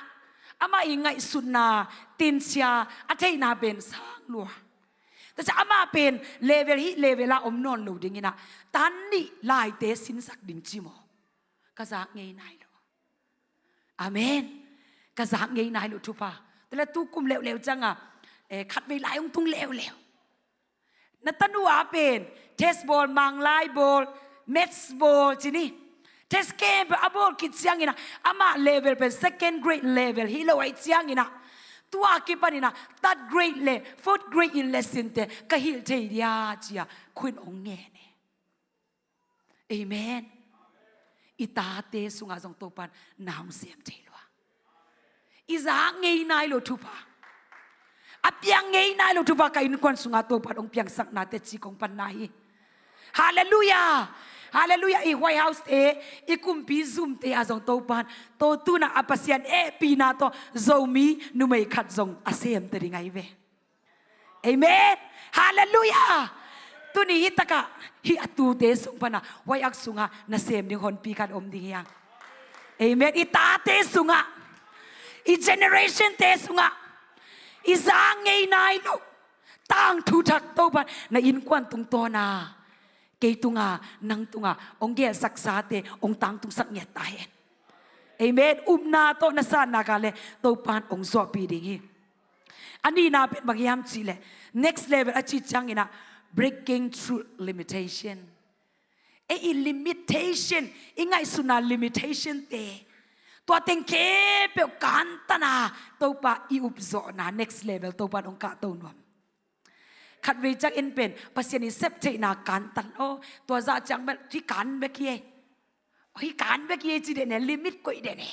amah i ngaihsutna tinsia a theihna pen sang lua. Tua ciang amah pen level hih level ah om nawn lo dinginah, tan nih laite sinsak ding ci maw. Ka zak ngei nai lo. Amen. Ka zak ngei nai lo thupha. Tua leh tu kum leuleu ciangah, eh, khatvei lai hong tung leuleu. Na tanu a pen test bawl, Manglai bawl, maths bawl ci ni. Test khempeuh a bawl khit cianginah, amah level pen second grade level hi lo ahih cianginah, tua kipaninah third grade le fourth grade in lessonte ka hilh thei dia ci-a khuin hong ngen e. Amen. I tate sungah zong Topan na hong sem thei lua. I zak ngei nai lo thupha, a piang ngei nai lo thupha ka innkuan sungah Topan hong piangsak na teci kong panna hi. Halleluiah. Halleluiah. I White House te, i kumpi zumte ah zong Topan, to tunah a Pasian hehpihna tawh Zomi numei khat zong a semte ding ahi ve. Amen. Halleluiah. Tuni hih takah hih a tute sung panah White House sungah nasem ding honpi khat om ding hiang. Amen. I tate sungah, i generationte sungah, i zak ngei nai lo tangthu thak Topan na innkuan tungtawna kei tunga, nang tunga hong gelhsaksate hong tangtungsak ngiat ta hen. Amen. Upna tawh na sanna ka le Topan hong zuahpih ding hi. A nihna pen bang hiam cihleh, next level a cih cianginah breaking through limitation. Ei i limitation, i ngaihsutna limitation te, tua teng khempeuh kantana Topa i upzawhna next level Topan hong kahto nuam. Khatvei ciang en pen Pasian i septheihna kantan aw, tua zah ciang bel hih kan bek hi ei. Hih kan bek hi ei ci den e, limit koih den e.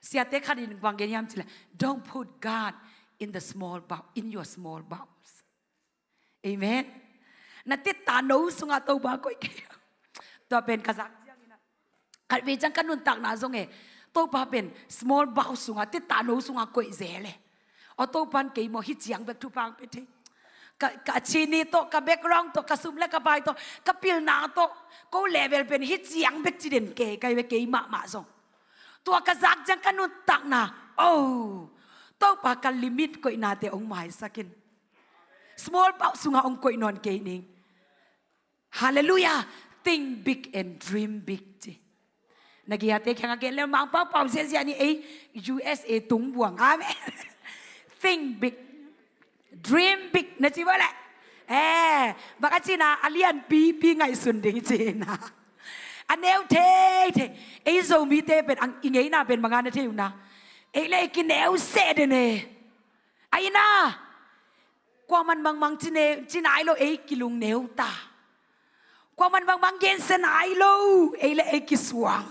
Siate khat in bang gen hiam cihleh, don't put God in the small box, in your small box. Amen. Na tetta no sungah Topa koih kei. Tua pen ka zak cianginah, khatvei ciang ka nuntakna zong e, Topa pen small box sungah, tetta no sungah koih zel e. Aw Topan kei maw hih ciang bek thupha hong pia thei. Ka, ka chini tawh, ka background tawh, ka sum le ka pai tawh, ka pilna tawh, ko level pen hih ciang bek ci den kei, kai ve kei mahmah zong. Tua ka zak ciang ka nuntakna, oh, Topa ka limit koihnate hong maisak in. Small box sungah hong koih nawn kei ning. Halleluiah. Think big and dream big ci. Na gei-ate kiangah gen le, Mangpau pau ziahziah ni ei, U S A tung buang. Amen. Think big. Dream big na ci vua leh. Eh, bang a cina a lianpipi ngaihsun ding cina. A neu theithei. Ei Zomite pen ang i ngeina pen banga na thei uh na. Ei le ei kineu seh den e. Ahi na. Kuaman bangmang ci ne, ci nai lo ei kilungneu ta. Kuaman bangmang gensia nai lo, ei le ei kisuang.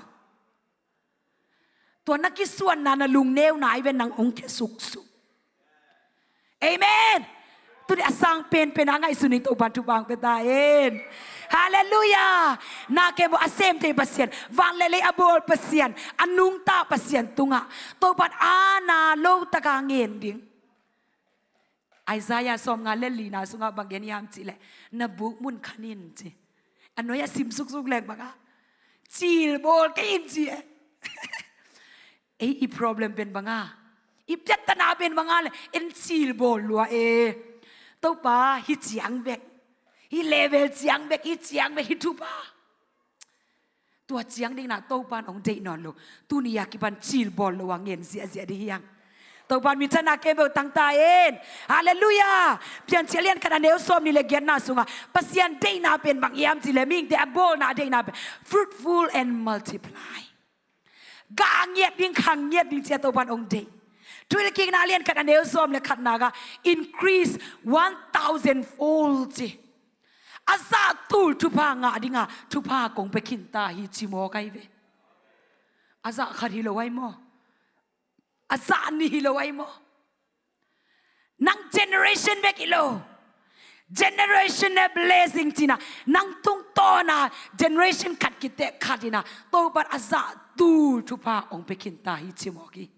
Tua na kisuanna na lungneu nai ve nang hong kia suksuk. Amen. Tuni a sang penpen a ngaihsun in Topan thupha hong pia ta hen. Halleluiah. Na kei maw a sem thei Pasian, van le lei a bawl Pasian, a nungta Pasian tungah Topan a na lo taka ngen ding. Isaiah sawmnga le lina sungah bang gen hiam cihleh, na buk mun khan in ci. A nuai a sim suksuk leng bangah, cil bawl kei in ci e. Ei i problem pen bangah, i piattana pen bangah le en cil bawl lua e. Topa hih ciang bek, hih level ciang bek, hih ciang bek, hih thupha. Tua ciang dingna Topan hong deih nawn lo. Tuni a kipan cil bawl lo a ngen ziahziah ding hiang. Topan minthanna kei beuh tangta in. Halleluiah. Piancil a lian khat a neu sawm nih le giatna sungah Pasian deihna pen bang hiam cihleh mihingte a bawlna a deihna pen fruitful and multiply. Gah ngiat ding, khang ngiat ding ci-a Topan hong deih. Thuhilhkikna a lian khat a neu sawm le khatna ah increase one thousand fold ci. A zah tul thupha ngah dinga thupha kong pia khinta hi ci mawk ahi ve. A zah khat hi lo ahi maw? A zah nih hi lo ahi maw? Generation bek hi lo. Generational blessing cihna, nang tungtawna generation khat kitek khat ina Topan a zahtu thupha hong pia khinta hi ci mawk hi.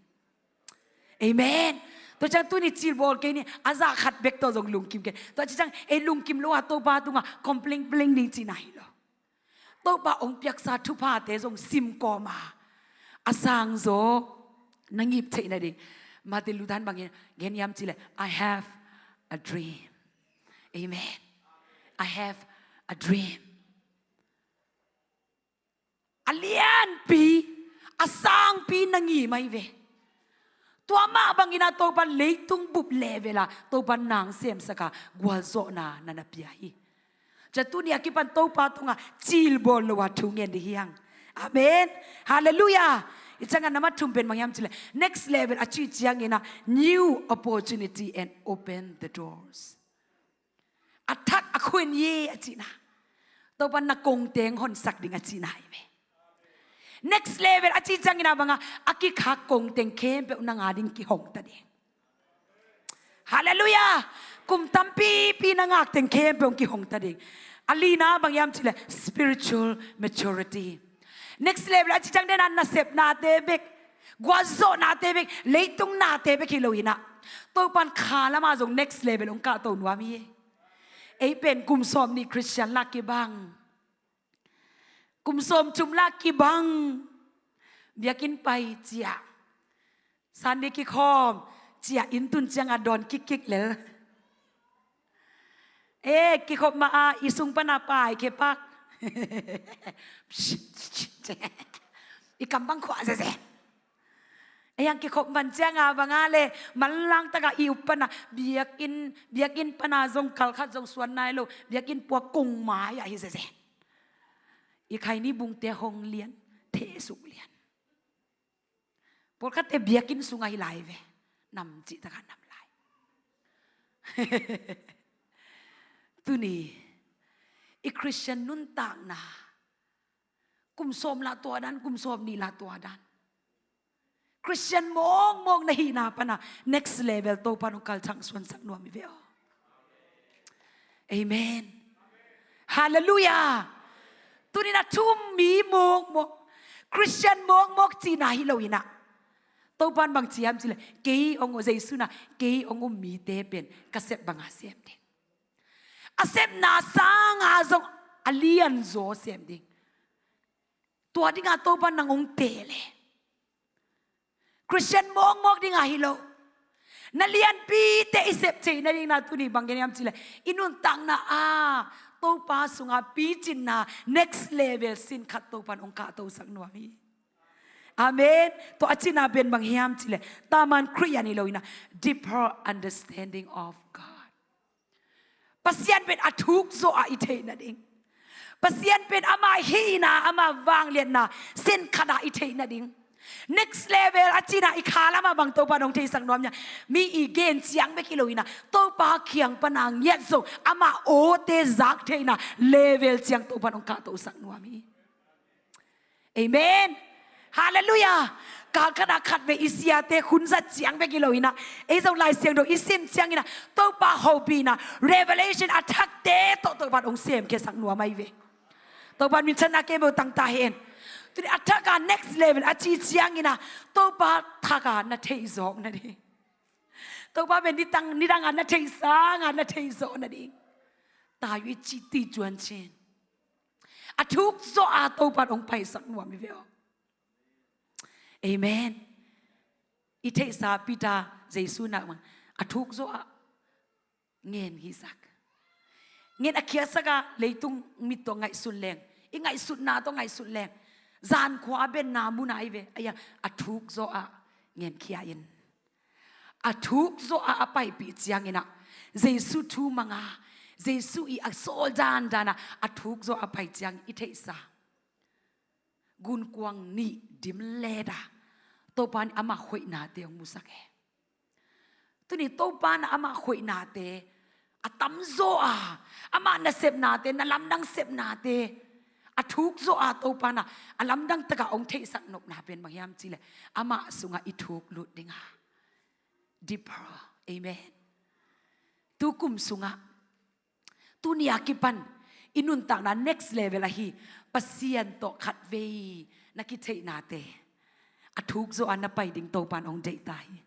Amen. Tua ciang tuni cilbawl kei ni, a zah khat bek tawh zong lungkim kei. Tua ci ciang ei lungkim lo a Topa tunga complain plain ding cihna hi lo. Topa hong piaksa thuphate zong sim kawma a sangzaw na ngip theih nading. Martin Luther in bangin gen hiam cih leh, "I have a dream." Amen. "I have a dream." A lianpi, a sangpi na ngim ahi ve. Tua mah bangin a Topa leitung bup level a Topa nang semsak a gualzawhna na na pia hi. Tua tuni a kipan Topa tungah cilbawl lo a thu ngen ding hi hang. Amen. Halleluiah. Hih ciangah na mathum pen bang hiam cih leh, next level a cih ciangin a new opportunity and open the doors. A thak a khua in ye a cihna, Topa na kongteng honsak ding a cihna hi ve. Next level a cih ciangin a banga a kikhak kongteng khempeuh na nga ding kihong ta ding. Halleluiah. Kum tampipi na ngak teng khempeuh hong kihong ta ding. A lina bang hiam cih leh spiritual maturity. Next level a cih ciang dena nasepnate bek, gualzawhnate bek, leitung nate bek hi lo ina Topan kha lama zong next level hong kahto nuam hi. Ei pen kum sawm nih Christian la kibang, kum sawm thum la kibang, biakinn pai ciah, Sunday kikhawm ciah, inn tun ciangah dawn kikkik lel. Eh, kikhop mah a i sung pana pai khia pak. I kam bang khuah zeze. Ei ang kikhop man cianga banga le manlang taka i up pana biakinn, biakinn pana zong kalkhat zong suan nai lo, biakinn puak kong mai ah hi zeze. I khaini bungte hong lian, thehsuk lian. Pawlkhatte biakinn sungah hi lai ve. Nam cih takah nam lai. Tuni i Christian nuntakna, kum sawm lah tua dan, kum sawm nih lah tua dan, Christian mawkmawk na hihna pana next level Topa nong kalthang suansak nuam hi ve aw. Amen. Halleluiah. Tuni na thum mi mawkmawk, Christian mawkmawk cihna hi lo ina Topan bang ci hiam cih leh, kei hong, Jesu na, kei hong um mite pen ka sep banga sem ding. A sepna sanga zong a lianzaw sem ding. Tua dinga Topa nang hong teel e. Christian mawkmawk dinga hi lo. Na lianpite i sep theih nading na tuni bang gen hiam cih leh, i nuntakna a Topa sunga picinna next level sin khat Topan hong kahtosak nuam hi. Amen. Tua a cihna pen bang hiam cih leh, taman Khristian hi lo ina deeper understanding of God. Pasian pen a thuk zawh a i theih nading, Pasian pen ama hihna, ama vangliatna sin khat a i theih nading. Next level a cihna i kha lama bang Topa nong theisak nuam nia. Mi i gen ciang bek hi lo ina Topa kiang pana ngiat zong ama awte zak theihna level ciang Topa nong kahtosak nuam hi. Amen. Halleluiah. Kalkhat a khatvei i siate hun zat ciang bek hi lo ina, ei zong Lai Siangtho i sim ciang ina Topa hopihna revelation a thakte tawh Topa hong semkhiasak nuam ahi ve. Topa minthanna kei beuh tangta hen. Tuni a thaka next level a ci ciang ina Topa thaka na theih zawk nading, Topa pen nitang nidanga na theih sanga na theih zawk nading. Tayu i ci ti cuan cin. A thuk zawh a Topa hong paisak nuam hi ve aw. Amen. I theihsa Peter, Jesu na a thuk zawh a ngen hisak. Ngen a khiasak a leitung mit tawh ngaihsun leng, i ngaihsutna tawh ngaihsun leng, zankhua a benna muna hi ve. Aia, a thuk zawh a ngen khia in. A thuk zawh a a paipih ciang ina Jesu thu manga, Jesu i a sawl dandan a a thuk zawh a pai ciang i theihsa gunkuang nih dim leda Topa in ama hoihnate hong musak e. Tuni Topa na ama hoihnate a tamzaw a, ama nasepnate, na lamdang sepnate a thuk zawh a Topa na a lamdang taka hong theihsak nopna pen bang hiam cih leh, ama sunga i thuk lut dinga deeper. Amen. Tukum sungah, tuni a kipan i nuntakna next level ahi Pasian tawh khatvei na kitheih nate a thuk zawh a na pai ding Topan hong deih ta hi.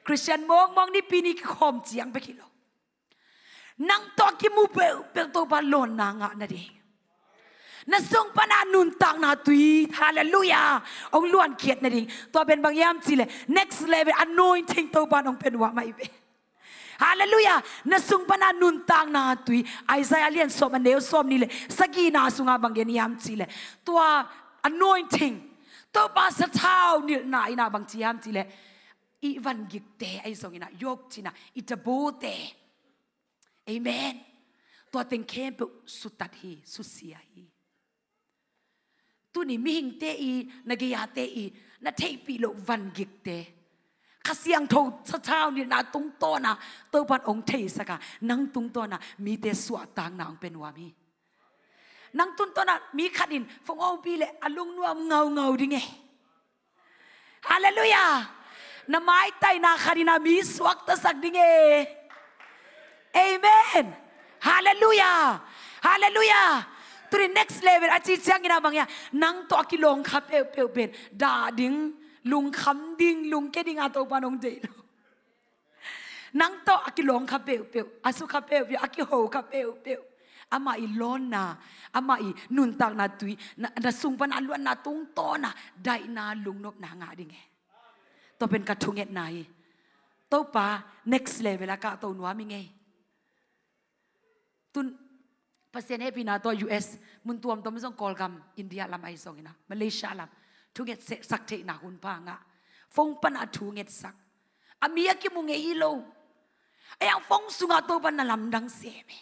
Khristian mawkmawk nipi ni kikhawm ciang bek hi lo. Nang tawh a kimu peuhpeuh Topa lawnna ngah nading, na sung pana nuntakna tui, halleluiah, hong luankhiat nading. Tua pen bang hiam cihleh next level anointing Topan hong pia nuam ahi ve. Halleluiah. Na sung pana nuntakna tui. Isaiah lian sawm a neu sawmnih le sagihna sungah bang gen hiam cihleh, tua anointing, Topa sathau nilhna in ah bang ci hiam cihleh, i vangikte ahi zongin ah, yokcina i tabote, amen, tua teng khempeuh sutat hi, susia hi. Tuni mihingte i, na gei-ate i, na theihpih loh vangikte, Kha Siangtho sathau nilhna tungtawna Topan hong theisaka, nang tungtawna mite suahtakna hong pia nuam hi. Nang tungtawna mi khat in phone hong pi leh a lungnuam ngaungau ding e. Halleluiah. Na maitaina khat in a mi suaktasak ding e. Amen. Halleluiah. Halleluiah. Tuni next level a ci ciangin a bang hia, nang tawh a kilawng kha peuhpeuh pen dah ding, lungkham ding, lungke ding a Topan hong deih lo. Nang tawh a kilawng kha peuhpeuh, a su kha peuhpeuh, a kiho kha peuhpeuh, amah i lawnna, amah i nuntakna tui, na, na sung pan a luanna tungtawna daihna, lungnopna ngah ding e. Tua pen ka thungetna hi. Topa next level a kahto nuam i ngei. Tun Pasian hehpihna tawh U S mun tuamtuam zong, Kawlgam, India lam ahi zongin a, Malaysia lam thungetsak theihna hun pha ngah. Phone pan a thungetsak. A mi a kimu ngei hi lo. A yang phone sungah Topan na lamdang sem e.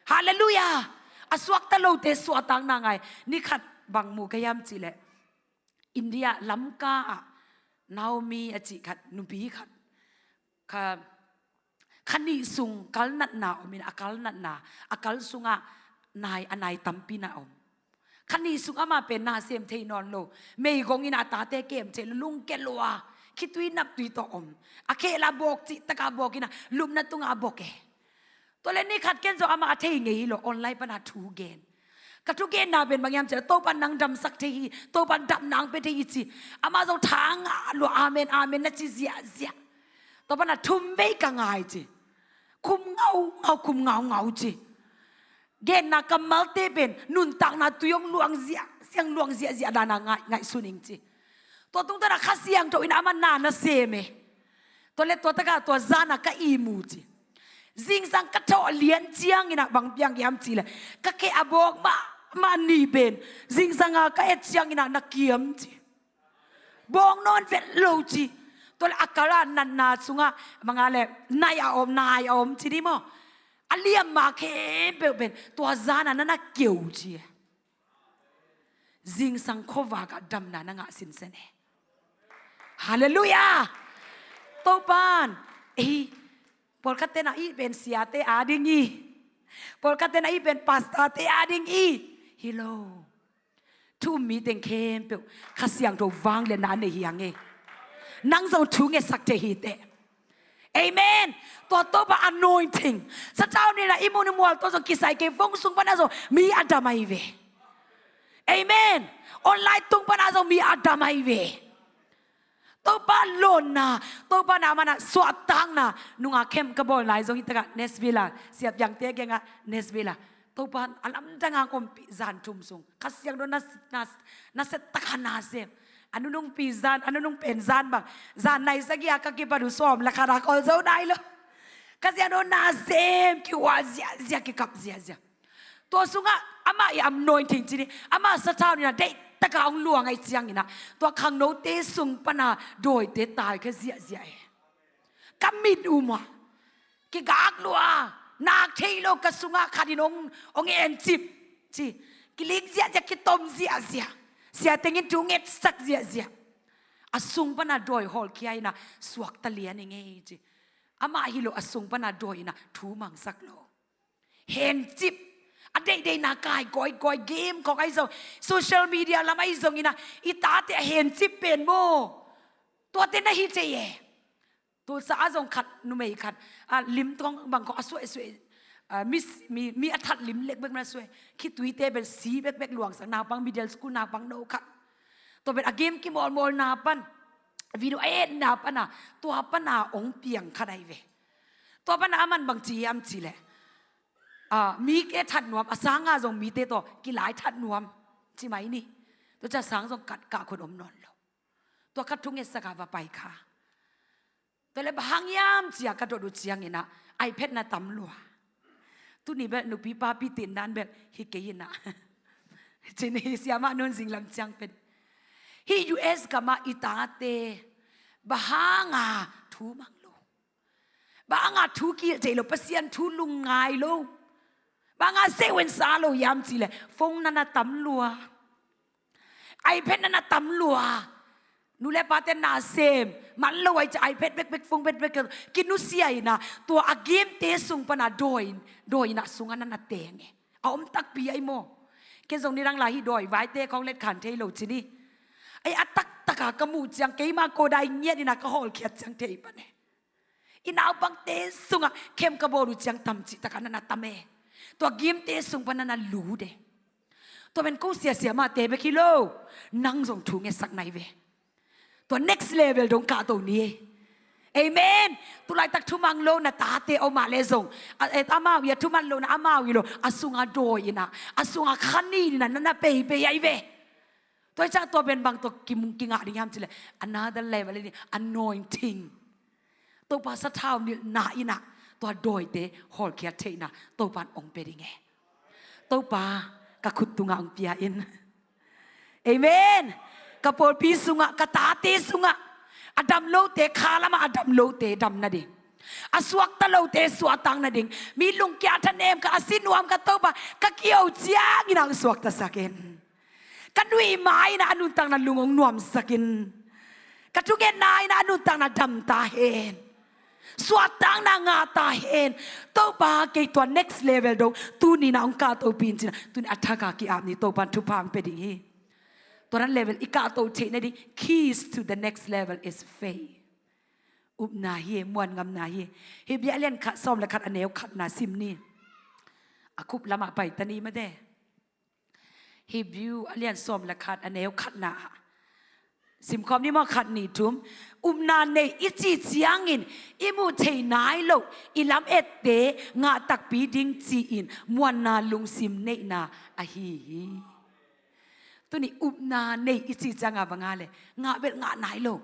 Halleluiah. A suakta lote suahtakna ngah e. Ni khat bang mu ka hiam cihleh, India Lamka ah Naomi a cih khat, nupi khat, kha, kha nih sung kalnatna om in, a kalnatna, a kal sungah nai, a nai tampi na om. Kha nih sung amah pen na sem thei nawn lo. Meigong in a tate kem thei lo, lungke lua, khitui naptui tawh om. A khel a bawk, cih taka bawk in a, lupna tungah a bawk e. Tua leh ni khat ken zong amah a thei ngei hi lo, online pan a thu gen. Ka thugenna pen bang hiam cihleh, Topan nang damsak thei hi, Topan damna hong pia thei hi ci. Amah zong tha ngah lua, amen, amen na ci ziahziah. Tua pan a thum vei ka ngai ci. Khum ngaungau, khum ngaungau ci. Genna kammalte pen nuntakna tui hong luang ziahziah, luang ziahziah dan a ngai, ngaihsun ing ci. Tua tungtawn a Kha Siangtho in amah na na sem e. Tua leh tua takah tua zan a ka ihmu ci. Zingsang ka thawh lian ciangin a bang piang hiam cihleh, ka kheh a bawk mahmah nih pen zingsang a ka et ciangin a na kiam ci. Bawk nawn vet lo ci. Tua leh a kal a natna sungah bang a leh nai a om, nai a om ci ni maw. A liamma khempeuh pen tua zan a na na keu ci. Zingsang khuavak ah damna na ngah sinsen e. Halleluiah. Topan, ei, pawlkhatte na ih pen siate a ding hi. Pawlkhatte na ih pen pastorte a ding hi. Hi lo. Thu um mi teng khempeuh Kha Siangtho vangliatna a nei hi hang e. Nang zong thu ngetsak thei hi teh. Amen. Tua Topa anointing, sathau nilhna i mu i mual tawh zong kisai kei, phone sung pan a zong mi a dam ahi ve. Amen. Online tung pan a zong mi a dam ahi ve. Topa lawnna, Topa na mana suahtakna, nunga khem ka bawl lai zong hi takah Nashville a, siapiangte gengah Nashville a, Topa a lamdang a hong ompih zan thum sung Kha Siangtho na, na, na set takah na sem. A nunungpi zan, a nunung pen zan bang, zan nai sagih a ka kipan uh sawm le khat a kawl zo nai lo. Kha Siangtho na sem, kihual ziahziah, kikap ziahziah. Tua sungah amah i anointing ci ni, amah sathau nilhna deih taka hong luang ahih ciangin ah, tua khangnote sung pana dawite taikhia ziahziah e. Ka mit um ah, kigak lua, nak thei lo ka sungah khat in hong, hong encip ci. Kilik ziahziah, kitom ziahziah. Sia tengin thu ngetsak ziahziah. A sung pana dawi hawlkhia in ah suakta lian i ngei ci. Amah hi lo, a sung pana dawi in ah thu mangsak lo. Hencip, a deihdeihna kai kawikawi, game khawng ahi zong, social media lam ahi zongin ah, i tate a hencip pen maw. Tuate na hi thei e. Tulsa ah zong khat, numei khat, a, lim tawng bang khawng a suaisuai, a, mi, mi, mi a that lim lekbek na suai. Khituite bel si bekbek luangsak, naupang middle school naupang no khat. Tua bel a game kimawlmawlna pan, video a etna pan a, tua pan a hong piang khat ahi ve. Tua pan a aman bang ci hiam cih leh, a, mite that nuam, a sang a zong mite tawh kilai that nuam ci mai ni. Tua ciang sang zong kah, kah khun om nawn lo. Tua kha thungetsak a va pai kha. Tua leh bang hang hiam ci a ka dot uh ciangin ah, iPad na tam lua. Tuni bel nupi papi tindan bel hi kei in ah. Ci ni, siamah nu in zinglam ciang pen. Hih U S gam ah i tate bang hang a thu mang lo, bang hang a thu kihilh thei lo, Pasian thu lungngai lo, bang hang a sehwensa lo hiam cih leh phone na na tam lua. iPad na na tam lua. Nu le pate na sem man lo ahih ciang iPad bekbek, phone bekbek kinusia in ah, tua a game-te sung pan a dawi, dawi in ah sung ah na na teng e. A om takpi ahi maw. Ken zong nidang lai hih dawi vaite khawng letkhan thei lo ci ni. Ai, a taktak a ka muh ciang keima ko dai ngiat in ah ka hawlkhiat ciang thei pan e. I naupangte sungah khem ka bawl uh ciang tam cih tak a na na tam e. Tua game-te sung pan na na lut e. Tua pen ko sia siamahte bek hi lo, nang zong thu ngetsak nai ve. Tua next level dong kahto ni e. Amen. Tulaitak thumang lo na tate om a leh zong, a, et amau hi a, thuman lo na amau hi lo, a sung a dawi in ah, a sung a kha nin in ah na na peipei ahi ve. Tua hi ciang tua pen bang tawh ki, kingah ding hiam cih leh, another level in anointing. Topa sathau nilhna in ah tua dawite hawlkhiat theihna Topa in hong pia ding e. Topa, ka khut tungah hong pia in. Amen. Ka pawlpi sungah, ka tate sungah, a dam lote, kha lamah a dam lote dam nading, a suakta lote suahtak nading, mi lungkia thanem kha, a si nuam kha Topa, ka kiho ciangin ah hong suaktasak in. Ka nuih ma in ah a nuntakna lung hong nuamsak in. Ka thungetna in ah a nuntakna dam ta hen. Suahtakna ngah ta hen. Topa, kei tua next level dong tuni in ah hong kahtohpih in ci-in ah, tuni a thak a ki-ap ni. Topa in thupha hong pia ding hi. Tua dan level i kahtoh theih nading, keys to the next level is faith. Upna hi, muan ngamna hi. Hebrew a lian khat, sawm le khat, a neu khatna sim ni. A khup lamah pai ta ni mate. Hebrew a lian sawm le khat, a neu khatna ah, simkhawm ni maw, khat, nih, thum. Upna nei i cih ciangin i muh thei nai loh i lam ette ngah takpi ding ci-in muanna lungsim neihna ahi hi. Tuni upna nei i cih ciang a bang a leh, ngah bel ngah nai lo.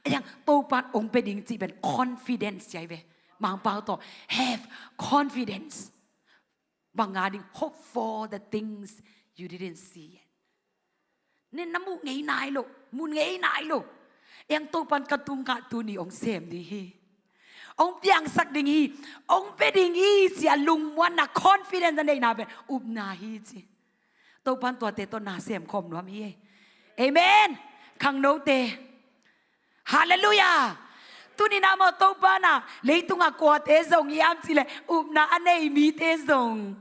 A hiang Topa in hong pia ding cih pen confidence ci ahi ve. Mangpau tawh, have confidence. Bang a ding, hope for the things you didn't see yet. Nen na muh ngei nai lo, mun ngei nai lo. Eng Topa in ka tungah tuni hong sem ding hi. Hong piangsak ding hi. Hong pia ding hi ci-a lungmuanna, confidence a neihna pen upna hi ci. Topa in tuate tawh na sem khawm nuam hi. Amen. Khangnote. Halleluiah. Tuni na maw Topa in a leitungah kuate zong hiam cih leh upna a nei mite zong.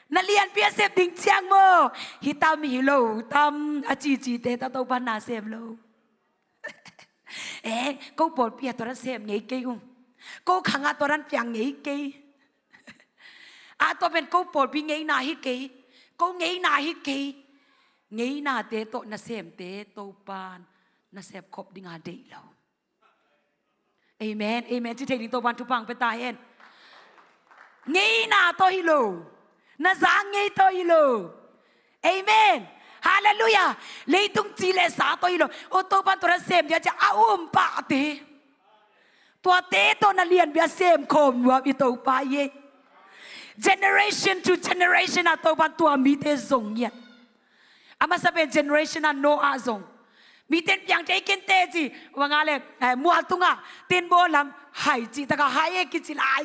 Na lianpi a sep ding ciang maw, hi tam hi lo tam a cihcihte tawh Topa in na sem lo. Eh, ko pawlpi ah tua dan sem ngei kei ung. Ko khang ah tua dan piang ngei kei. A tua pen ko pawlpi ngeina hi kei. Ko ngeina hi kei. Ngeinate tawh nasemte Topa in na sepkhop ding a deih lo. Amen, amen. Ci thei ding Topa in thupha hong pia ta hen. Ngeina tawh hi lo. Na za ngei tawh hi lo. Amen. Halleluiah. Leitung ci le sa tawh hi lo. O Topa in tua dan sem ding a ci a um pahte. Tuate tawh na lianpi a sem khawm nuam i Topa hi. Generation to generation a Topa in tua mite zong ngiat. A masa pen generation a Noah zong. Mite in piang thei kei inteh ci, bang a leh, eh, mual tungah tinbaw lam hai cih takah hai e kici lai.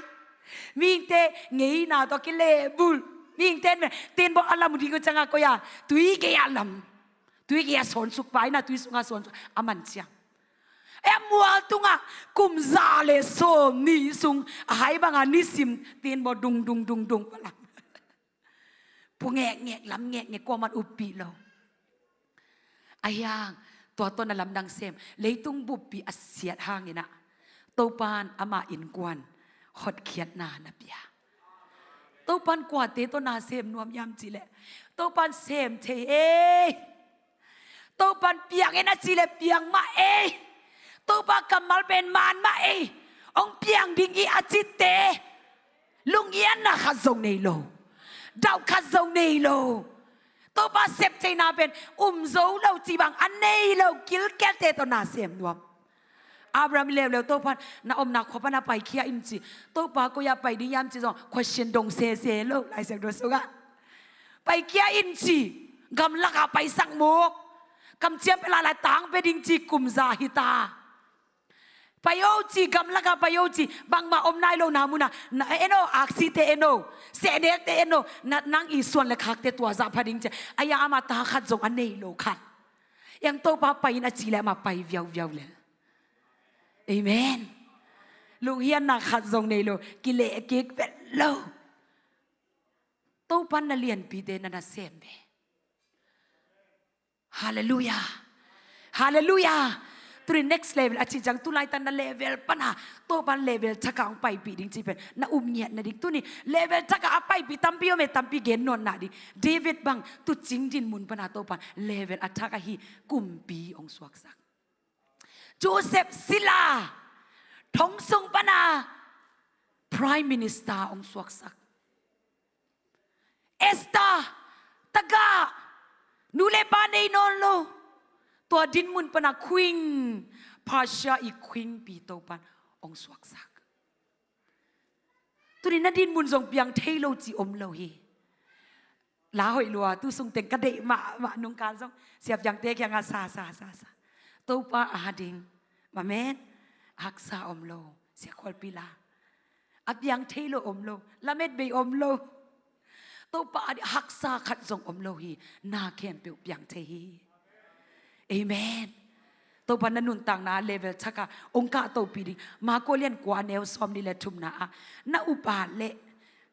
Mihingte ngeina tawh kilehbulh. Mihingte in tinbaw a lam uh ding uh ciangah koi-ah, tui gei-ah lam. Tui gei-ah sawnsuk pa in a tui sungah sawnsuk a man ciang. Eh, a mual tungah kum za le sawmnih sung a hai bangah nisim tinbaw dung dung dung dung pa lam. Pu ngekngek, lam ngekngek, kuaman uppih lo. A hiang, tua tawh na lamdang sem. Leitung buppi a siat hangin ah, Topan ama innkuan hotkhiatna na pia. Topan kuate tawh na sem nuam hiam cih leh, Topan sem thei ei. Topan piang en a cih leh piang mah ei. Topa kammal pen man mah ei. Hong piang ding hi a cihte lungngiatna khat zong nei lo. Dauh khat zong nei lo. Topa sep theihna pen um zo lo cih bang a nei lo gilkialte tawh na sem nuam. Abraham leuleu Topan na omna khua pana paikhia in ci. Topa koi-ah pai ding hiam ci zong question dong sese lo Lai Siangtho sungah. Paikhia in ci. Gamlakah paisak muk. Kamciam pia lailai tang pia ding ci kum za hi ta. Pai o ci, gamlakah pai o ci, bangmah om nai lo na munah, na en o, aksite en o, sehnekte en o, na nang i suan le khakte tua zah pha ding ci. Ahi a ama ta khat zong a nei lo khat. Eng Topa pai in a ci le ama pai viauviau le. Amen. Lunghiatna khat zong nei lo, kileh kik vet lo. Topan na lianpite na na sem ve. Halleluiah. Halleluiah. Tuni next level a ci ciang tulaitan na level pana Topan level thakah hong paipih ding ci pen na um ngiat na ding. Tuni level thakah a paipih tampi om e, tampi gen nawn na ding. David bang tucing din mun pana Topan level a thak ahi kumpi hong suaksak. Joseph sila thong sung pana Prime Minister hong suaksak. Esther tagah nu le pa nei nawn lo. Tua din mun pana Queen, Persia i Queen pi Topan hong suaksak. Tuni na din mun zong piang thei lo ci om lo hi. La hoih lua, tu sung teng ka deih mahmah nungkal zong sia piangte kiangah sa sa sa sa. Topa a ding. Amen. Haksa om lo. Sia khualpi la. A piang thei lo om lo. Lamet bei om lo. Topa a ding haksa khat zong om lo hi. Na khempeuh piang thei hi. Amen. Topa na nuntakna level thakah hong kahtopi ding. Marko lian kua neu sawm nih le thumna ah na upa le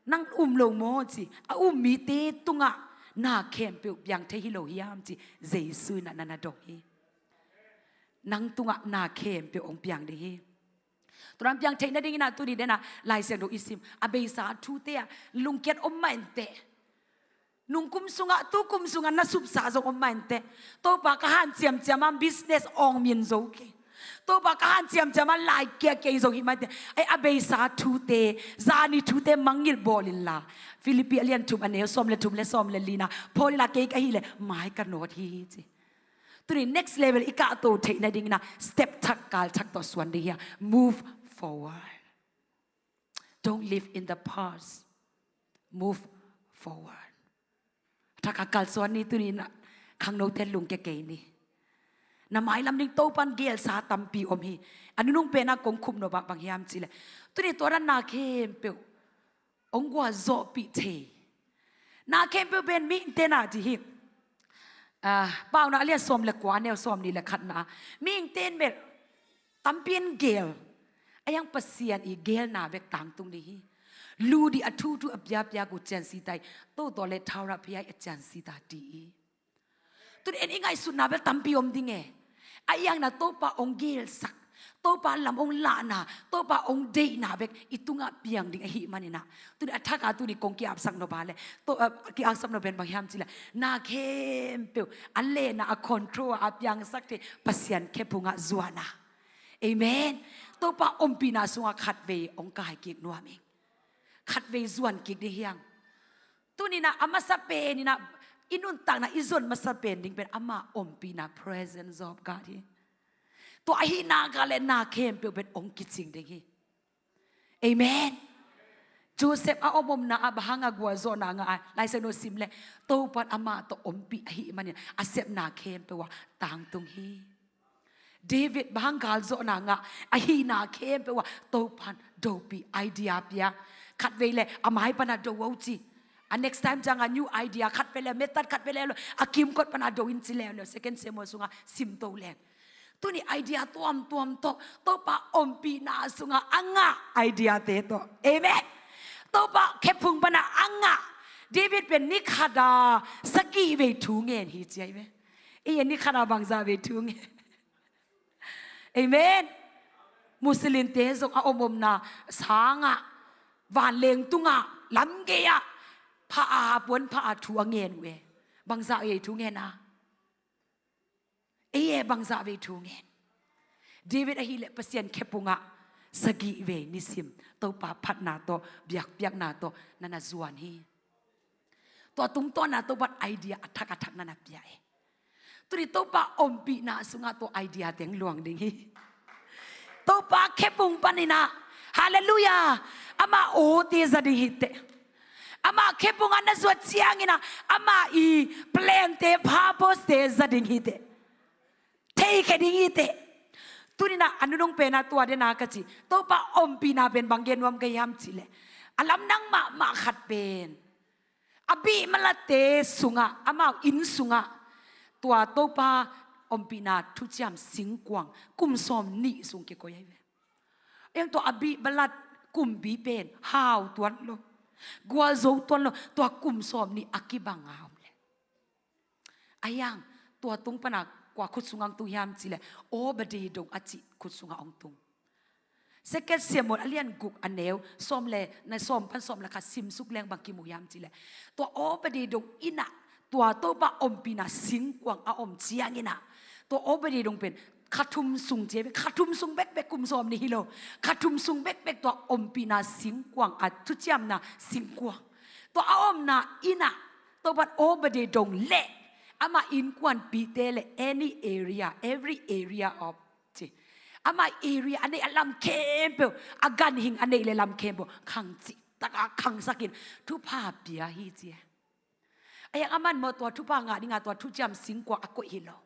nang um lo maw ci. A um mite tungah na khempeuh piang thei hi lo hiam ci. Jesu in na na dong hi. Nang tungah na khempeuh hong piang ding hi. Tua dan piang theih nadingin ah tuni denah Lai Siangtho i sim a beisa thute ah lungkiat om mah inteh. Nungkum sungah tukum sungah na supsa zong om mah inteh. Topa ka hanciamciam a business awng min zo kei. Topa ka hanciamciam a lai kiakia i zong hi mah inteh. Ai a beisa thute, zani thute mangngilh bawl inla. Philippi a lian thum a neu sawm le thum le sawm le lina Paul in ah kei ka hih leh mai ka nawt hi ci. Tuni next level i kahto theih nadingin ah step thak kal thak tawh suan ding hi a. Move forward. Don't live in the past. Move forward. Thak a kalsuan ni tuni in ah khangnote lungkia kei ni. Na mailam ding Topan gelsa tampi om hi. A nunung penah kong khupnop ah bang hiam cih leh tuni tua dan na khempeuh hong gualzawhpih thei. Na khempeuh pen mihingte na ci hi. Ah, Paunak a lian sawm le kua neu sawm nih le khatna ah mihingte in bel tampi in gel. A hiang Pasian i gelna bek tangtung ding hi. Lu dih a thuthu a piapiak uh ciansita hi. Totawh le thaurah phei a ciansita ti hi. Tuni en i ngaihsutna bel tampi om ding e. A iangna Topa hong gelsak, Topa lam hong lahna, Topa hong deihna bek i tungah piang ding ahih maninah tuni a thaka tuni kong ki-apsak nop a le, to, uh, ki-apsak nop pen bang hiam cih leh na khempeuh a lehna a control a piangsak thei Pasian khephungah zuana. Amen. Topa ompihna sungah khatvei hong kai kik nuam ing. Khatvei zuan kik ding hiang. Tuninah a masa peninah i nuntakna i zon masa pen ding pen ama ompihna presence of God hi. Tua ahihna ka le na khempeuh pen hong kicing ding hi. Amen. Joseph a omomna ah bang hang a gualzawhna ngah a Lai Siangtho sim le Topan amah tawh ompih ahih manin a sepna khempeuh ah tangtung hi. David bang hang galzawhna ngah ahihna khempeuh ah Topan dopih idea pia. Khatvei le a mai pana do uh ci. A next time ciang a new idea khat pia le method khat pia le lo a kimkot pana do in ci leuleu Second Samuel sungah simto leng. Tuni idea tuamtuam tawh Topa ompihna sungah a ngah idea te tawh. Amen. Topa khephung pana a ngah. David pen ni khata sagih vei thu ngen hi ci ahi ve. Ei, ni khata bangza vei thu ngen. Amen. Muslimte zong a om omna sangah, vanleng tungah, lamgei-ah pha a, puan pha a thu a ngen uh e. Bangzah vei thu ngen a? Ei e, bangzah vei thu ngen? David ahileh Pasian khe pungah sagih vei nisim Topa phatna tawh, biakpiakna tawh na na zuan hi. Tua tungtawna Topa idea a thak a thak na na pia e. Tuni Topa ompihna sungah tua idea teng luang ding hi. Topa khe pung paninah, halleluiah, ama awte za ding hi teh. Ama khe pungah na zuat cianginah ama i plante, purposete za ding hi teh. Theikhia ding hi teh. Tuninah a nunung pena tua dena ka ci, Topa ompihna pen bang gen nuam ka hiam cihleh, a lamdang mahmah khat pen a bih malatte sungah, amau inn sungah tua Topa ompihna thuciam singkuang kum sawm nih sung kikoi ahi ve. Eng tua a bih malat kumpi pen hau tuan lo, gualzo tuan lo, tua kum sawm nih a kibang a om le. A hiang, tua tung pana kua khut sungah hong tung hiam cihleh, Obadiah dong a cih khut sungah hong tung. Second Samuel a lian guk a neu sawm le, na sawm pan sawm le khat simsuk leng bang kimu hiam cihleh, tua Obadiah dong innah tua Topa ompihna singkuang a om cianginah, tua Obadiah dong pen kha thum sung ci, kha thum sung bekbek, kum sawm nih hi lo, kha thum sung bekbek tua ompihna singkuang, a thuciamna singkuang, tua a omna innah Topa Obadiah dong le ama innkuanpihte le any area, every area of ci, ama area a neih a lam khempeuh, a ganhing a neih le lam khempeuh khang cihtakah khangsakin thupha pia hi ci. A hiang aman maw tua thupha ngah dinga tua thuciam singkuang a koih hi lo.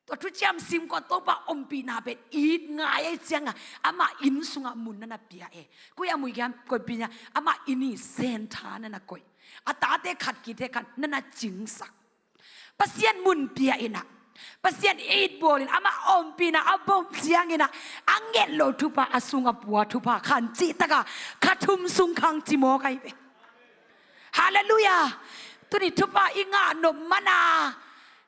Tua thuciam singkuang Topa ompihna pen it ngai ei cianga ama inn sungah mun na na pia e. Koi a mui kiam koihpih nia, ama inn i sentha na na koih. A tate khat kite khat na na cingsak. Pasian mun pia innah, Pasian it bawlin ama ompihna a bawm cianginah a nget lo thupha, a sung a pua thupha khan cihtaka kha thum sung khang ci mawk ahi ve. Halleluiah. Tuni thupha i ngah nop mana,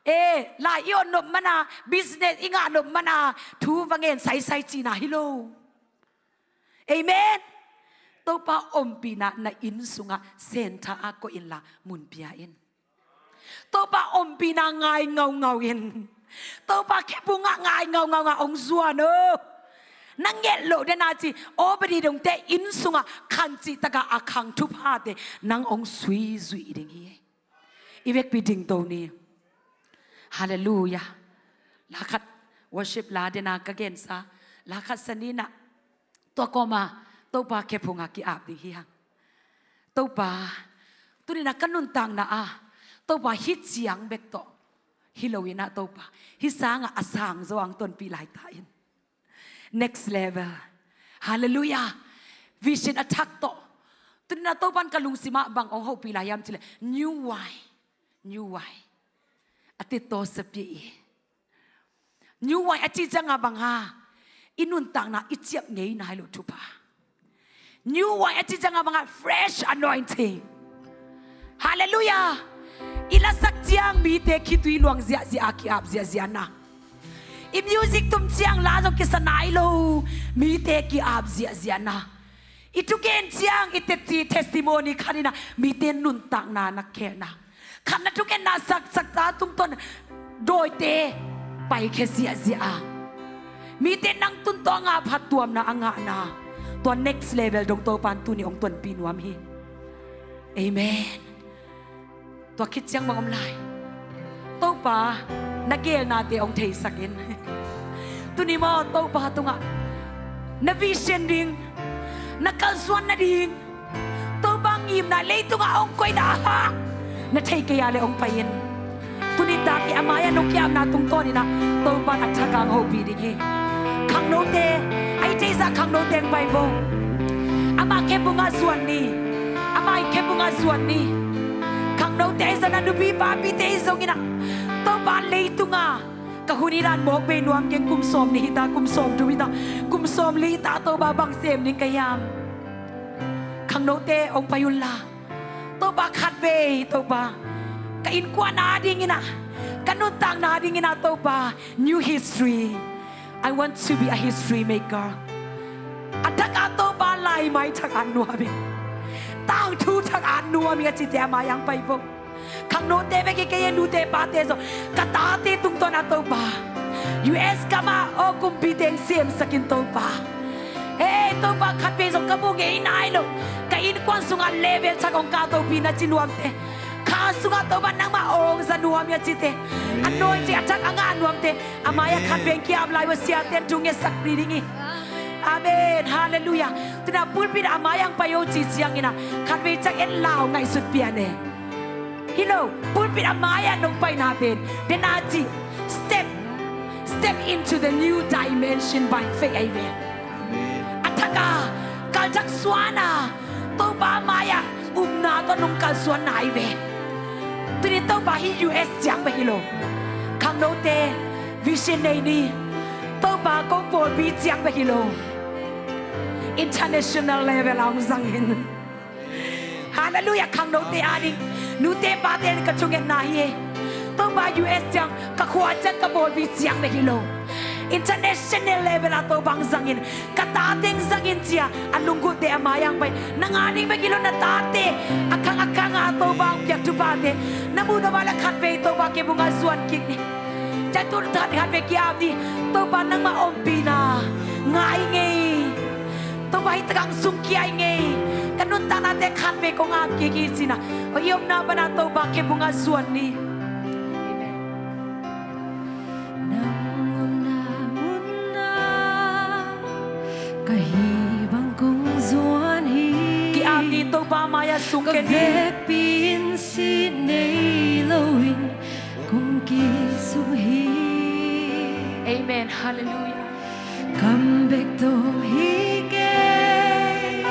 e, lai i ot nop mana, business i ngah nop mana thu va ngen saisai cihna hi lo. Amen. Topa ompihna na inn sungah sentha a koih inla mun pia in. Topa ompihna ngai ngaungau in. Topa khe pungah ngai ngaungaunga hong zuan o. Na nget loh dena ci, Obadiah dongte inn sungah khan cihtaka a khang thuphate nang hong suizuih ding hi. I vekpi dingto ni. Halleluiah. Lakhat worship la dena ka gensa, lakhat saninah tua kawma Topa khe phunga ki-ap ding hi hang. Topa, tunina ka nuntakna a Topa hih ciang bek tawh hi loinah Topa, hih sangah a sang zo ang tonpih laita in. Next level. Halleluiah. Vision a thak tawh. Tunina Topan ka lungsimah bang hong hopih lai hiam cileh, new wine. New wine. A titawsapi i. New wine a ci cianga banga i nuntakna i ciap ngei nai lo thupha. New wine a ci cianga banga fresh anointing. Halleluiah. I lasak ciang mite khitui luang ziahziah a ki-ap ziahziahna. I music tum ciang la zong kisa nai lo mite ki-ap ziahziahna. I thugen ciang i te-, i testimony khaninah mite nuntakna na khelna. Khatna thugenna saksak ta tungtawn dawite paikhia ziahziah a mite nang tungtawna phattuamna a ngahna. Tua next level dong Topan tuni hong tonpih nuam hi. Amen. Tua khit ciang bang om lai. Topa na gelnate hong theisak in. Tuni maw Topa tungah na vision ding, na kalsuan nading, Topa ngimna leitungah hong koihna aha na thei kei a le hong pai in. Tuni tak i a mai-ah nong ki-apna tungtawninah Topa na thakang hopih ding hi. Khangnote, a i theihsa khangnote hong pai vo. Amah khe pungah zuan ni. Amah i khe pungah zuan ni. Khangnote ahi zongin a nupi papite ahi zonginah Topa leitunga ka hun hi dan mawk bei nuam keng, kum sawm nih hita, kum sawm thum hita, kum sawm li hita, Topa bang sem ding ka hiam? Khangnote hong pai unla. Topa khat vei Topa ka innkuan a dinginah, ka nuntakna dinginah Topa new history. I want to be a history maker. A thak a Topa laimai thak a nuam ing, tangthu thak a nuam ing a cite a mai-ah hong pai vo. Khangnote bek hi kei e, nute pate zong, ka tate tungtawn a Topa, U S gam a aw kumpite hong semsak in Topa. Hei Topa, khatvei zong ka mu ngei nai lo, ka innkuan sungah level thak hong kah to pi na ci nuamte, kha sungah Topa nangmah aw hong za nuam ing a cite, anointing a thak a ngah nuamte, a mai-ah khatvei hong ki-ap lai ua, siate in thu ngetsak ding hi. Amen. Halleluiah. Tuna pulpit a mai-ah hong pai o ci ciangin ah, khatvei ciang en lau ngaihsut pian e. Hi lo, pulpit a mai-ah nong paina pen, den a ci, step, step into the new dimension by faith ahi ve. A thak a, kal thak suan a, Topa mai-ah upna tawh nong kalsuanna ahi ve. Tuni Topa hih U S ciang bek hi lo, khangnote vision nei ni. Topa kong pawlpi ciang bek hi lo, international level a hong zang in. Halleluiah. Khangnote ading, nute pate in ka thungetna hi e. Topa U S ciang, ka khua ciang, ka pawlpi ciang bek hi lo, international level a Topa hong zang in, ka tate hong zang in ci-a a lunggulhte a mai-ah hong pai. Nang ading bek hi lo, na tate, a khang a khang a Topa hong piak thuphate na muh nop a leh khatvei Topa kebung ah zuan kik ni. Tua tu khat khatvei ki-ap ni. Topa nangmah ompihna ngai ing ei. Topa hih tak hong sung khia ing ei. Ka nuntaknate khatvei kong ap kik hi ci-in ah, aw i omna pan a Topa kebung ah zuan ni. Amen. Nang omna munah ka hih bang kong zuan hi. Ki-ap ni, Topa mai-ah sung kei ni. Ka vekpi in sih nei loin kong kisuk hi. Amen. Halleluiah. Kam bek tawh hi kei,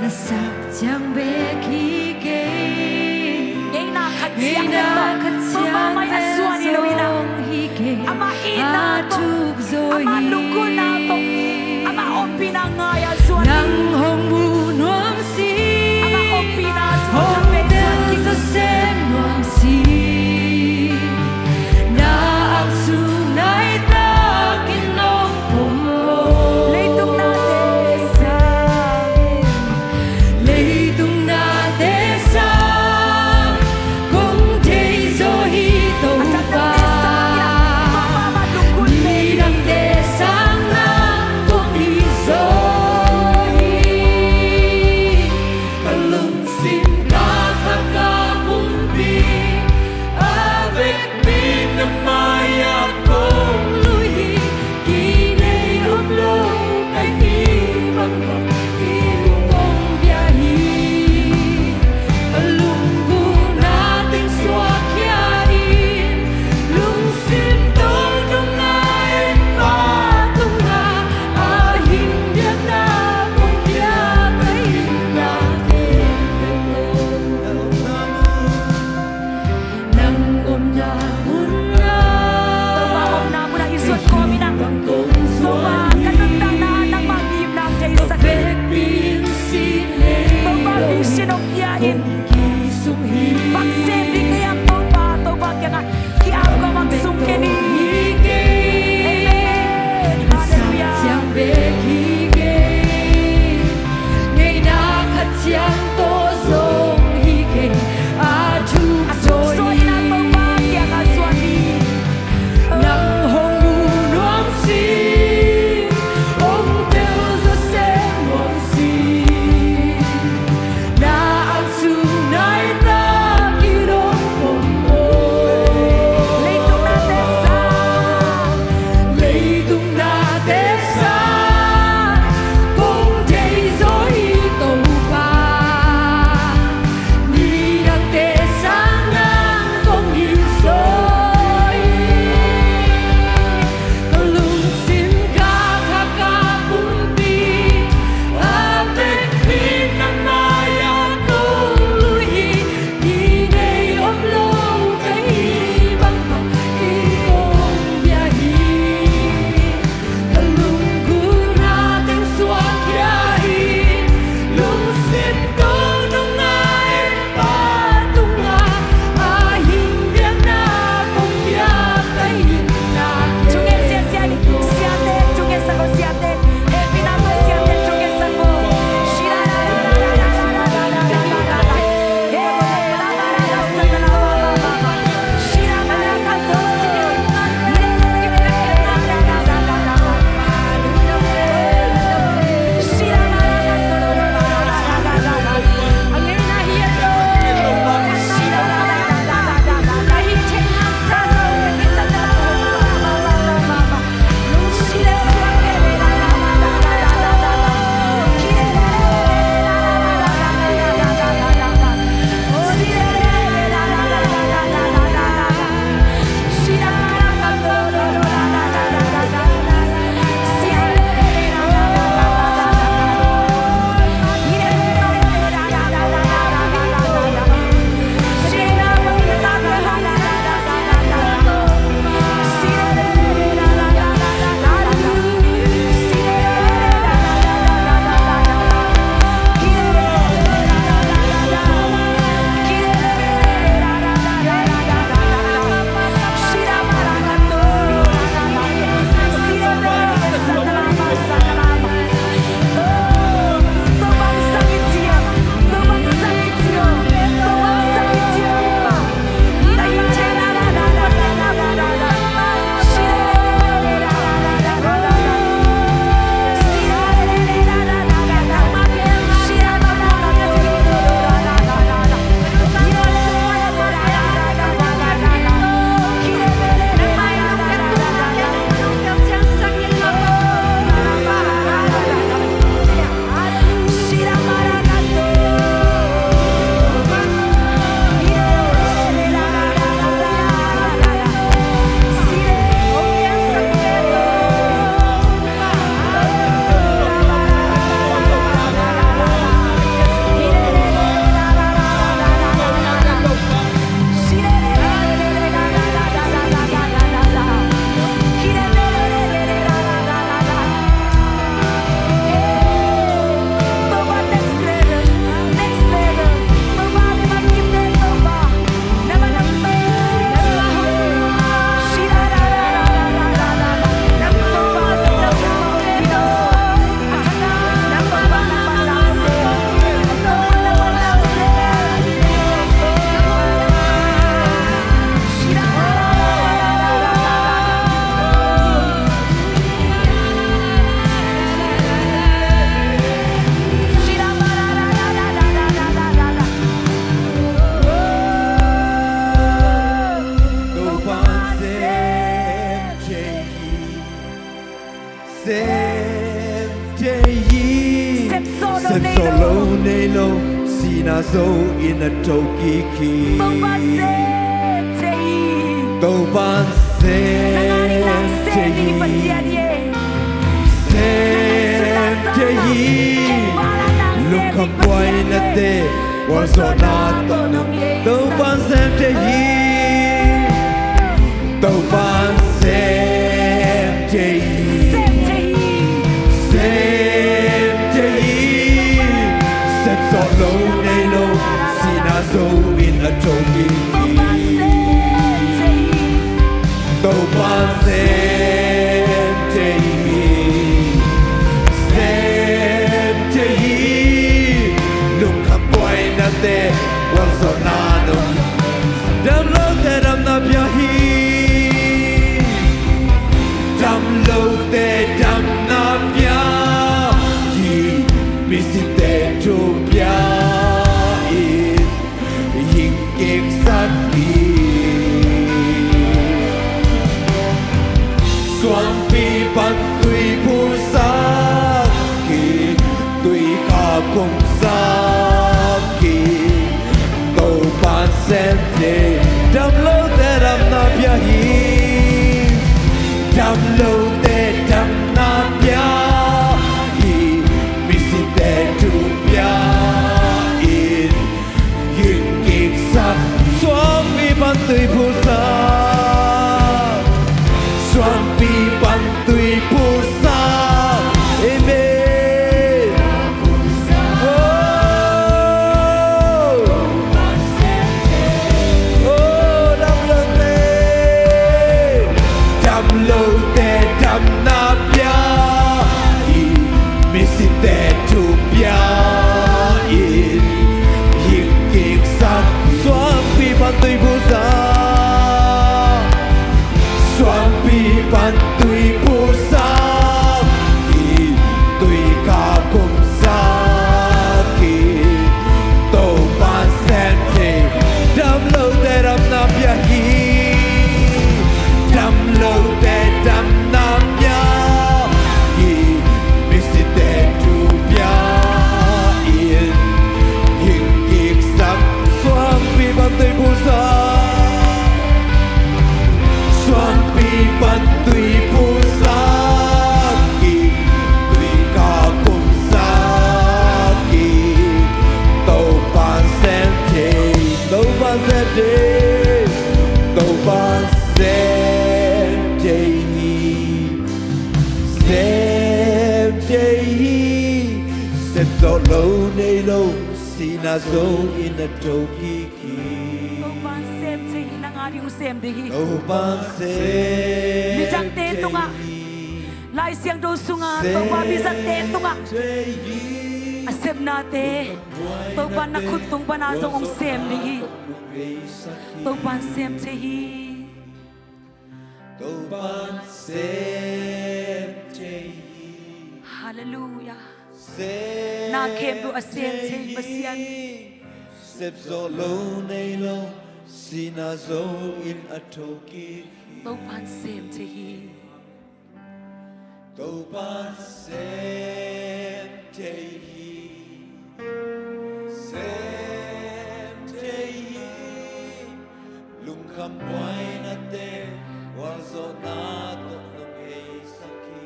lasak ciang bek hi kei. Ngeina khat ciang bek tawh, Topa mai-ah zuan hi lo in ah, amah itna tawh, amah lunggulhna tawh, amah ompihna ngai-a zuan hi. Nang hong mu nuam si, amah ompihna, hong tel zawsem nuam si. Na ap sung nai takin nong pom o. Leitung nate sang, leitung nate sang kong thei zaw hi Topa. Midangte sang Sem zawh lo nei lo, sihna zo in a tho kik hi. Topa'n sem thei hi. Topa'n sem thei hi. Sem thei hi. Lungkham buainate, gualzawhna tawh nong, Topa'n sem thei hi. Topa'n sem thei hi. Sem thei hi. Sem thei hi. Sem zawh lo nei lo, sihna zo in a tho kik hi. Topa'n sem thei hi. Sem thei hi. Lungkham buainate, gualzawhna nong, damlote damna pia hi. Damlote damna pia hi. Misite thu pia in hing kiksak hi. Suangpi pan tui phusak hi. Tui kha kumsak hi. Topa'n sem thei. Damlote damna pia hi. Damlote damna pia hi. Misite thu pia in hing kiksak. Suangpi pan tui phusak. Suangpi pan tui phusak. Amen. Oh. Oh, damlote, damlote damna pia hi. Misite thu pia in hing kiksak. Suangpi pan tui phusak. Suangpi pan tui phusak hi. Tui kha kumsak hi. Topa'n sem thei. Damlote damna pia hi. Damlote damna pia hi. Misite thu pia in hing kiksak. Suangpi pan tui phusak. Suangpi pan tui phusak hi. Tui kha kumsak hi. Topa'n sem thei. Topa'n sem thei. Topa'n sem thei hi. Sem thei hi. Sem zawh lo nei lo, sihna zo in a tho kik hi. Topa'n sem thei hi. Nang a ding uh sem ding hi. Topa'n sem thei hi. Midangte tungah, Lai Siangtho sungah, Topa bizatte tungah a sepnate Topa'n na khut tung pana zong hong sem ding hi. Topa'n sem thei hi. Topa'n sem thei hi. Halleluiah. Na khempeuh a sem thei Pasian. Sem zawh lo nei lo, sihna zo in a tho kik hi. Topa'n sem thei hi. Topa'n sem thei hi. Sem thei hi. Lungkham buainate, gualzawhna tawh nong heisak hi.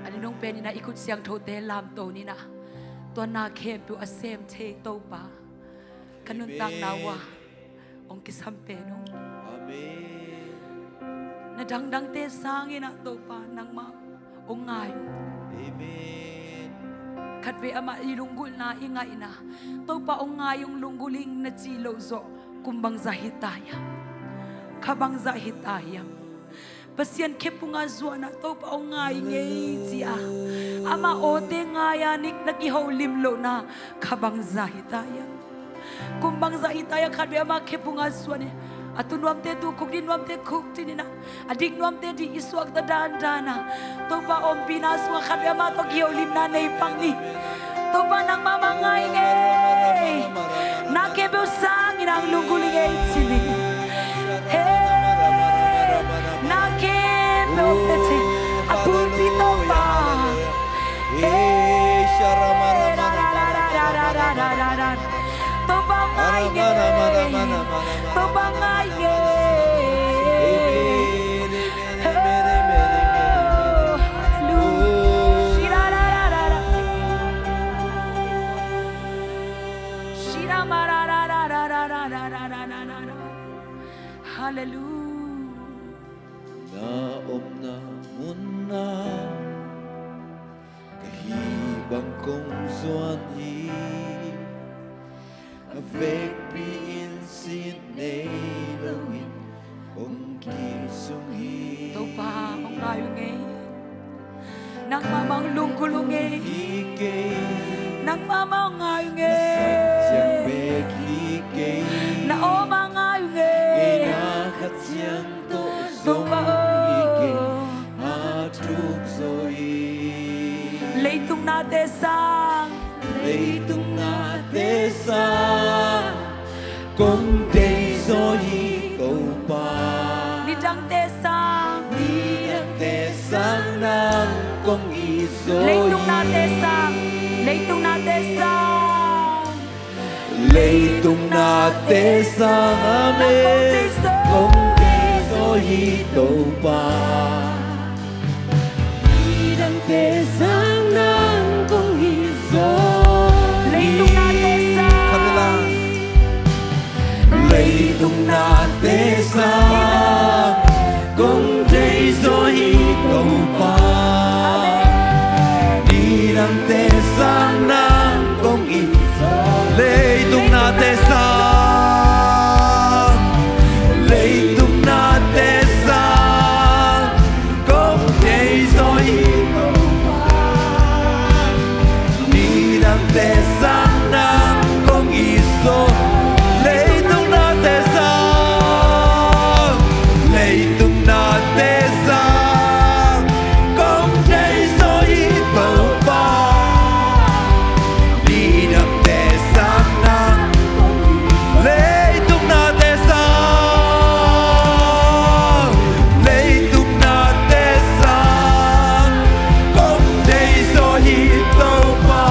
A nunung pen in ah i khut siangthote lamto ni in ah, tua na khempeuh a sem thei Topa, ka nuntakna uh ah hong kisam pen ung. Amen. Na dangdangte sangin ah Topa nangmah hong ngai ung. Amen. Khatvei amah i lunggulhna i ngaihna, Topa hong ngai ung, lunggulh ing na cih loh zawh kum bangzah hi ta hiam? Kha bangzah hi ta hiam? Pasian khephung a zuan ah Topa hong ngai ing ei ci-a, amah awte ngai-a na kiholim lohna kha bangzah hi ta hiam? Kum bangzah hi ta hiam? Khatvei amah khephung a zuan in, a tu nuamte tu khuk, din nuamte khuk, din in ah, a dik nuamte dik i suakta dandan a, Topa ompihna sungah khatvei amah tawh kiholimna nei pak ni. Topa nangmah mah ngai ing ei. Na khempeuh sangin hong lunggulh ing ei ci ni. Hey, na khempeuh hong pia thei a bulpi Topa. Hey, Ngai nge. Topa ngai nge. Oh, hallelujah. Hallelujah. Na omna munah ka hih bang kong zuan hi. A vekpi-in sin nei loin kong kisung hi. Topa hong ngai uh nge. Nangmah mah hong lunggulh uh nge. Hi kei. Nangmah mah hong ngai uh nge. Na sat ciang bek hi kei. Na aw mah ngai uh nge. Ngeina khat ciang tawh zong hi kei. Aw. A thuk zaw hi. Leitung nate sang. Leitung nate sang kong deih zaw hi Topa. Nidangte sang. Nidangte sang nang kong it zaw hi. Leitung nate sang. Leitung nate sang. Leitung nate sang, amen. Kong deih zaw hi Topa. Nidangte sang nang kong it zaw hi. Leitung nate sang. Leitung nate sang kong deih zaw hi Topa. Nidangte sang nang kong it zaw. Leitung nate sang. Leitung nate sang kong deih zaw hi Topa. Nidangte sang nang kong it zaw. Leitung nate sang. Leitung nate sang kong deih zaw hi Topa. Nidangte sang nang. Leitung nate sang. Leitung nate sang kong deih zaw hi Topa.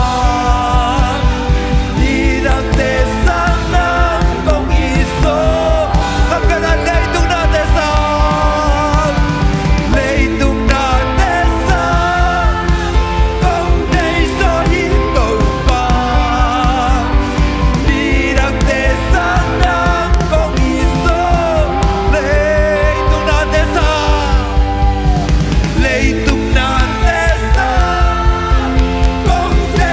Nidangte sang nang kong it zaw. Khat pen a leitung nate sang. Leitung nate sang kong deih zaw hi Topa. Nidangte sang nang kong it zaw. Leitung nate sang.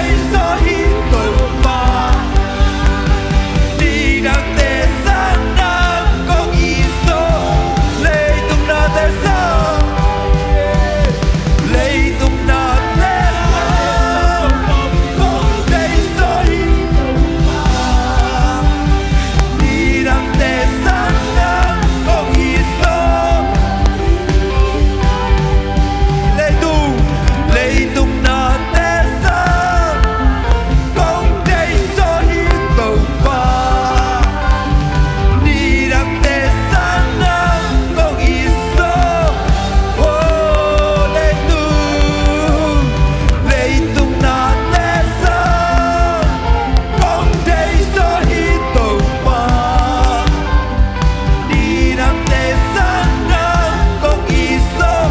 Leitung nate sang kong deih zaw hi Topa. Nidangte sang nang kong it zaw. Leitung nate sang. Leitung nate sang kong deih zaw hi Topa. Nidangte sang nang kong it zaw. Leitung, leitung nate sang kong deih zaw hi Topa. Nidangte sang nang kong it zaw. Oh, leitung, leitung nate sang kong deih zaw hi Topa. Nidangte sang nang kong it zaw.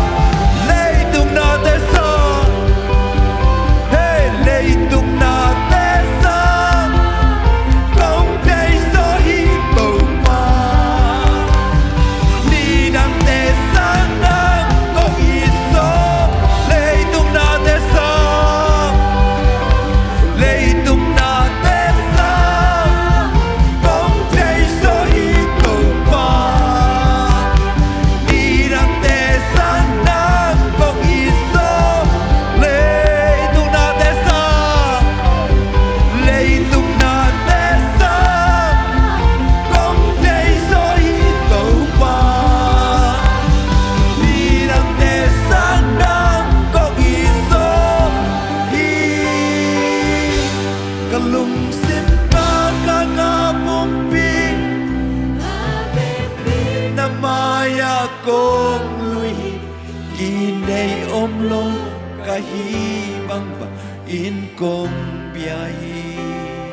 Leitung nate sang. Hey, leitung nate sang kong deih zaw hi Topa. Nidangte sang nang kong it zaw. Leitung nate sang. Leitung nate sang kong deih zaw hi Topa. Nidangte sang nang kong it zaw. Leitung nate sang. Leitung nate sang kong deih zaw hi Topa. Nidangte sang nang kong it zaw hi. Ka lungsim, ka kha, ka pumpi na mai-ah kong lui hi. Kinei om lo ka hih bangbang in kong bia hi.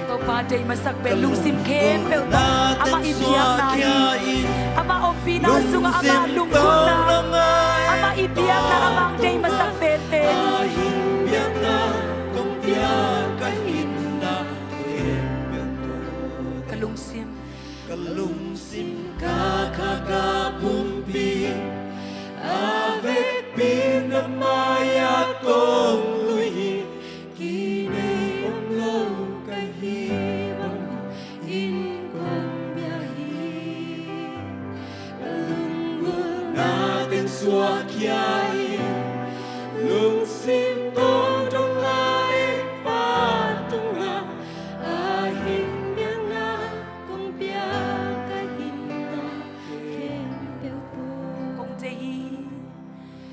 Topa Pa deih masak pen lungsim khempeuh tawh amah i biakna hi. Amah ompihna sungah amah lunggulhna, amah i biakna amah deih masak penpen. Ka lungsim, ka lungsim ka kha ka pumpi a vekpi na mai-ah kong lui hi. Kinei om lo ka hih bangin kong bia hi. Ka lunggulhna teng suahkhia in, lungsim tawh dong lai Pa tungah a hih biakna kong piak ka hihna khempeuh tawh kong deih hi.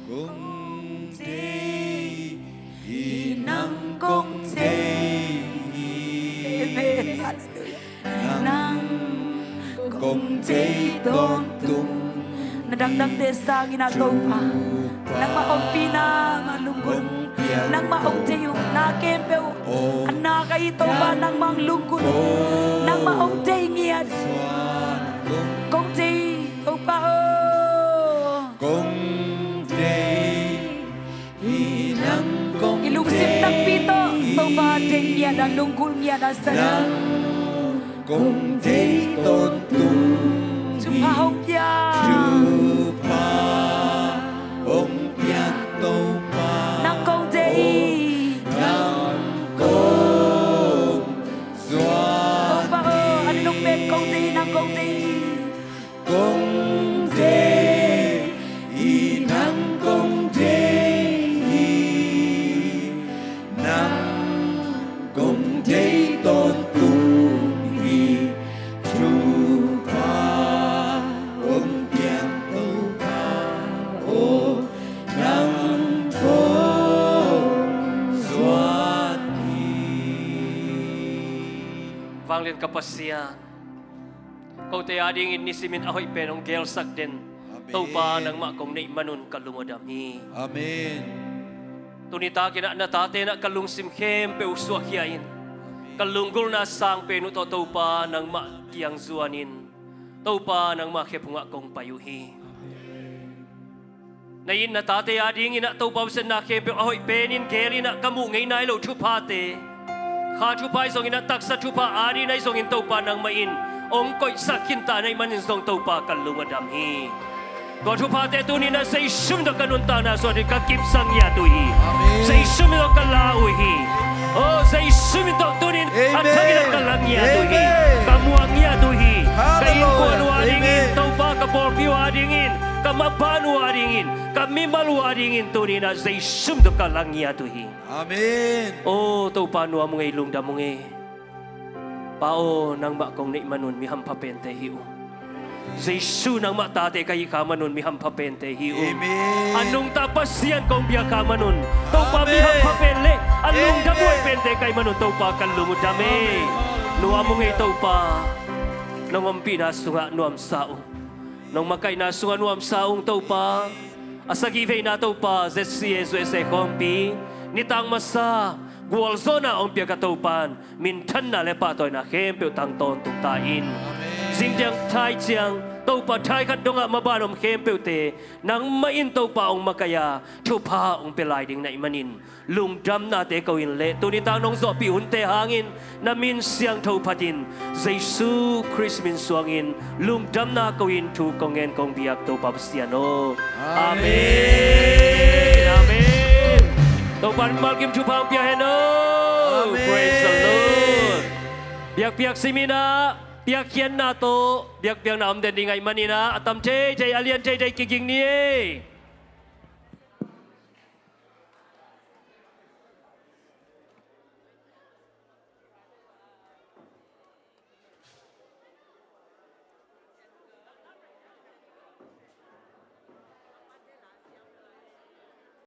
Kong deih hi, nang kong deih hi. Amen. Halleluiah. Nang kong deih tawntung. Na dangdangte sangin ah Topa, nangmah ompihna mah lunggulh. Nangmah hong deih uh, na khempeuh a nak ahi Topa, nangmah hong lunggulh. Nangmah hong deih ngiat. Kong deih Topa aw. Kong deih hi, nang kong deih hi. I lungsim takpi tawh Topa deih ngiat a, lunggulh ngiat a, sa nang kong deih tawntung hi. Thupha hong pia. Thupha hong pia Topa. Nang kong deih hi. Nang kong zuan hi. Topa aw, a nunung pen kong deih hi, nang kong deih hi. Kong deih hi, nang kong deih hi. Nang kong deih tawntung hi. Thupha hong piak Topa aw, nang kong zuan hi. Vanglian ka Pasian, kote adingin nisimin a hoih pen hong gelsak den. Amen. Topa nangmah kong neih manun ka lung uh a dam hi. Amen. Tuni takin ah na tate in ah ka lungsim khempeuh uh suahkhia in. Amen. Ka lunggulhna sang pen uh tawh Topa nangmah kiang zuanin, Topa nangmah khe phungah kong pai uh hi. Amen. Na it na tate adingin ah Topa Pasian, na khempeuh a hoih penin gelin ah ka muh ngei nai loh thuphate, kha thupha ahi zongin ah taksa thupha adingin ahi zongin Topa nangmah in hong koihsak khinta na hih manin zong Topa ka lung uh a dam hi. Tua thuphate tuni in ah Jesu min tawh ka nuntakna sungah ka kipsak ngiat uh hi. Amen. Jesu min tawh ka la uh hi. Aw, Jesu min tawh tuni in a thak in ah ka la ngiat uh hi. Amen. Ka muak ngiat uh hi. Hallelujah. Ka innkuan uh adingin, amen, Topa ka pawlpi uh adingin, ka maban uh adingin, ka mimal uh adingin tuni in ah Jesu min tawh ka la ngiat uh hi. Amen. Aw Topa, nuam ung ei, lungdam ung ei. Pa aw, nangmah kong neih manun mi hampha pente hi uh. Jesu, nangmah tate ka hih kha manun mi hampha pente hi uh. Amen. A nungta Pasian kong biak kha manun, Topa, mi, amen, hampha pen le a lungdam huai, amen, pente ka hih manun Topa ka lung uh a dam hi. Amen. Nuam ung ei Topa. Nong ompihna sungah nuamsa ung. Nong makaihna sungah nuamsa ung Topa. A sagih veina Topa, Z C A U S A khawmpi, nitang masa gualzawhna hong piak a Topa in minthanna le pahtawina khempeuh tang tawntung ta in. Amen. Zingciang thai ciang Topa thai khat dongah maban om khempeuhte nangmah in Topa hong makaih a, thupha hong pia lai ding na hih manin lungdamnate ko in le tuni tak nong zawhpih hunte hangin na min siangtho phatin Jesu Khrist min suangin lungdamna ko in thu kong ngen kong biak Topa Pasian aw. Amen. Amen. Amen. Topa in malkim thupha hong pia hen aw. Amen. Praise the Lord. Biakpiak simin ah, piakkhiatna tawh biakpiakna om den ding ahih manin ah, a tam teitei, a lian teitei kiging ni ei.